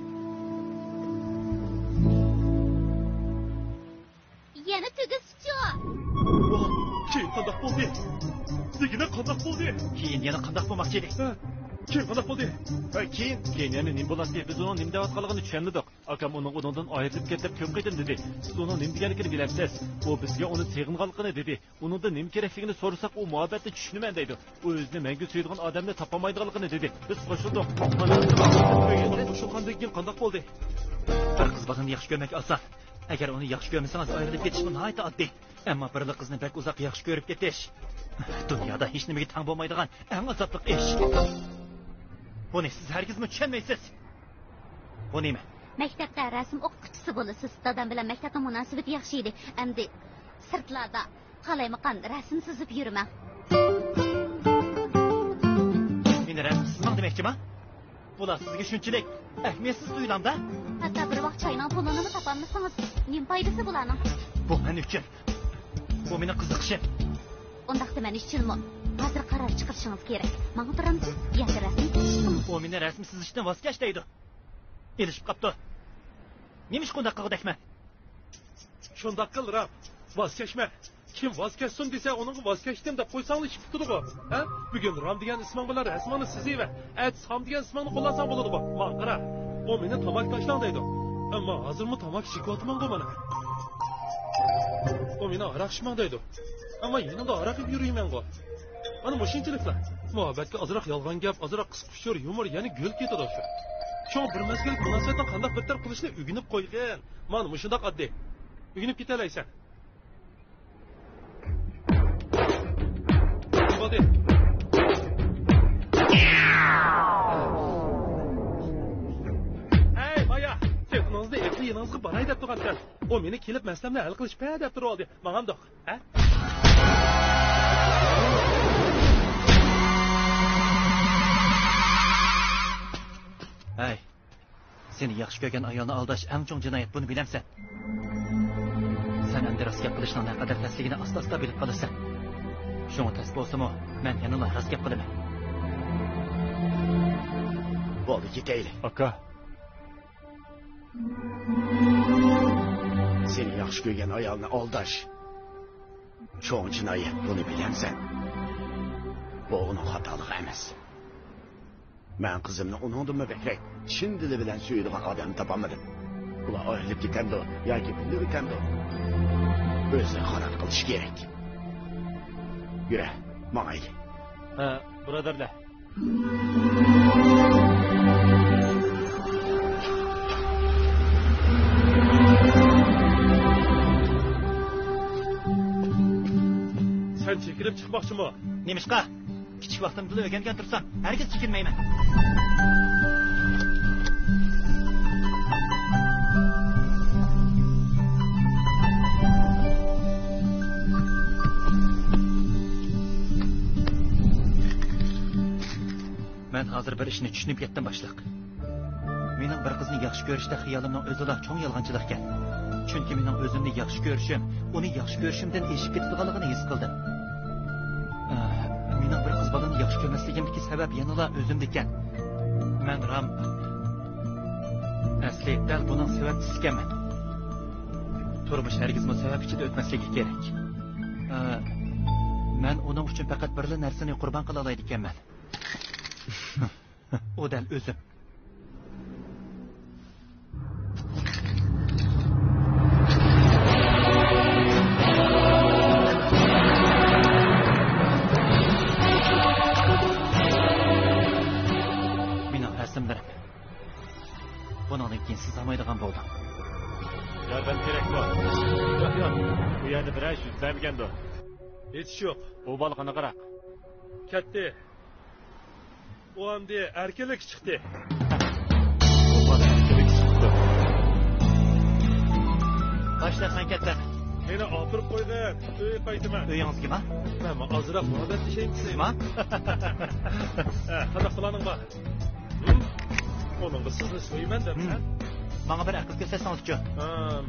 يەنە تۈگىسىچۇ؟ ۋاھ، كېيىن قانداق بولدى؟ دېگىنە قانداق بولدى؟ كېيىن يەنە قانداق بولماقچى ئىدى؟ ھە، كېيىن قانداق بولدى؟ ھە، كېيىن؟ كېيىن يەنە نېمە بولاتتى؟ بىز ئۇنىڭ نېمە دەۋاتقانلىقىنى چۈشەنمىدۇق. ئاكام ئۇنىڭ ئۇنىڭدىن ئايرىلىپ كەت دەپ كۆپ قېتىم دېدى. سىز ئۇنىڭ نېمە دېگەنلىكىنى بىلەمسىز؟ ئۇ بىزگە ئۇنى سېغىنغانلىقىنى دېدى. ئۇنىڭدىن نېمە كېرەكلىكىنى سورىساق، ئۇ مۇھەببەتنى چۈشىنىمەن دەيدۇ. ئۇ ئۆزىنى مەڭگۈ سۆيىدىغان ئادەمنى تاپالمايدىغانلىقىنى دېدى. بىز قوشۇلدۇق. مانا، قوشۇلغاندىن كېيىن قانداق بولدى؟ بىر قىز بالىنى ياخشى كۆرمەك ئاسان. ئەگەر ئۇنى ياخشى كۆرمىسىڭىز، ئايرىلىپ كېتىشمۇ ناھايىتى ئاددىي. ئەمما بىرلا قىزنى بەك ئۇزاق ياخشى كۆرۈپ كېتىش، دۇنيادا ھېچنېمىگە تەڭ بولمايدىغان ئەڭ ئازابلىق ئىش. بۇنى سىز ھەرگىزمۇ چۈشەنمەيسىز. بۇ نېمە؟ مەكتەپتە رەسىم ئوقۇتقۇچىسى بولىسىز. دادام بىلەن مەكتەپنىڭ مۇناسىۋىتى ياخشى ئىدى. ئەمدى سىرتلاردا قالايمىقان رەسىم سىزىپ يۈرمەڭ. مېنى رەسىم سىزماڭ دېمەكچىما؟ بۇلار سىزگە شۇنچىلىك ئەھمىيەتسىز تۇيۇلامدا؟ ھەتتا بىر ۋاق چاينىڭ پۇلىنىمۇ تاپالمىسىڭىز، نېمە پايدىسى بۇلارنىڭ؟ بۇ مەن ئۈچۈن. بۇ مېنىڭ قىزىقىشىم. ئۇنداقتا مەن ئۈچۈنمۇ ھازىر قارار چىقىرىشىڭىز كېرەك. ماڭا تۇرامسىز ياكى رەسىم سىزىشقىمۇ؟ ئۇ مېنى رەسىم سىزىشتىن ۋاز كەچ دەيدۇ. ئېلىشىپ قاپتۇ. نېمىشقا ئۇنداق قىلغۇدەكمەن؟ شۇنداق قىل، رام. ۋاز كەچمە. كىم ۋاز كەچسۇن دېسە، ئۇنىڭغا ۋاز كەچتىم دەپ قويساڭلا ئىش پۈتىدىغۇ. ھە؟ بۈگۈن رام دېگەن ئىسمىڭ بىلەن رەسىمىڭنى سىزىۋەر. ئەتىسى سام دېگەن ئىسمىڭنى قوللانساڭ بولىدىغۇ. ماڭا قارا. ئۇ مېنى تاماكا تاشلاڭ دەيدۇ. ئەمما ھازىرمۇ تاماكا چېكىۋاتىمەنغۇ مانا. ئۇ مېنى ھاراق ئىچمەڭ دەيدۇ. ئەمما يېنىمدا ھاراق ئېلىپ يۈرىمەنغۇ. مانا مۇشۇنچىلىكلا. مۇھەببەتكە ئازراق يالغان گەپ، ئازراق قىسقا ئۇچۇر، يۇمۇر، يەنە گۈل كېتىدۇ شۇ. شۇڭا بىر مەزگىللىك مۇناسىۋەتنىڭ قانداق بىر تەرەپ قىلىشنى ئۆگىنىپ قويغىن. مانا مۇشۇنداق ئاددىي. ئۆگىنىپ كېتەلەيسەن. بولدى. ھەي، مايا! تېلېفونىڭىزنى ئېلىپ يېنىڭىزغا باراي دەپ تۇرغانتىم. ئۇ مېنى كېلىپ مەسىلەمنى ھەل قىلىش بەر دەپ تۇرۇۋالدى. ماڭامدۇق، ھە؟ ھەي! سېنى ياخشى كۆرگەن ئايالنى ئالداش ئەڭ چوڭ جىنايەت، بۇنى بىلەمسەن؟ سەن ئەمدى راست گەپ قىلىشنىڭ نەقەدەر تەسلىكىنى ئاستا-ئاستا بىلىپ قالىسەن. شۇڭا تەس بولسىمۇ، مەن يەنىلا راست گەپ قىلىمەن. بولدى، كېتەيلى. ئاكا. سېنى ياخشى كۆرگەن ئايالنى ئالداش چوڭ جىنايەت، بۇنى بىلەمسەن؟ بۇ ئۇنىڭ خاتالىقى ئەمەس. مەن قىزىمنى ئۇنىڭدىنمۇ بەكرەك چىن دىلى بىلەن سۆيىدىغان ئادەمنى تاپالمىدىم. ئۇلار ئايرىلىپ كېتەمدۇ ياكى بىللە ئۆتەمدۇ؟ ئۆزلىرى قارار قىلىشى كېرەك. يۈرە، ماڭايلى. ھە، بۇرادەرلەر. سەن چېكىنىپ چىقماقچىمۇ؟ نېمىشقا؟ كىچىك ۋاقتىمدىلا ئۆگەنگەن تۇرسام، ھەرگىز چېكىنمەيمەن. مەن ھازىر بىر ئىشنى چۈشىنىپ يەتتىم، باشلىق. مېنىڭ بىر قىزنى ياخشى كۆرۈشتە خىيالىمنىڭ ئۆزىلا چوڭ يالغانچىلىقكەن. چۈنكى مېنىڭ ئۆزۈمنى ياخشى كۆرۈشۈم ئۇنى ياخشى كۆرۈشۈمدىن ئېشىپ كېتىدىغانلىقىنى ھېس قىلدىم. ئە، مېنىڭ بىر قىز بالىنى ياخشى كۆرمەسلىكىمدىكى سەۋەب يەنىلا ئۆزۈمدىكەن. مەن رام. ئەسلى دەل بۇنىڭ سەۋەبچىسىكەنمەن. تۇرمۇش ھەرگىزمۇ سەۋەب ئىچىدە ئۆتمەسلىكى كېرەك. ئە، مەن ئۇنىڭ ئۈچۈن پەقەت بىرلا نەرسىنى قۇربان قىلالايدىكەنمەن. ئۇ دەل ئۆزۈم. مېنىڭ رەسىملىرىم. بۇنىڭدىن كېيىن سىزالمايدىغان بولدۇم. ياردەم كېرەكمۇ؟ ياق، ياق. بۇ يەردە بىرەر ئىش يۈز بەرمىگەندۇ؟ ھېچ ئىش يوق. ئۇ بالا قانداقراق؟ كەتتى. ئۇ ئەمدى ئەركىنلىككە چىقتى. باشلىق، مەن كەتتىم. مېنى ئاپىرىپ قويغىن، ئۆيگە قايتىمەن. ئۆيىڭىزگىما؟ مەنمۇ ئازراق مۇھەببەتلىشەيمىز. سىزما؟ ھە، قانداق پىلانىڭ بار؟ ھىم؟ ئۇنىڭغا سىزنى سۆيىمەن دەپ، ھىم. ھە؟ ماڭا بىر ئەقىل كۆرسەتسىڭىزچۇ؟ ھىم،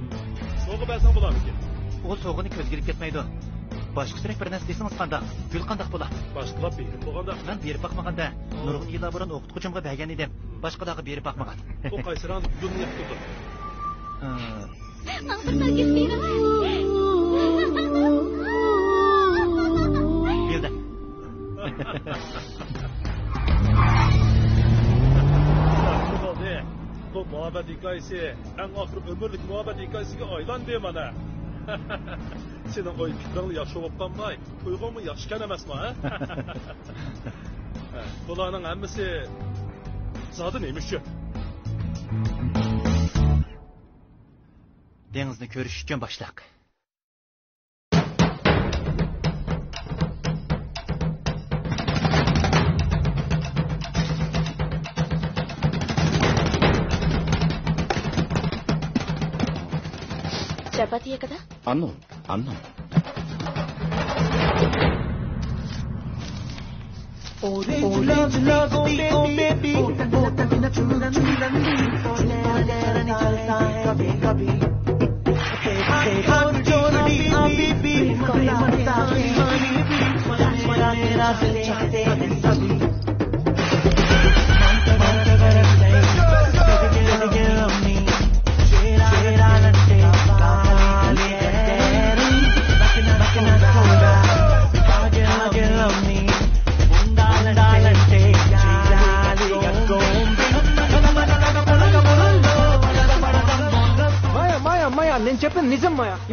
سوۋغا بەرسەڭ بولارمىكىن؟ ئۇ سوۋغىنى كۆزگە ئىلىپ كەتمەيدۇ. باشقىچىراق بىر نەرسە دېسىڭىز قانداق؟ گۈل قانداق بولا؟ باشقىلار بېرىپ بولغاندا. مەن بېرىپ باقمىغاندا. نۇرغۇن يىللار بۇرۇن ئوقۇتقۇچىمغا بەرگەن ئىدىم. باشقىلارغا بېرىپ باقمىغان. ئۇ قايسى رايوندا گۈلنى ياقتۇرىدۇ؟ ئى. ماڭا بىر نەرسە بېرىڭ. بىلدىم. بولدى. بۇ مۇھەببەت ھېكايىسى ئەڭ ئاخىرى ئۆمۈرلۈك مۇھەببەت ھېكايىسىگە ئايلاندى مانا. سېنىڭ ئوي-پىكرىڭلا ياخشى بولۇپ قالماي، تۇيغۇڭمۇ ياخشىكەن ئەمەسمۇ، ھە؟ بۇلارنىڭ ھەممىسى زادى نېمە ئۈچۈن؟ دېڭىزنى كۆرۈش ئۈچۈن، باشلىق. چاپاتى ياكىدا؟ ئاننو، ئاننو.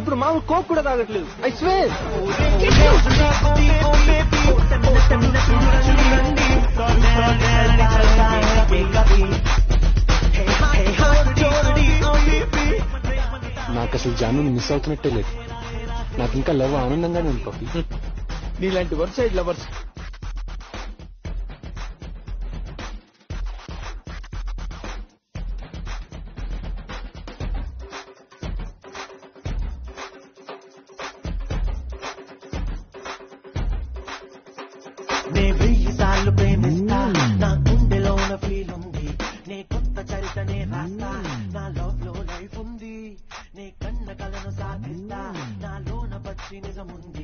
ఇప్పుడు మామూలు కోక్ కూడా తాగట్లేదు. I swear. నాకు అసలు జాను మిస్ అవుతున్నట్టే లేదు. నాకు ఇంకా లవ్ ఆనందంగానే ఉంది పప్పి. నీలాంటి వన్ సైడ్ లవర్స్. నే వెయ్యి సార్లు ప్రేమిస్తా, నా గుండెలోన ఫీల్ ఉంది. నే కొత్త చరితనే రాస్తా, నా లవ్ లో లైఫ్ ఉంది. నే కన్న కలను సాధిస్తా, నాలోన పచ్చి నిజముంది.